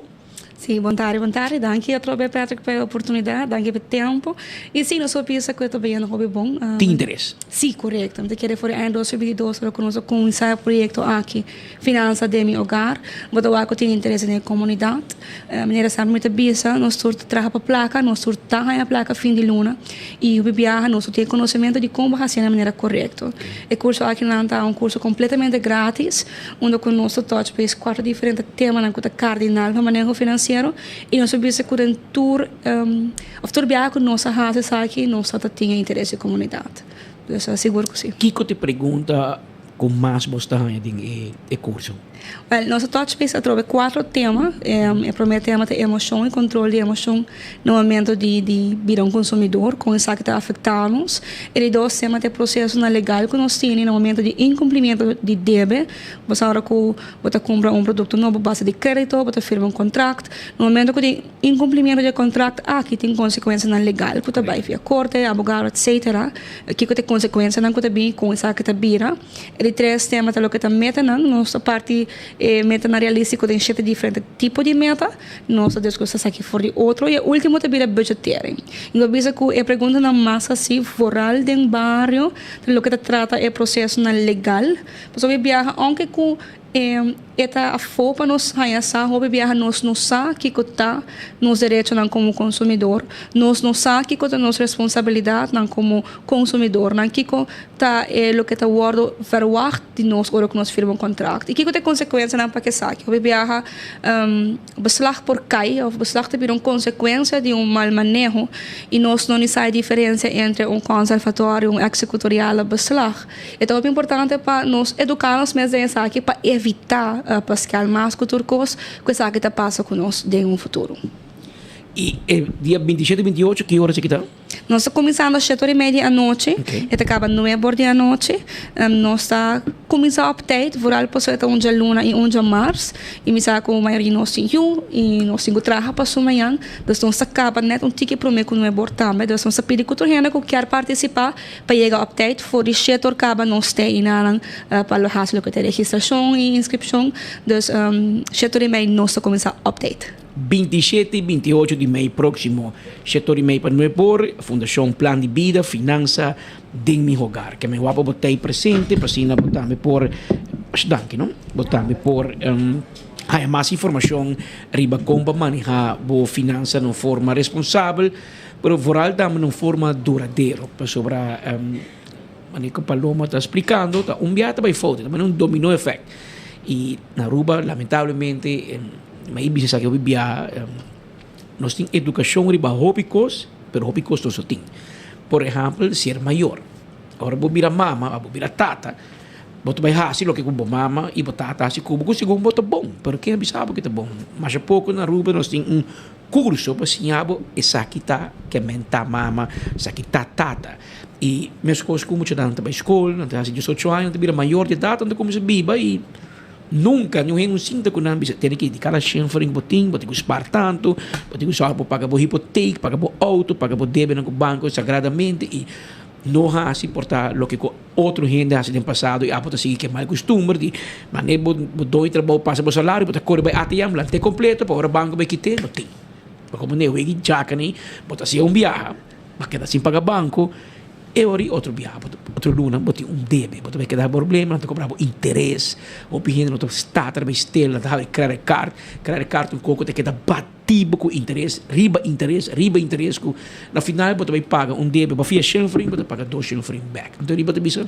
Sí, bon tardi, bon tardi. Danki atrobe Patrick pa e oportunidad, danki pa e tempo. Y sí, nos por bisa cu e ta bayendo hopi bon. Tin interes? Sí, corecto. Mi ta kere for e aña 2022 ora cu nos a cuminsa e proyecto aki, Finansa den mi Hogar. Bo ta wak cu tin interes den e comunidad. Manera semper mi ta bisa, nos tur ta traha pa placa, nos tur ta haña placa fin di luna. Y hopi biaha nos no tin e conocemento di con bo hacié na manera corecto. E curso aki nan ta un curso completamente gratis. Unda ku nos ta touch base kuater diferente temanan ku ta kardinal pa maneho finansiero i nos a bisa ku den tur òf tur biaha ku nos a hasi esaki nos ta tin e interes di komunidat. Dus sigur ku si. Kiko ta e pregunta ku mas bo ta haña den e kurso? Wèl, nos a touch base atrobe kuater tema. E promé tema ta emoshon i kontrol di emoshon na momento di di bira un konsumidor, kon esaki ta afektá nos. E di dos tema ta e prosesonan legal ku nos tene na momento di inkumplimiento di debe. Bo sa ora ku bo ta kumpra un produkto nobo base di kredito, bo ta firma un kontrakt. Na momento ku tin inkumplimiento di e kontrakt aki tin konsekuensianan legal ku ta bai via korte, abogado etsetera. Kiko ta e konsekuensianan ku ta bin i kon esaki ta bira. E di tres tema ta loke ta metanan. Nos ta parti e metanan realístiko den shete diferente tipo di meta. Nos ta desgusta esaki for di otro. I e ultimo ta bira budgetering. Mi por bisa ku e preguntanan mas hasi vooral den bario ta loke ta trata e prosesonan legal. Pasobra e biaha ounke ku e ta afó pa nos haña sa, hopi biaha nos no sa kiko ta nos derechonan komo konsumidor. Nos no sa kiko ta nos responsabilidatnan komo konsumidornan. Kiko ta e loke ta wòrdu verwagt di nos ora ku nos firma un kontrakt? I kiko ta e konsekuensianan pa esaki? Hopi biaha beslag por kai òf beslag ta bira un konsekuensia di un mal maneho i nos no ni sa e diferensia entre un konservatorio i un eksekutoriale beslag. E ta hopi importante pa nos eduká nos mes den esaki pa evitá paskal mas ku tur kos ku esaki ta pasa ku nos den un futuro. I e dia 27 i 28 ki ora esaki ta? Nos ta kuminsando shete ora i media di anochi, e ta kaba nuebe or di anochi. Nos ta kuminsá op tijd, vooral pasobra e ta un djaluna i un djamars. I mi sa ku mayoria di nos tin yu i nos tin ku traha pa su mañan. Dus nos ta kaba nèt un tiki promé ku nuebe or tambe. Dus nos ta pidi ku tur hende ku kier partisipá pa yega op tijd. For di shete or kaba nos ta einanan pa lo hasi loke ta registrashon i inskripshon. Dus shete ora i mei nos ta kuminsá op tijd. 27 i 28 di mei próksimo, shetor i mei pa nueb or, Fundashon Plan di Bida, Finansa den mi hogar. Ke men wak pa bo tei presente, pa asina bo tambe por, danki no, bo tambe por haña mas informashon riba kon pa manehá bo finansa na un forma responsabel, pero vooral tambe na un forma duradero, pasobra manera ku Paloma ta splikando ta un biaha ta bai fout, ta manera un domino effect. I na Aruba lamentablemente mi a bisa esaki hopi biaha nos tin edukashon riba hopi kos pero hopi kos nos no tin. Por ehèmpel ser mayor. Ora bo bira mama òf bo bira tata bo ta bai hasi loke ku bo mama i bo tata hasi ku bo ku segun bo ta bon pero ken a bisa bo ke ta bon? Masha poko na Aruba nos tin un kurso pa siña bo esaki ta ke men ta mama esaki ta tata. I meskos ku muchanan ta bai skol, nan ta hasi diesocho aña, nan ta bira mayor di edat, nan ta kuminsá biba i nunka niun hende sinta ku nan bisa tene ki di kada shen florin ku bo tin, bo tin ku spar tantu, bo tin ku sòru pa paga bo hipotek, paga bo outo, paga bo debenan ku banko sagradamente i no hasi por ta loke ku otro hende a hasi den pasado i abo ta sigui ke mal kustumber di manera bo bo doño trabou pasa bo salario bo ta kore bai ATM lant'é kompleto pa ora banko bai kit'é bo tin. Bo komo ne wegi djakani bo ta hasié un biaha. Bo a keda sin paga banko, e ora i otro biaha bo ta otro luna bo tin un debe, bo ta bai keda problema, nan ta kobra bo interes, hopi hende no ta start riba e stel, nan ta habri credit card, credit card un koko ta keda bati bo ku interes, riba interes, riba interes ku na final bo ta bai paga un debe, bo a fia shen florin bo ta paga dos shen florin bek. Anto riba ta bisa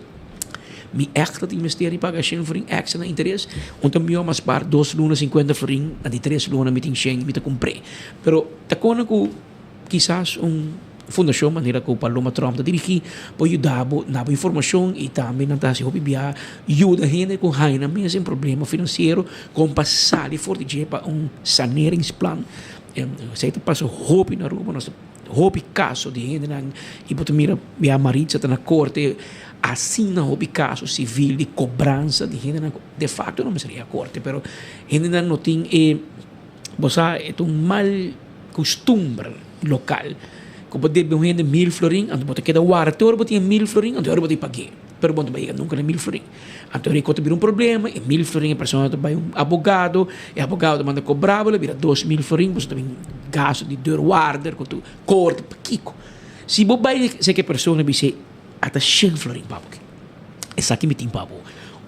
mi ègt ta tin mester di paga shen florin èkstra na interes, un ta mihó mas par dos luna sinkuenta florin, na di tres luna mi tin shen mi ta kumpr'é. Pero ta kona ku. Kisas un fundashon manera ku Paloma Tromp ta dirigí por yuda bo na bo informashon i tambe nan ta hasi hopi bia yuda hende ku haña nan mes den problema finansiero kon pa sali for di dje pa un saneringsplan. Esei ta pasa hopi na Aruba, nos ta hopi kaso di hendenan i bo ta mira bia Maritza ta na korte asina hopi kaso sivil di kobransa di hendenan ku de fakto no mester a korte pero hendenan no tin e Bo sa e ta un mal kustumber lokal ku bo debe un hende mil florin anto bo ta keda warda te ora bo tin e mil florin anto e ora bo ta pag'é. Pero bo no ta bai yega nunka na mil florin. Anto rico ta bira un problema, e mil florin e persona ta bai un abogado, e abogado ta manda kobra bo, lo bira 2000 florin, boso ta bin gasto di deurwaarder ku tur korte, pakiko? Si bo bai seki e persona bis'é ata shen florin pa bo aki, esaki mi tin pa bo.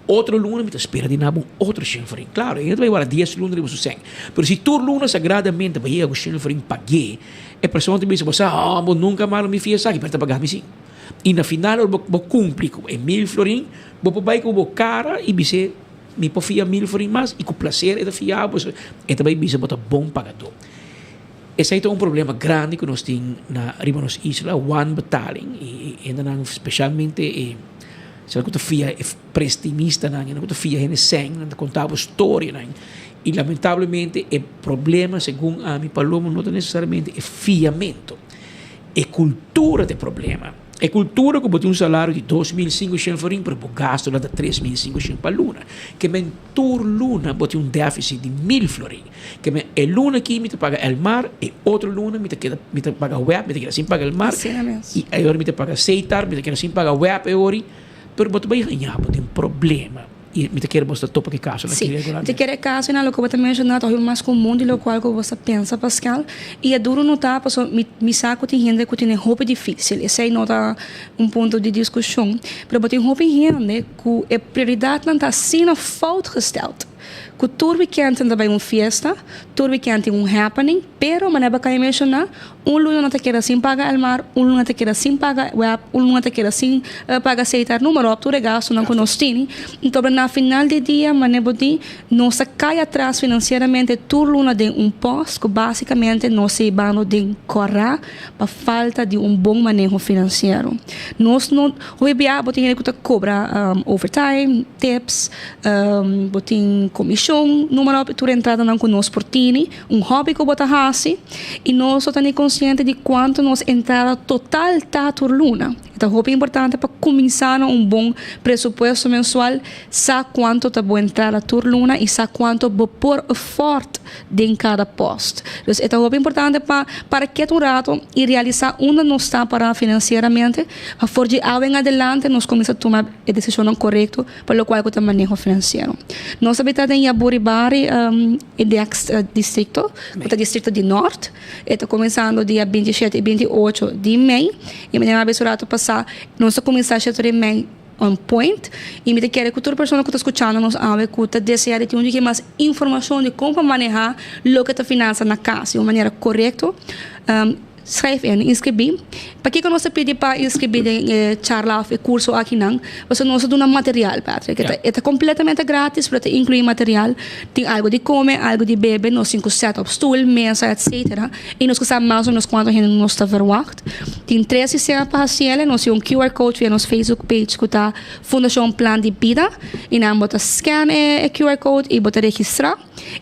Otro luna mi ta spera di na bo un otro shen florin. Klaro, e no ta bai wara dies luna riba su sèn. Pero si tur luna sagradamente bo yega ku shen florin pag'é, e persona ta bisa bo sa, oh, bo nunka mas lo mi fia esaki, pero ta paga mi si. I na final ora bo kumpli ku e mil florin, bo por bai ku bo kara i bis'é, Mi por fia mil florin mas, i ku plaser e ta fia bo, e ta bai bisa bo ta bon pagadó. Esei ta un problema grandi ku nos tin na riba nos isla, wanbetaling, i e hendenan spesialmente e esnan ku ta fia e prestimistanan, esnan ku ta fia hende sèn, nan ta konta bo storianan, i lamentablemente e problema segun ami Palomo no ta nesesariamente e fiamentu. E kultura ta e problema. E kultura ku bo tin un salario di 2500 florin pero bo gastonan ta 3500 pa luna. Ke men tur luna bo tin un deficit di 1000 florin. Ke men e luna aki mi ta paga Elmar, e otro luna mi ta keda mi ta paga web, mi ta keda sin paga Elmar. Asina mes. I e ora mi ta paga Setar, mi ta keda sin paga web e ori. Pero bo ta bai haña bo tin problema. I mi ta kere bo ta topa ku e kasonan Sí, aki mi ta regularmente. kere e kasonan loke bo ta menshoná ta hopi mas komun di lokual ku bo sa pensa, Pascal. I e duru notá pasobra mi mi sa ku tin hende ku tene hopi difísil. Esei no ta un punto di diskushon. Pero bo tin hopi hende ku e prioridatnan ta asina fout gesteld ku tur wikènt nan ta bai un fiesta, tur wikènt tin un happening, pero manera bo a kaba di menshoná, Un luna no ta keda sin paga Elmar, un luna ta keda sin paga web, un luna ta keda sin paga Setar, noem maar op, tur e gastunan ku nos tini. Enton na final di dia, manera bo di, nos ta kai atras finansieramente tur luna den un pòst ku básikamente nos ta hibando den kòrá pa falta di un bon maneho finansiero. Nos no, hopi bia bo tin hende ku ta kobra overtime, tips, bo tin komishon, noem maar op, tur e entradanan ku nos por tini. Un hobby ku bo ta hasi i nos no ta ni konsiente di kuantu nos entrada total ta tur luna. E ta hopi importante pa kuminsá na un bon presupuesto mensual, sa kuantu ta bo entrada tur luna i sa kuantu bo por afford den kada post. Dus e ta hopi importante pa para ketu un rato i realisá unda nos ta pará finansieramente pa for dje awe en adelante nos kuminsá tuma e desishonnan korekto pa lokual ku ta maneho finansiero. Nos a bita den Yaburibari e next distrikto, ku ta distrikto di Nort. E ta kuminsando dia 27 i 28 di mei. I manera mi a bisa un ratu pasá, nos ta kuminsá shete di mei on point. I mi ta kere ku tur persona ku ta skuchando nos awe ku ta deseá di tin un diki mas informashon di kon pa manehá loke ta finansa na kas di un manera korekto, Schrijf in, inskribí. Pakiko nos ta pidi pa inskribí den e charla òf e kurso akinan? Pasobra nos ta duna material, Patrick. E ta e ta kompletamente grátis, pero ta inkluí material. Tin algu di kome, algu di bebe, nos tin ku sèt op stul, mesa, etsetera. I nos ke sa mas o ménos kuantu hende nos ta verwagt. Tin tres sistema pa hasiel. Nos tin un QR code via nos Facebook page ku ta Fundashon Plan di Bida. I nan bo ta scan e QR code i bo ta registrá.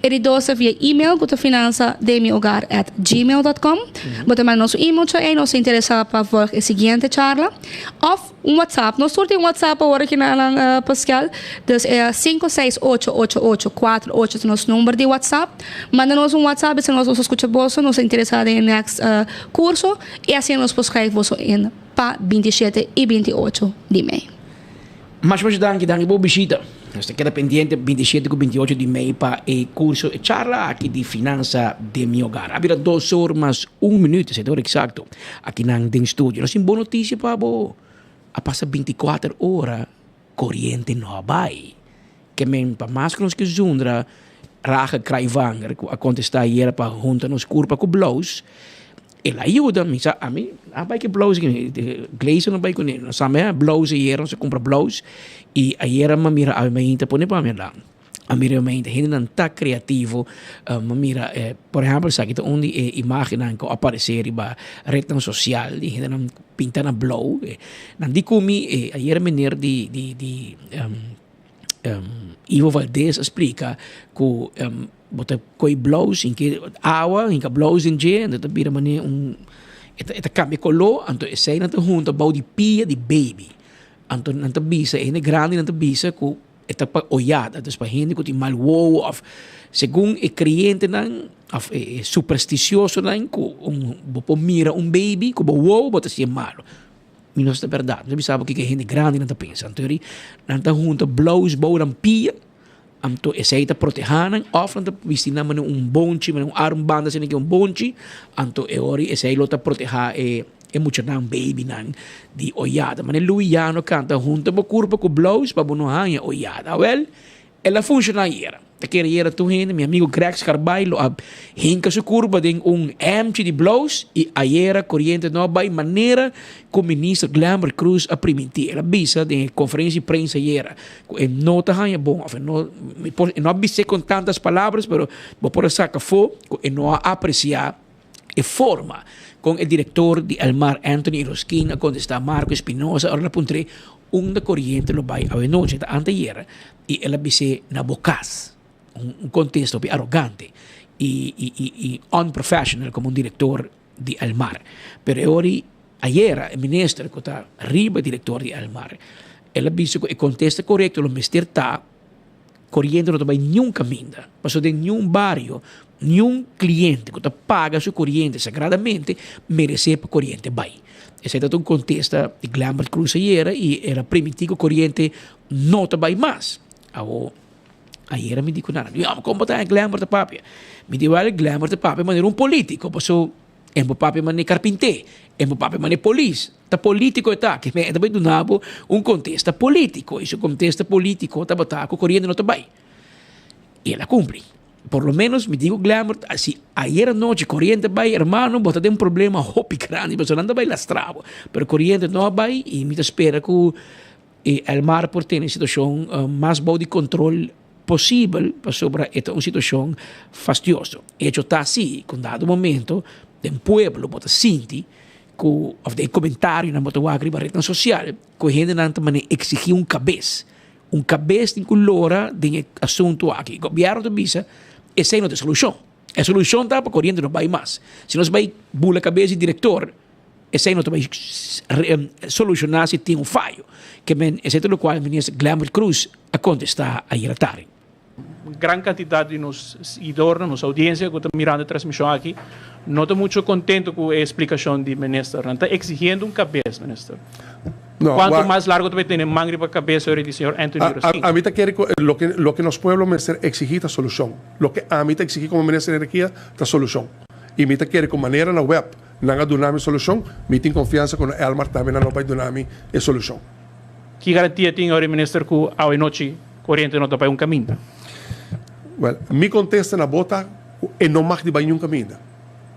E di dos ta via email ku ta finansa demiogar at gmail dot com. Bo ta manda nos un email tja ei nos ta interesa pa volg e siguiente charla. Of un WhatsApp. Nos tur tin WhatsApp awor aki na nan Pascal. Dus e 5688848 ta nos number di WhatsApp. Manda nos un WhatsApp bisa nos nos a skucha boso, nos ta interesa den e next kurso i asina nos por schrijf boso in pa 27 i 28 di mei. Masha masha danki, danki pa bo bishita. Nos ta keda pendiente 27 ku 28 di mei pa e kurso, e charla aki di Finansa den mi hogar. A bira dos or mas un minuut, esei ta ora eksakto, akinan den studio. Nos tin bon notisia pa bo, a pasa 24 ora koriente no a bai. Ke men pa mas ku nos ke zundra Rachel Kraaijvanger ku a kontestá ayera pa hunta nos kurpa ku blous, el a yuda mi sa ami a bai ku blous Gleison a bai kuné nos sa mi blous ayera nos a kumpra blous i ayera mi a mira awe mainta pone pa mi la a mira mainta hendenan ta kreativo mi a mira por ehèmpel esaki ta un di e imágennan ku a aparesé riba retnan sosial di hendenan pinta na blou nan di ku mi ayera meneer di di di. Ivo Valdez a splika ku bo ta koi blous hinka awa hinka blous den dje anto ta bira manera un e ta e ta kambia koló anto esei nan ta hunta bou di pia di baby anto nan ta bisa e hende grandi nan ta bisa ku e ta pa oyada dus pa hende ku tin mal wowo òf segun e kreyentenan òf e superstisiosonan ku un bo por mira un baby ku bo wowo bo ta siña malo. Mi no sa ta bèrdat. Mi ta bisa bo kiko e hende grandinan ta pensa. Anto yori nan ta hunta blous bou nan pia, anto esei ta protehá nan òf nan ta bisti nan manera un bonchi, manera un armband asina ke un bonchi, anto e ora esei lo ta protehá e e muchanan, babynan di oyada. Manera Louis Llano kanta, hunta bo kurpa ku blous pa bo no haña oyada. Awèl, El a funshoná ayera. Ta kere ayera tur hende, mi amigo Greg Scarbay lo a hinka su kurpa den un hemchi di blous i ayera koriente no a bai manera ku Minister Glenbert Croes a primintí. El a bisa den e konferensia di prensa ayera ku e no ta haña bon òf e no mi por e no a bis'é kon tantas palabras pero bo por a saka afó ku e no a apresiá e forma kon e direktor di Elmar Anthony Rosquin a kontestá Marco Espinosa ora el a puntr'é Unda koriente lo bai awenochi ta anteayer i el a bis'é na bo kas. Un kontesta hopi arogante i i i i unprofessional komo un direktor di Elmar. Pero e ora ayera e minister ku ta riba direktor di Elmar el a bisa ku e kontesta korekto lo mester ta Koriente no ta bai niun kaminda, pasobra den niun bario niun kliente ku ta paga su koriente sagradamente meresé pa koriente bai. Esei tabata un kontesta di Glenbert Croes ayera i el a primintí ku koriente no ta bai mas. Awor, ayera mi di ku nan, Yòm, kon bo ta haña Glenbert ta papia? Mi di, Wèl, Glenbert ta papia manera un polítiko, pasobra E bo papia mane karpinté, e bo papia mane polis. Ta polítiko e ta, ke men e ta bai duna bo un kontesta polítiko i su kontesta polítiko tabata ku koriente no ta bai. I el a kumpli. Por lo menos mi di ku Glenbert si ayer anochi koriente bai hermano bo ta den un problema hopi grandi pasobra nan ta bai lastra bo. Pero koriente no a bai i mi ta spera ku E Elmar por tene e situacion mas bou di control posibel pasobra e ta un situacion fastioso. Hecho ta si cu dado momento den pueblo bo ta sinti cu of den comentarionan bo ta wak riba rednan social cu e hendenan ta mane exigi un cabes. Un cabes tin cu lora den e asunto aki. Gobierno ta bisa esey no ta e solucion. E solucion ta pa coriente no bay mas. Si nos bay bula cabes di director. Esei no ta bai solushoná si tin un fayo. Ke men esei ta lokual Minister Glenbert Croes a kontestá ayera tardi. Gran kantidat di nos siguidornan, nos oudiensia ku ta mirando e transmishon aki, no ta mucho kontento ku e splikashon di Minister. Nan ta eksigiendo un kabes, Minister. Kuantu mas largo ta bai tene man riba kabes ora di señor Anthony Roskin? Ami ta kere ku loke nos pueblo mester eksigí ta solushon. Loke ami ta eksigí komo Minister di Energia ta solushon. I mi ta kere ku manera na web Nan a duna mi solushon, mi tin konfiansa ku na Elmar tambe nan lo bai duna mi e solushon. Ki garantia tin ora minister ku awe nochi koriente no ta bai un kaminda? Wèl, mi kontesta na bo ta ku e no mag di bai niun kaminda.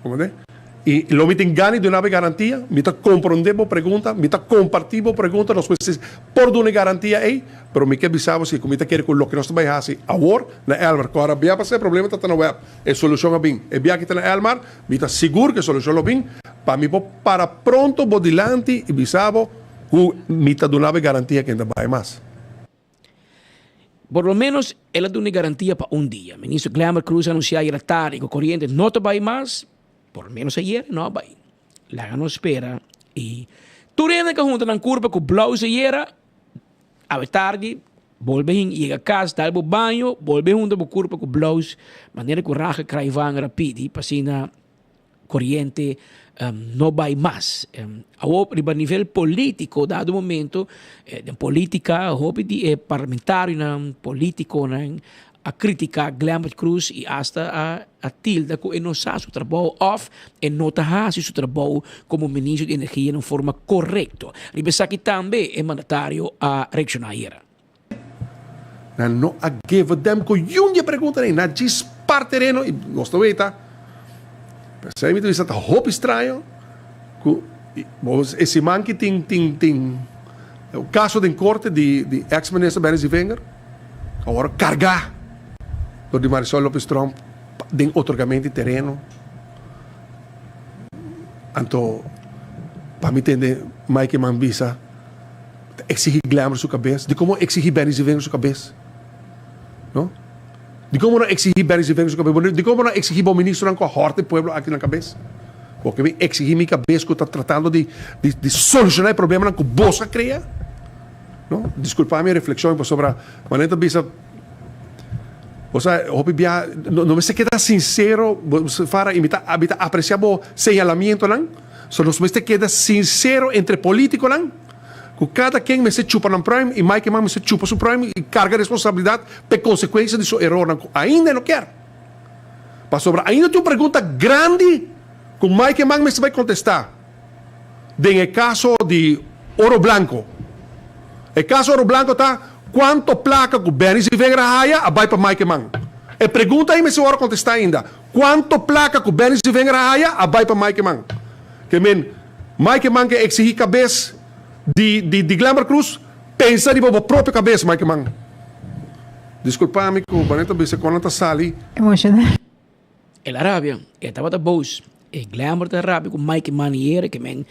Komprendé? I lo mi tin gana di duna bo e garantia, mi ta komprondé bo pregunta, mi ta kompartí bo pregunta, nos mester por duna e garantia ei, pero mi ke bisa bo si ku mi ta kere ku loke nos ta bai hasi awor na Elmar, ku ora bia pasá e problema ta ta na wèb, e solushon a bin. E bia aki ta na Elmar, Mi ta sigur ku e solushon lo bin pa mi por para pronto bo dilanti i bisa bo ku mi ta duna bo e garantia ku e ta bai mas. Por lo menos el a duna e garantia pa un dia. Minister Glenbert Croes a anunsia ayer tardi ku koriente no ta bai mas, por lo menos ayer e no a bai. Laga nos spera i tur hende ku a hunta nan kurpa ku blous ayera. Awe tardi, bolbe hin yega kas, dal bo baño, bolbe hunta bo kurpa ku blous, manera ku raja kraivanger a pidi pa asina koriente no bai mas. Awor riba nivel politiko dado momento den politika hopi di e parlamentarionan, politikonan a critica Glenbert Croes y hasta a a tilda cu e no sa su trabou of e no ta haci su trabou como Ministro di Energia na un forma corecto. Riba esaki tambe e mandatario a reacciona ayera. Nan no a geve dem cu yun di e preguntanan ey, nan djis par tereno y nos ta weta. P'esey mi ta bisa ta hopi straño cu e siman ki tin tin tin caso den corte di di ex minister Benny Zievinger. Awor kargá dor di Marisol Lopez Tromp den otorgamentu di tereno. Anto pa mi tende Mike Eman bisa ta exigi Glenbert su kabes. Di komo exigi Benny Zievinger su kabes? No? Di komo no exigi Benny Zievinger su kabes? Di komo no exigi bo ministronan ku a hòrta e pueblo aki nan kabes? Bo ke bin exigi mi kabes ku ta tratando di di solushoná e problemanan ku bos a krea? No, disculpa mi e reflexion pasobra wanneer ta bisa bo sa hopi bia no mester keda sincero bo fara y mi ta mi ta aprecia bo señalamientonan. So nos mester keda sincero entre politiconan cu cada ken mester chupa nan pruim y Mike Eman mester chupa su pruim y carga responsabilidad p'e consecuencia di su erornan cu ainda e no kier. Pasobra ainda tin un pregunta grandi cu Mike Eman mester bay contesta den e caso di Oro Blanco. E caso Oro Blanco ta cuanto placa cu Benny Zivengre a haya a bay pa Mike Eman. E pregunta ey mester worde contesta ainda. Cuanto placa cu Benny Zivengre a haya a bay pa Mike Eman. Ke men Mike Eman ke exigi cabes di di di Glenbert Cruz, pensa riba bo propio cabes Mike Eman. Disculpa mi cu bo ta bisa con nan ta sali. Emocional. El a rabia, e tabata boos. E Glenbert ta rabia cu Mike Eman yera ke men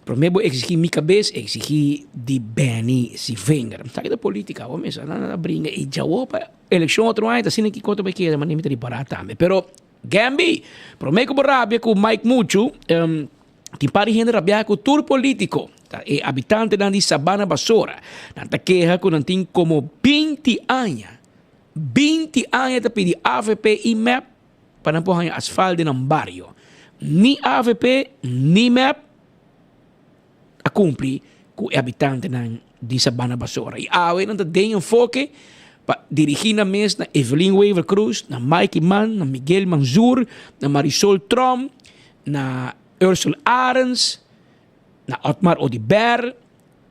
prome bo exigi mi cabes, exigi di Benny Zivengre. Sa ki ta politica bo mesa, nan a bringa y djawo pa Eleccion otro aña ta asina kico ta bay keda manera mi ta ripara tambe. Pero Gamby, prome cu bo rabia cu Mike muchu, tin par di hende rabia cu tur politico, ta e habitantenan di Sabana Basora. Nan ta keha cu nan tin como binti aña, binti aña ta pidi avp y mep pa nan por haña asfalt den nan bario. Ni avp ni mep a cumpli cu e habitantenan di Sabana Basora. Y awe nan ta den enfoke pa dirigi nan mes na Evelyn Wever Croes, na Mike Eman, na Miguel Manzoor, na Marisol Tromp, na Ursel Arends, na Otmar Oduber,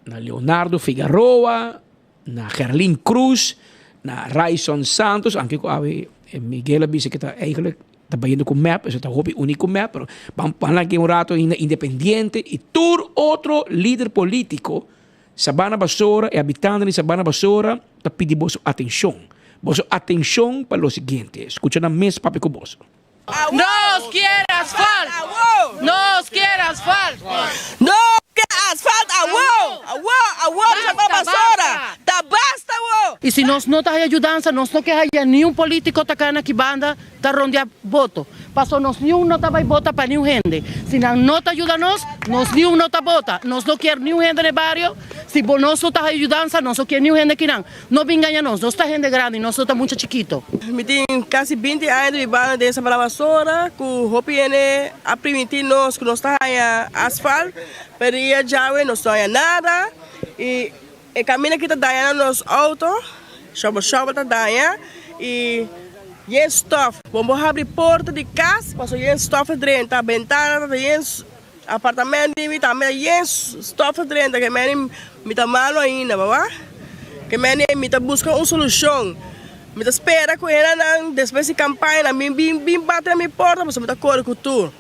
na Leonardo Figaroa, na Gerlin Cruz, na Ryson Santos, aunke ku awe Miguel a bisa ku ta eigenlijk ta bayendo ku mep, eso ta hopi uni ku mep, pero ban ban laga un rato ainda independiente i tur otro lider politico Sabana Basora e habitantenan di Sabana Basora ta pidi boso atencion, boso atencion pa lo siguiente, scucha nan mes papia ku boso. Nos kier asfalt! Nos kier asfalt! Nos kier asfalt awo! Awo! Awo nos a pa basora! Ta basta awo! Y si nos no ta haya yudansa, nos no ke haya niun politico ta cana aki banda ta rondea boto. Paso nos niun no ta bay bota pa niun hende. Si nan no ta yuda nos, nos niun no ta bota. Nos no kier niun hende na e bario. Si bo nos no ta haya yudansa, nos no kier niun hende akinan. No bin gaña nos, nos ta hende grandi, nos no ta mucha chikito. Mi tin kasi binti aña di bibando den Sabana Basora ku hopi hende a primintí nos ku nos ta haña asfalt, pero dia djawe nos no haña nada i e kaminda ki ta daña na nos outo, shòbel shòbel ta daña i yen stòf. Bo por habri porta di kas pasobra yen stòf ta drenta, bentana ta yen. Apartamento di mi tambe ta yen stof ta drenta ke meni mi ta malo ainda baba ke meni mi ta buska un solushon mi ta spera ku hendenan despues di kampaña nan bin bin bin bati na mi porta pasobra mi ta kore ku tur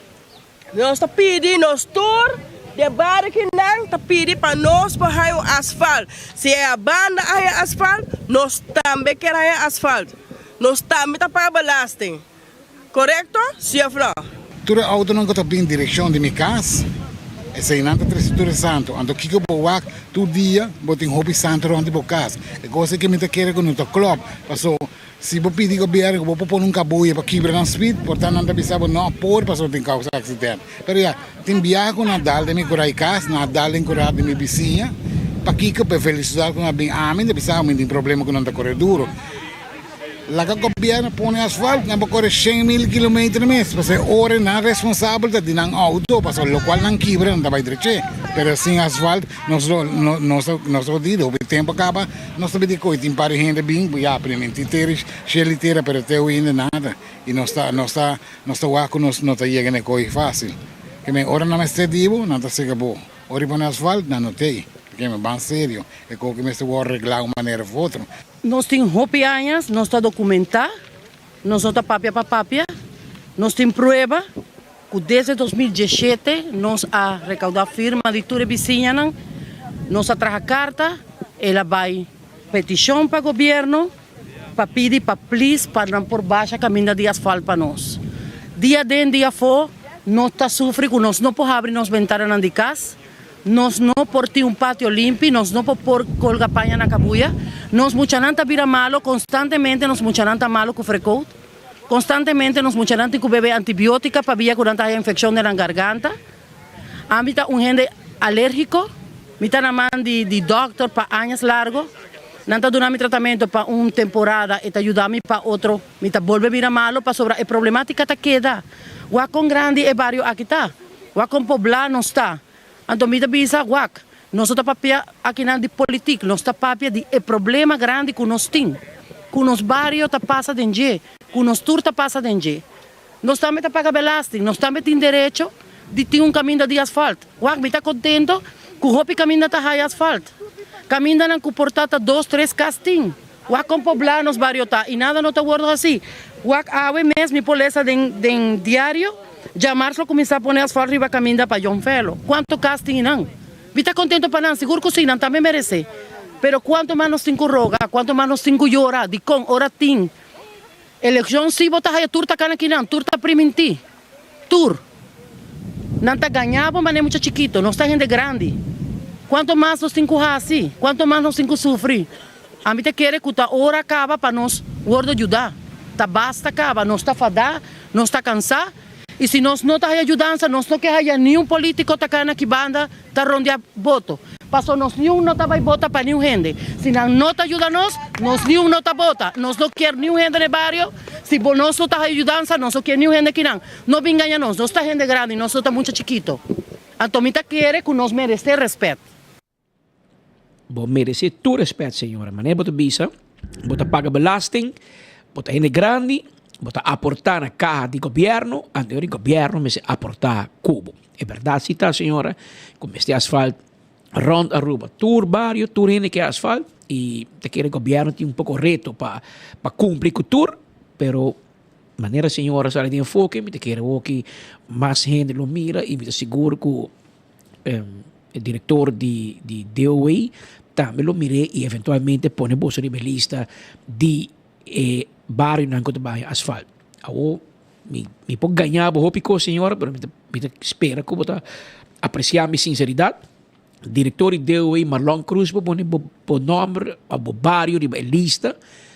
nos ta pidi nos tur di e bario kinan ta pidi pa nos por haña un asfalt si e a banda a haña asfalt nos tambe kier haña asfalt nos tambe ta paga belasting. Korekto, si of no? Tur e autonan ku ta bin direkshon di mi kas, eseinan ta trese tur e santu. Anto kiko bo wak tur dia bo tin hopi santu rònt di bo kas. E kos ei ku mi ta kere ku no ta klòp, paso si bo pidi gobièrnu ku bo por pone un kabuya pa kibra nan spit, por ta nan ta bisa bo no por pasobra tin kousa aksident. Pero ya, tin biaha ku nan a dal den mi kurá di kas, nan a dal den kurá di mi bisiña. Pakiko? Pa e felisidat ku nan a bin ami, nan ta bisa mi tin problema ku nan ta kore duru. Laga gobierno pone asfalt nan por kore 100,000 kilometer mes pasobra e ora nan responsabel ta di nan auto pasobra lokual nan kibra nan ta bai dreche pero sin asfalt nos lo nos nos ta hodido hopi tempo kaba nos ta bini koe tin par di hende bin ya priminti tera sheli tera pero te hoy nada y nos ta nos ta nos ta wak ku nos no ta yega na e koe facil ke men ora nan mester di bo nan ta sega bo ora di pone asfalt nan no tei ke men ban serio e koe mester wòrdu regla un manera of otro. Nos tin hopi añas, nos ta documentá, nos no ta papia pa papia, nos tin prueba cu desde 2017 nos a recaudá firma di tur e bisiñanan, nos a traha carta, el a bay peticion pa gobierno pa pidi pa please pa nan por basha caminda di asfalt pa nos. Dia den dia afó nos ta sufri cu nos no por habri nos bentananan di cas. Nos no por tin un patio limpi, nos no por por colga paña na cabuya. Nos muchanan ta bira malo, constantemente nos muchanan ta malo cu frecout. Constantemente nos muchanan tin cu bebe antibiotica pabia cu nan ta haya infeccion den nan garganta. Ami ta un hende alergico, mi ta na man di di doctor pa añas largo. Nan ta duna mi tratamento pa un temporada, e ta yuda mi pa otro, mi ta bolbe bira malo pasobra e problematica ta keda. Wak con grandi e bario aki ta. Wak kon poblá nos ta. Anto mi ta bisa, wak, nos no ta papia akinan di politik, nos ta papia di e problema grandi ku nos tin, ku nos bario ta pasa den dje, ku nos tur ta pasa den dje. Nos tambe ta paga belasting, nos tambe tin derecho di tin un kaminda di asfalt. Wak, mi ta kontento ku hopi kaminda ta haya asfalt. Kamindanan ku por ta ta dos, tres kas tin. Wak kon poblá nos bario ta i nada no ta wòrdu hasí. Wak awe mes mi por lesa den den diario, djamars lo kuminsá pone asfalt riba kaminda pa Jon Felo. Kuantu kas tin einan? Mi ta kontento pa nan, sigur ku sí, nan tambe meresé. Pero kuantu mas nos tin ku roga, kuantu mas nos tin ku yora, dikon ora tin elekshon sí bo ta haya tur ta kana kinan, tur ta primintí. Tur. Nan ta gañá bo manera mucha chikito. Nos ta hende grandi. Kuantu mas nos tin ku hasi? Kuantu mas nos tin ku sufri? Ami ta kere ku ta ora kaba pa nos wordo yudá. Ta basta kaba. Nos ta fadá, nos ta kansá. I si nos no ta haya yudansa, nos no ke haya niun polítiko ta kana aki banda ta rondeá boto. Paso nos niun no ta bai bota pa niun hende. Si nan no ta yuda nos, nos niun no ta bota. Nos no kier niun hende na e bario. Si bo nos no ta haya yudansa, nos no kier niun hende kinan. No bin gaña nos. Nos ta hende grandi, nos no ta mucha chikito. Anto mi ta kere ku nos meresé rèspèt. Bo meresé tur rèspèt, señora. Manera bo ta bisa, bo ta paga belasting, bo ta hende grandi, bo ta aportá na kaha di gobièrnu, anto di gobièrnu mester aportá ku bo. E bèrdat si ta, señora, ku mester asfalt rònt Aruba. Tur bario, tur hende ke asfalt i ta kere gobièrnu tin un poko reto pa pa kumpli ku tur, pero manera señora sali den enfoke mi ta kere hoki mas hende lo mira i mi ta sigur ku e direktor di di DOW tambe lo mir'é i eventualmente pone boso riba e lista di e barionan ku ta baña asfalt. Awor mi mi por gaña bo hopi kos señora pero mi ta mi ta spera ku bo ta apresiá mi sinseridat. Direktor di DOW Marlon Cruz bo pone bo bo nòmber òf bo bario riba e lista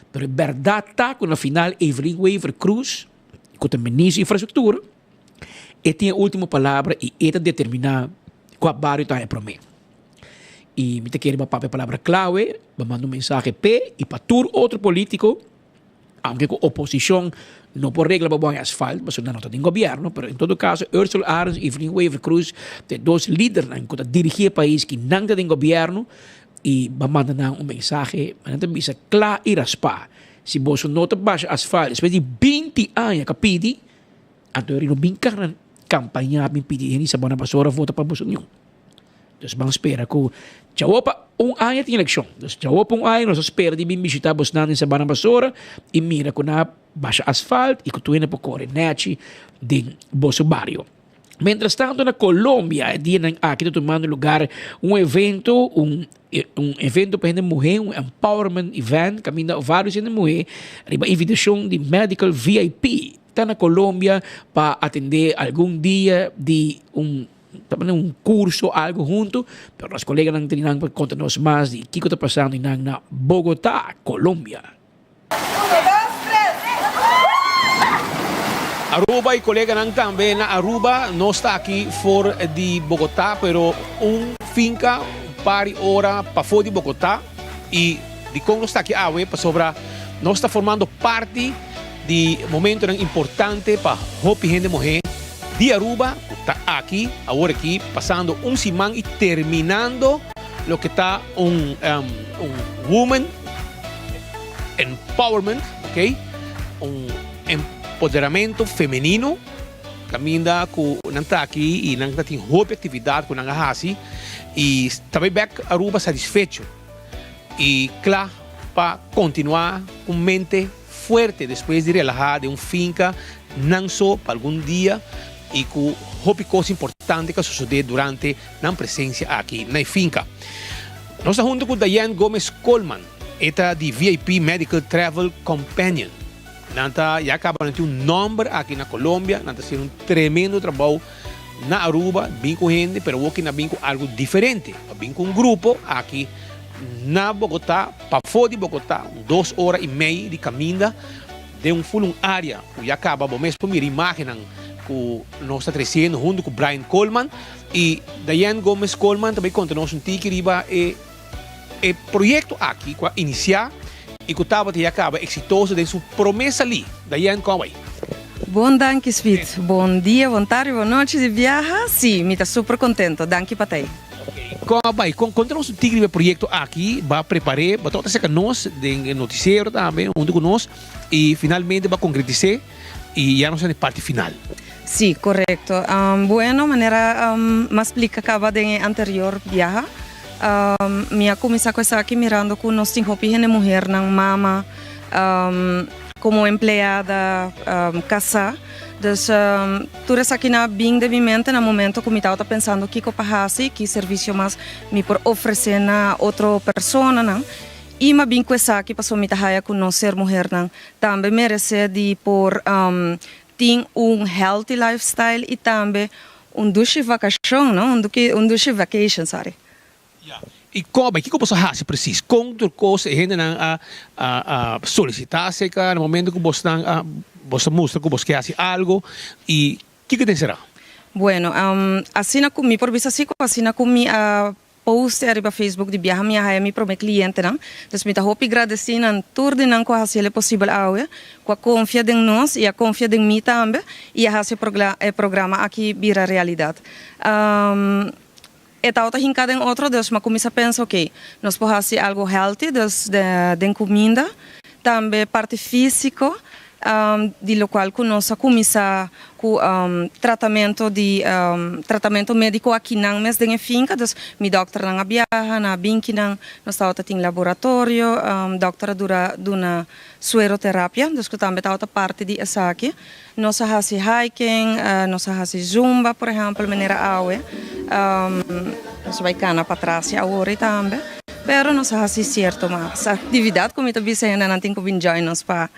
pero e bèrdat ta ku na final Evelyn Wever Croes ku ta minister di infrastruktura e tin e último palabra i e ta determiná kua bario ta haña promé. I mi ta kere bo papia palabra klawe, bo manda un mensahe p'e i pa tur otro polítiko, aunke ku oposishon no por regla pa bo haña asfalt, pasobra nan no ta den gobièrnu, pero en todo kaso Ursula Arends i Evelyn Wever Croes ta e dos lidernan ku ta dirigí e pais ki nan ta den gobièrnu i bo manda nan un mensahe, nan ta bisa kla i raspá, si boso no ta basha asfalt despues di binti aña ku a pidi, anto e no bin kampañá bin pidi hende sa bo na basora vota pa boso niun. Dus ban spera ku djawo pa un aña tin elekshon. Dus djawo pa un aña nos a spera di bin bishita bosnan den Sabana Basora i mira ku nan a basha asfalt i ku tur hende por kore nèchi den boso bario. Mientras tanto na Colombia e dianan aki ta tumando lugar un evento, un un evento pa hende muhé, un empowerment event kaminda varios hende muhé riba invitashon di Medical VIP ta na Colombia pa atendé algun dia di un Ta manda un curso algo hunto, pero nos coleganan tin nan pa conta nos mas di kico ta pasando y nan na Bogota, Colombia. Aruba y coleganan tambe na Aruba, nos ta aki for di Bogota, pero un finca un par di ora pafo di Bogota y dicon nos ta aki awe pasobra nos ta formando parti di momentonan importante pa hopi hende muhe di Aruba cu ta aki awor aki pasando un siman y terminando loke ta un un woman empowerment ok un empoderamento femenino caminda cu nan ta aki y nan ta tin hopi actividad cu nan a haci y ta bay bek Aruba satisfecho y cla pa continua cu mente fuerte despues di relaha den un finca nan so pa algun dia y cu hopi cos importante cu a sosode durante nan presencia aki na e finca. Nos ta hunto cu Diane Gomez Colman, e ta di VIP Medical Travel Companion. Nan ta ya caba nan tin un nomber aki na Colombia, nan ta haciendo un tremendo trabou na Aruba, bin cu hende, pero awoki nan bin cu algo diferente, a bin cu un grupo aki na Bogota, pafó di Bogota, un dos ora i mei di kaminda den un ful un área ku ya kaba bo mes por mira imágennan ku nos ta tresiendo huntu ku Brian Coleman i Diane Gomez Coleman ta bai konta nos un tiki riba e e proyekto aki ku a inisiá i ku tabata ya kaba eksitoso den su promé salí. Diane, kon a bai? Bon danki Speed. Bon dia, bon tardi, bon nochi di biaha. Si, mi ta super contento. Danki pa ta ei. Kon a bai? Kon konta nos un tiki riba e proyekto aki? Bo a prepar'é, bo tabata serka nos den e notisiero tambe huntu ku nos i finalmente bo a konkretis'é i ya nos ta na e parti final. Si, korekto. Bueno, manera mi a splika kaba den e anterior biaha, mi a kuminsá ku esaki mirando ku nos tin hopi hende muhernan, mama, Como empleada casá. Dus tur esakinan a bin den mi mente na momento cu mi tabata pensando kico pa haci, ki servicio mas mi por ofrece na otro personanan. Y mi a bin cu esaki pasobra mi ta haya cu nos ser muhernan tambe merece di por tin un healthy lifestyle y tambe un dushi vacacion, no? Un dushi vacation, sorry. I koba, kiko boso a hasi presis? Kon tur kos e hendenan a a solisitá aserka na momento ku bosnan a bos a mustra ku bos ke hasi algu i kiko den será? Bueno, asina ku mi por bisa si ku asina ku mi a post ariba Facebook di biaha mi a haya mi promé klientenan. Dus mi ta hopi gradesí nan tur di nan ku a hasi el e posibel awe, ku a konfia den nos i a konfia den mi tambe i a hasi e programa aki bira realidat. E tabata hinká den otro, dus m'a kuminsá pensa, ok, nos por hasi algu healthy, dus den kuminda, tambe parti físiko, di lokual ku nos a kuminsá ku tratamentu di tratamentu médiko akinan mes den e finka, dus mi dòkternan a biaha, nan a bin kinan, nos tabata tin laboratorio, dòkter a dura duna sueroterapia, dus ku tambe tabata parti di esaki. Nos a hasi hiking, nos a hasi zumba por ehempel manera awe. Nos a bai cana patras ya awor y tambe. Pero nos a hasi cierto mas actividad cu mi ta bisa hendenan tin cu bin join nos pa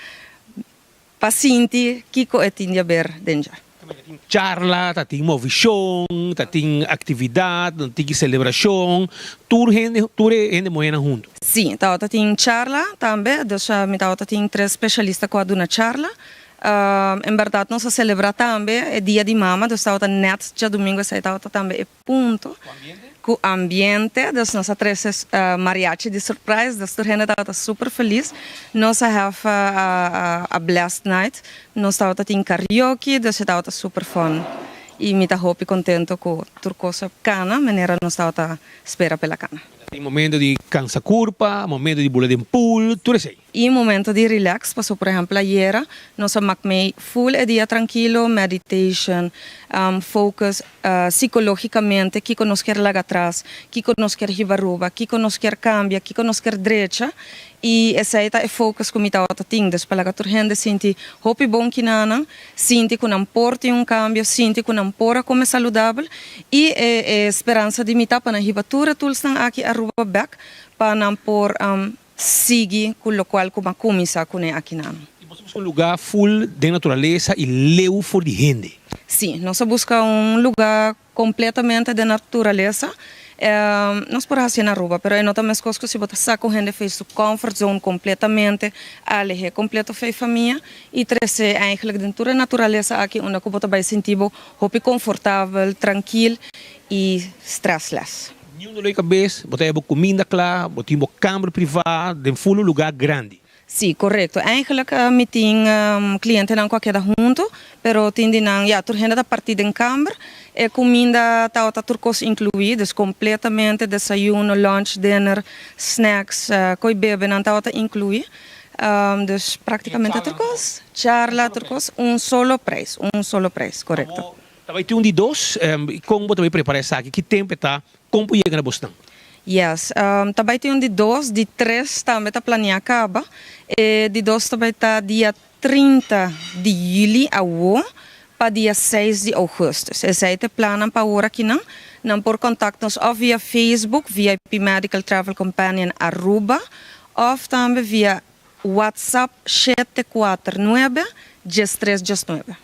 pa sinti kico e tin di haber den dje. Ta tin charla, ta tin movishon, ta tin actividad, ta tin celebracion, tur hende tur e hende muhernan hunto. Si, tabata tin charla tambe, dus mi tabata tin tres specialista cu a duna charla. En berdad nos a celebra tambe e dia di mama, dus tabata net djadomingo esai tabata tambe e punto cu ambiente, dus nos a trece mariachi di surprise, dus tur hende tabata super feliz. Nos a have a blessed night, nos tabata tin karaoke, dus e tabata super fun y mi ta hopi contento cu tur cos a cana manera nos tabata spera p'e la cana. Tin momento di cansa curpa, momento di bula den pool, tur esei. E momento di relax paso por ehempel ayera nos a mak mei full e dia trankilo, meditation, focus psicologicamente kiko nos kier laga atras, kiko nos kier hiba aruba, kiko nos kier cambia, kiko nos kier drecha y esey ta e focus cu mi tawata tin. Dus pa laga tur hende sinti hopi bon kinanan, sinti cu nan por tin un cambio, sinti cu nan por a come saludabel y e e speransa di mi ta pa nan hiba tur e toolsnan aki aruba bek pa nan por Sigui ku lokual ku bo a kuminsá kuné akinan. I boso buska un lugá ful den naturalesa i leu for di hende. Sí, nos a buska un lugá kompletamente den naturalesa. Nos por hasié na Aruba, pero e no ta meskos ku si bo ta saka un hende fei su comfort zone kompletamente, aleh'é kompleto fei famia i tres'é eigenlijk den tur e naturalesa aki unda ku bo ta bai sinti bo hopi konfortabel, trankil i stressless. Ni un dolor di kabes, bo ta haya bo kuminda kla, bo tin bo kamber privá den ful un lugá grandi. Sí, korekto. Eigenlijk mi tin klientenan ku a keda huntu, pero tin di nan, ya, tur hende ta partí den kamber. E kuminda tabata tur kos inkluí, dus kompletamente, desayuno, lunch, dinner, snacks, koi bebenan tabata inkluí. Dus praktikamente tur kos, charla, tur kos, un solo prijs, un solo prijs, korekto. Ta bai tin un di dos, i kon bo ta bai prepara esaki? Ki tempu e ta? Kon por yega na bosnan? Yes, ta bai tin un di dos, di tres tambe ta planea kaba. E di dos ta bai ta dia 30 di juli awo pa dia seis di augustus. Esei ta e plannan pa awor akinan. Nan por kontakt nos of via Facebook, VIP Medical Travel Companion Aruba, of tambe via WhatsApp 749 13 19.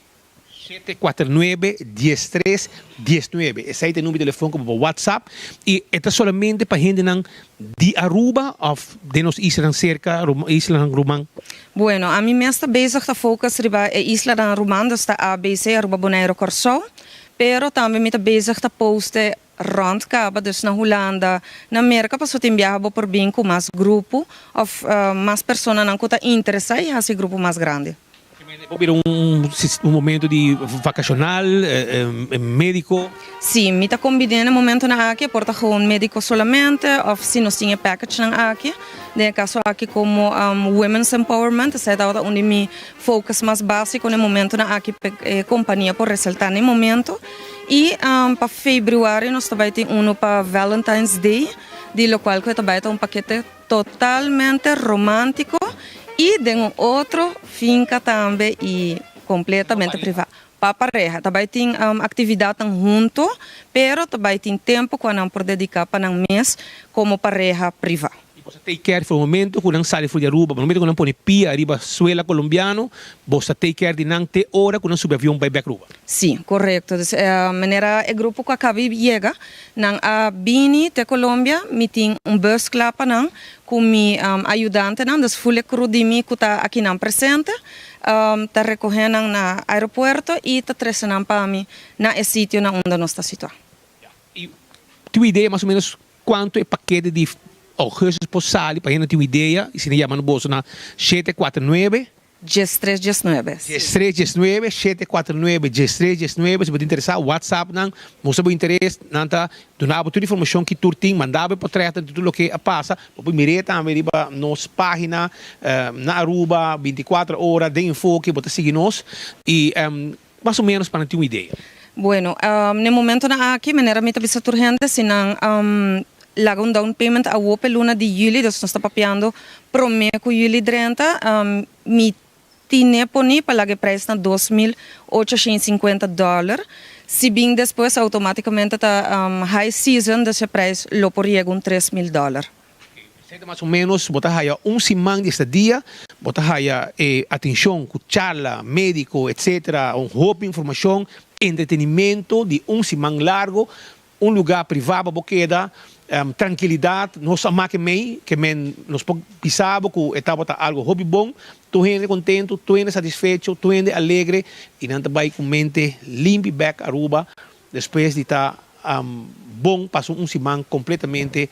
749 13 19 Esei ta e number di telefon ku bo por WhatsApp i e ta solamente pa hendenan di Aruba òf den nos islanan serka, islanan ruman? Bueno, ami mes ta bezig ta focus riba e islanan ruman, dus ta ABC, Aruba, Boneiru, Kòrsou. Pero tambe mi ta bezig ta poste rònt kaba, dus na Hulanda, na Merka, pasobra tin biaha bo por bin ku mas grupo òf mas personanan ku ta interesá i hasi grupo mas grandi. Por bira un un momento di vacacional, medico. Si, mi ta combine na momentonan aki, por ta gewoon medico solamente of si nos tin e packagenan aki, den e caso aki como women's empowerment, esei tabata un di mi focus mas basico na e momentonan aki pa e compania por resalta na e momento. Y pa februari nos ta bay tin uno pa Valentine's Day, di locual cu e ta bay ta un pakete totalmente romantico y den un otro finca tambe y completamente priva pa pareha. Ta bay tin actividadnan hunto, pero ta bay tin tempo cu nan por dedica pa nan mes como pareha priva. Y bo sa take care for momento cu nan sali for di Aruba, momento cu nan pone pia riba suela Colombiano, bo sa take care di nan te ora cu nan subi avion bay bek Aruba. Si, corecto. Dus manera e grupo cu a caba di yega, Nan a bini te Colombia, mi tin un bus kla pa nan ku mi ayudantenan, dus ful e crew di mi ku ta akinan presente, ta rekohé nan na aeropuerto i ta trese nan pa mi na e sitio na unda nos ta situá. I tin un idea mas o menos kuantu e pakete di augustus por sali pa hende tin un idea? I si nan yama boso na shete kuater nuebe. 13 19. 13 19, 749 13 19, si bo ta interesá whatsapp nan, mustra bo interes, nan ta duna bo tur informashon ki tur tin, manda bo e potretnan di tur loke a pasa, bo por mir'é tambe riba nos página na Aruba 24 ora den enfoke, bo ta sigui nos i mas o ménos pa nan tin un idea. Bueno, n'e momentonan aki, manera mi ta bisa tur hende, si nan laga un down payment awo p'e luna di juli, dus nos ta papiando promé ku juli drenta, mi tine poni pa laga e prijs na 2850 dòler. Si bin despues, outomátikamente ta high season, dus e prijs lo por yega un 3000 dòler. Esei ta mas o ménos bo ta haya un siman di estadia, bo ta haya e atencion cu charla, medico, etc. Un hopi informacion, entretenimento di un siman largo, un lugar priva pa bo keda, trankilidad, nos a make mei, ke men nos por bisa bo cu e tabata algo hopi bon, tur hende contento, tur hende satisfecho, tur hende alegre y nan ta bay cu mente limpi bek Aruba despues di ta bon pasa un siman completamente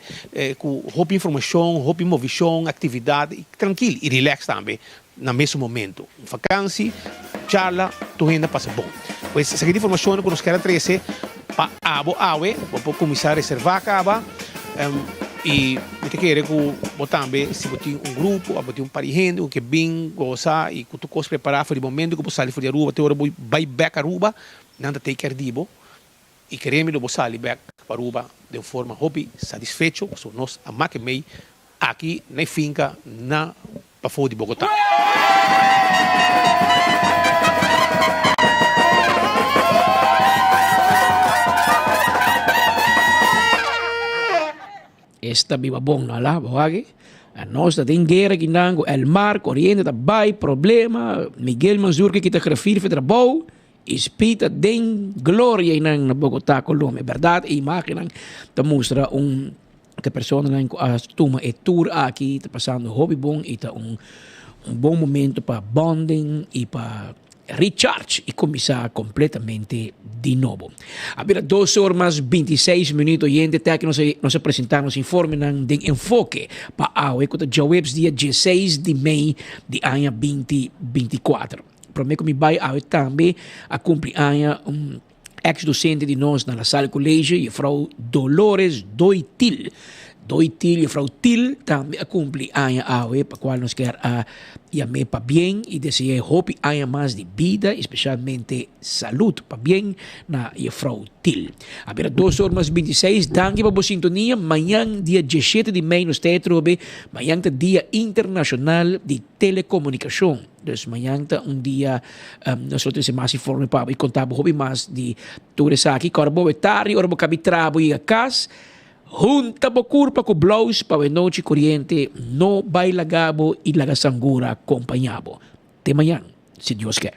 cu hopi informacion, hopi movicion, actividad y trankil y relax tambe na mesun momento. Un vakantie, charla, tur hende a pasa bon. Pues esaki ta informacionnan cu nos kier a trece pa abo awe, bo por cuminsa reserva caba y mi ta kere cu bo tambe si bo tin un grupo of bo tin un par di hende cu ke bin goza y cu tur cos prepara for di momento cu bo sali for di Aruba te ora bo bay bek Aruba nan ta take care di bo. I keremi lo bo sali bek pa Aruba den un forma hopi satisfecho pasobra nos a make mei aki na e finca na pafó di Bogotá. Esta biba bon no ala bo wak nos ta den guera kinan ku El Mar koriente ta bai problema Miguel Mansur ke kita grafir fe trabou. E spita den gloria einan na Bogotá, Colombia. Berdad e imagennan ta mustra un ke personanan ku a tuma e tour aki ta pasando hopi bon i ta un un bon momento pa bonding i pa recharge i kuminsá kompletamente di nobo. A bira dos or mas 26 minuut oyente te aki nos a nos a presentá nos informenan den enfoke pa awe ku ta djaweps dia 16 di mei di aña 2024. Prome ku mi bai awe tambe a kumpli aña un ex docente di nos na La Salle College, juffrouw Dolores Doitil. Doitil, juffrouw Til tambe a kumpli aña awe, pa kual nos kier a yam'é pabien i dese'é hopi aña mas di bida, i spesialmente salud. Pabien na juffrouw Til. A bira dos or mas 26, danki pa bo sintonia. Mañan dia 17 di mei nos ta atrobe. Mañan ta dia internashonal di telekomunikashon. Dus mañan ta un dia nos lo trese mas informe pa bo y conta bo hopi mas di tur esaki. Ora bo e tardi, ora bo cabi traha bo yega cas, hunta bo curpa cu blous pa bo e nochi coriente no bay laga bo y laga sangura compaña bo. Te mañan, si Dios ke.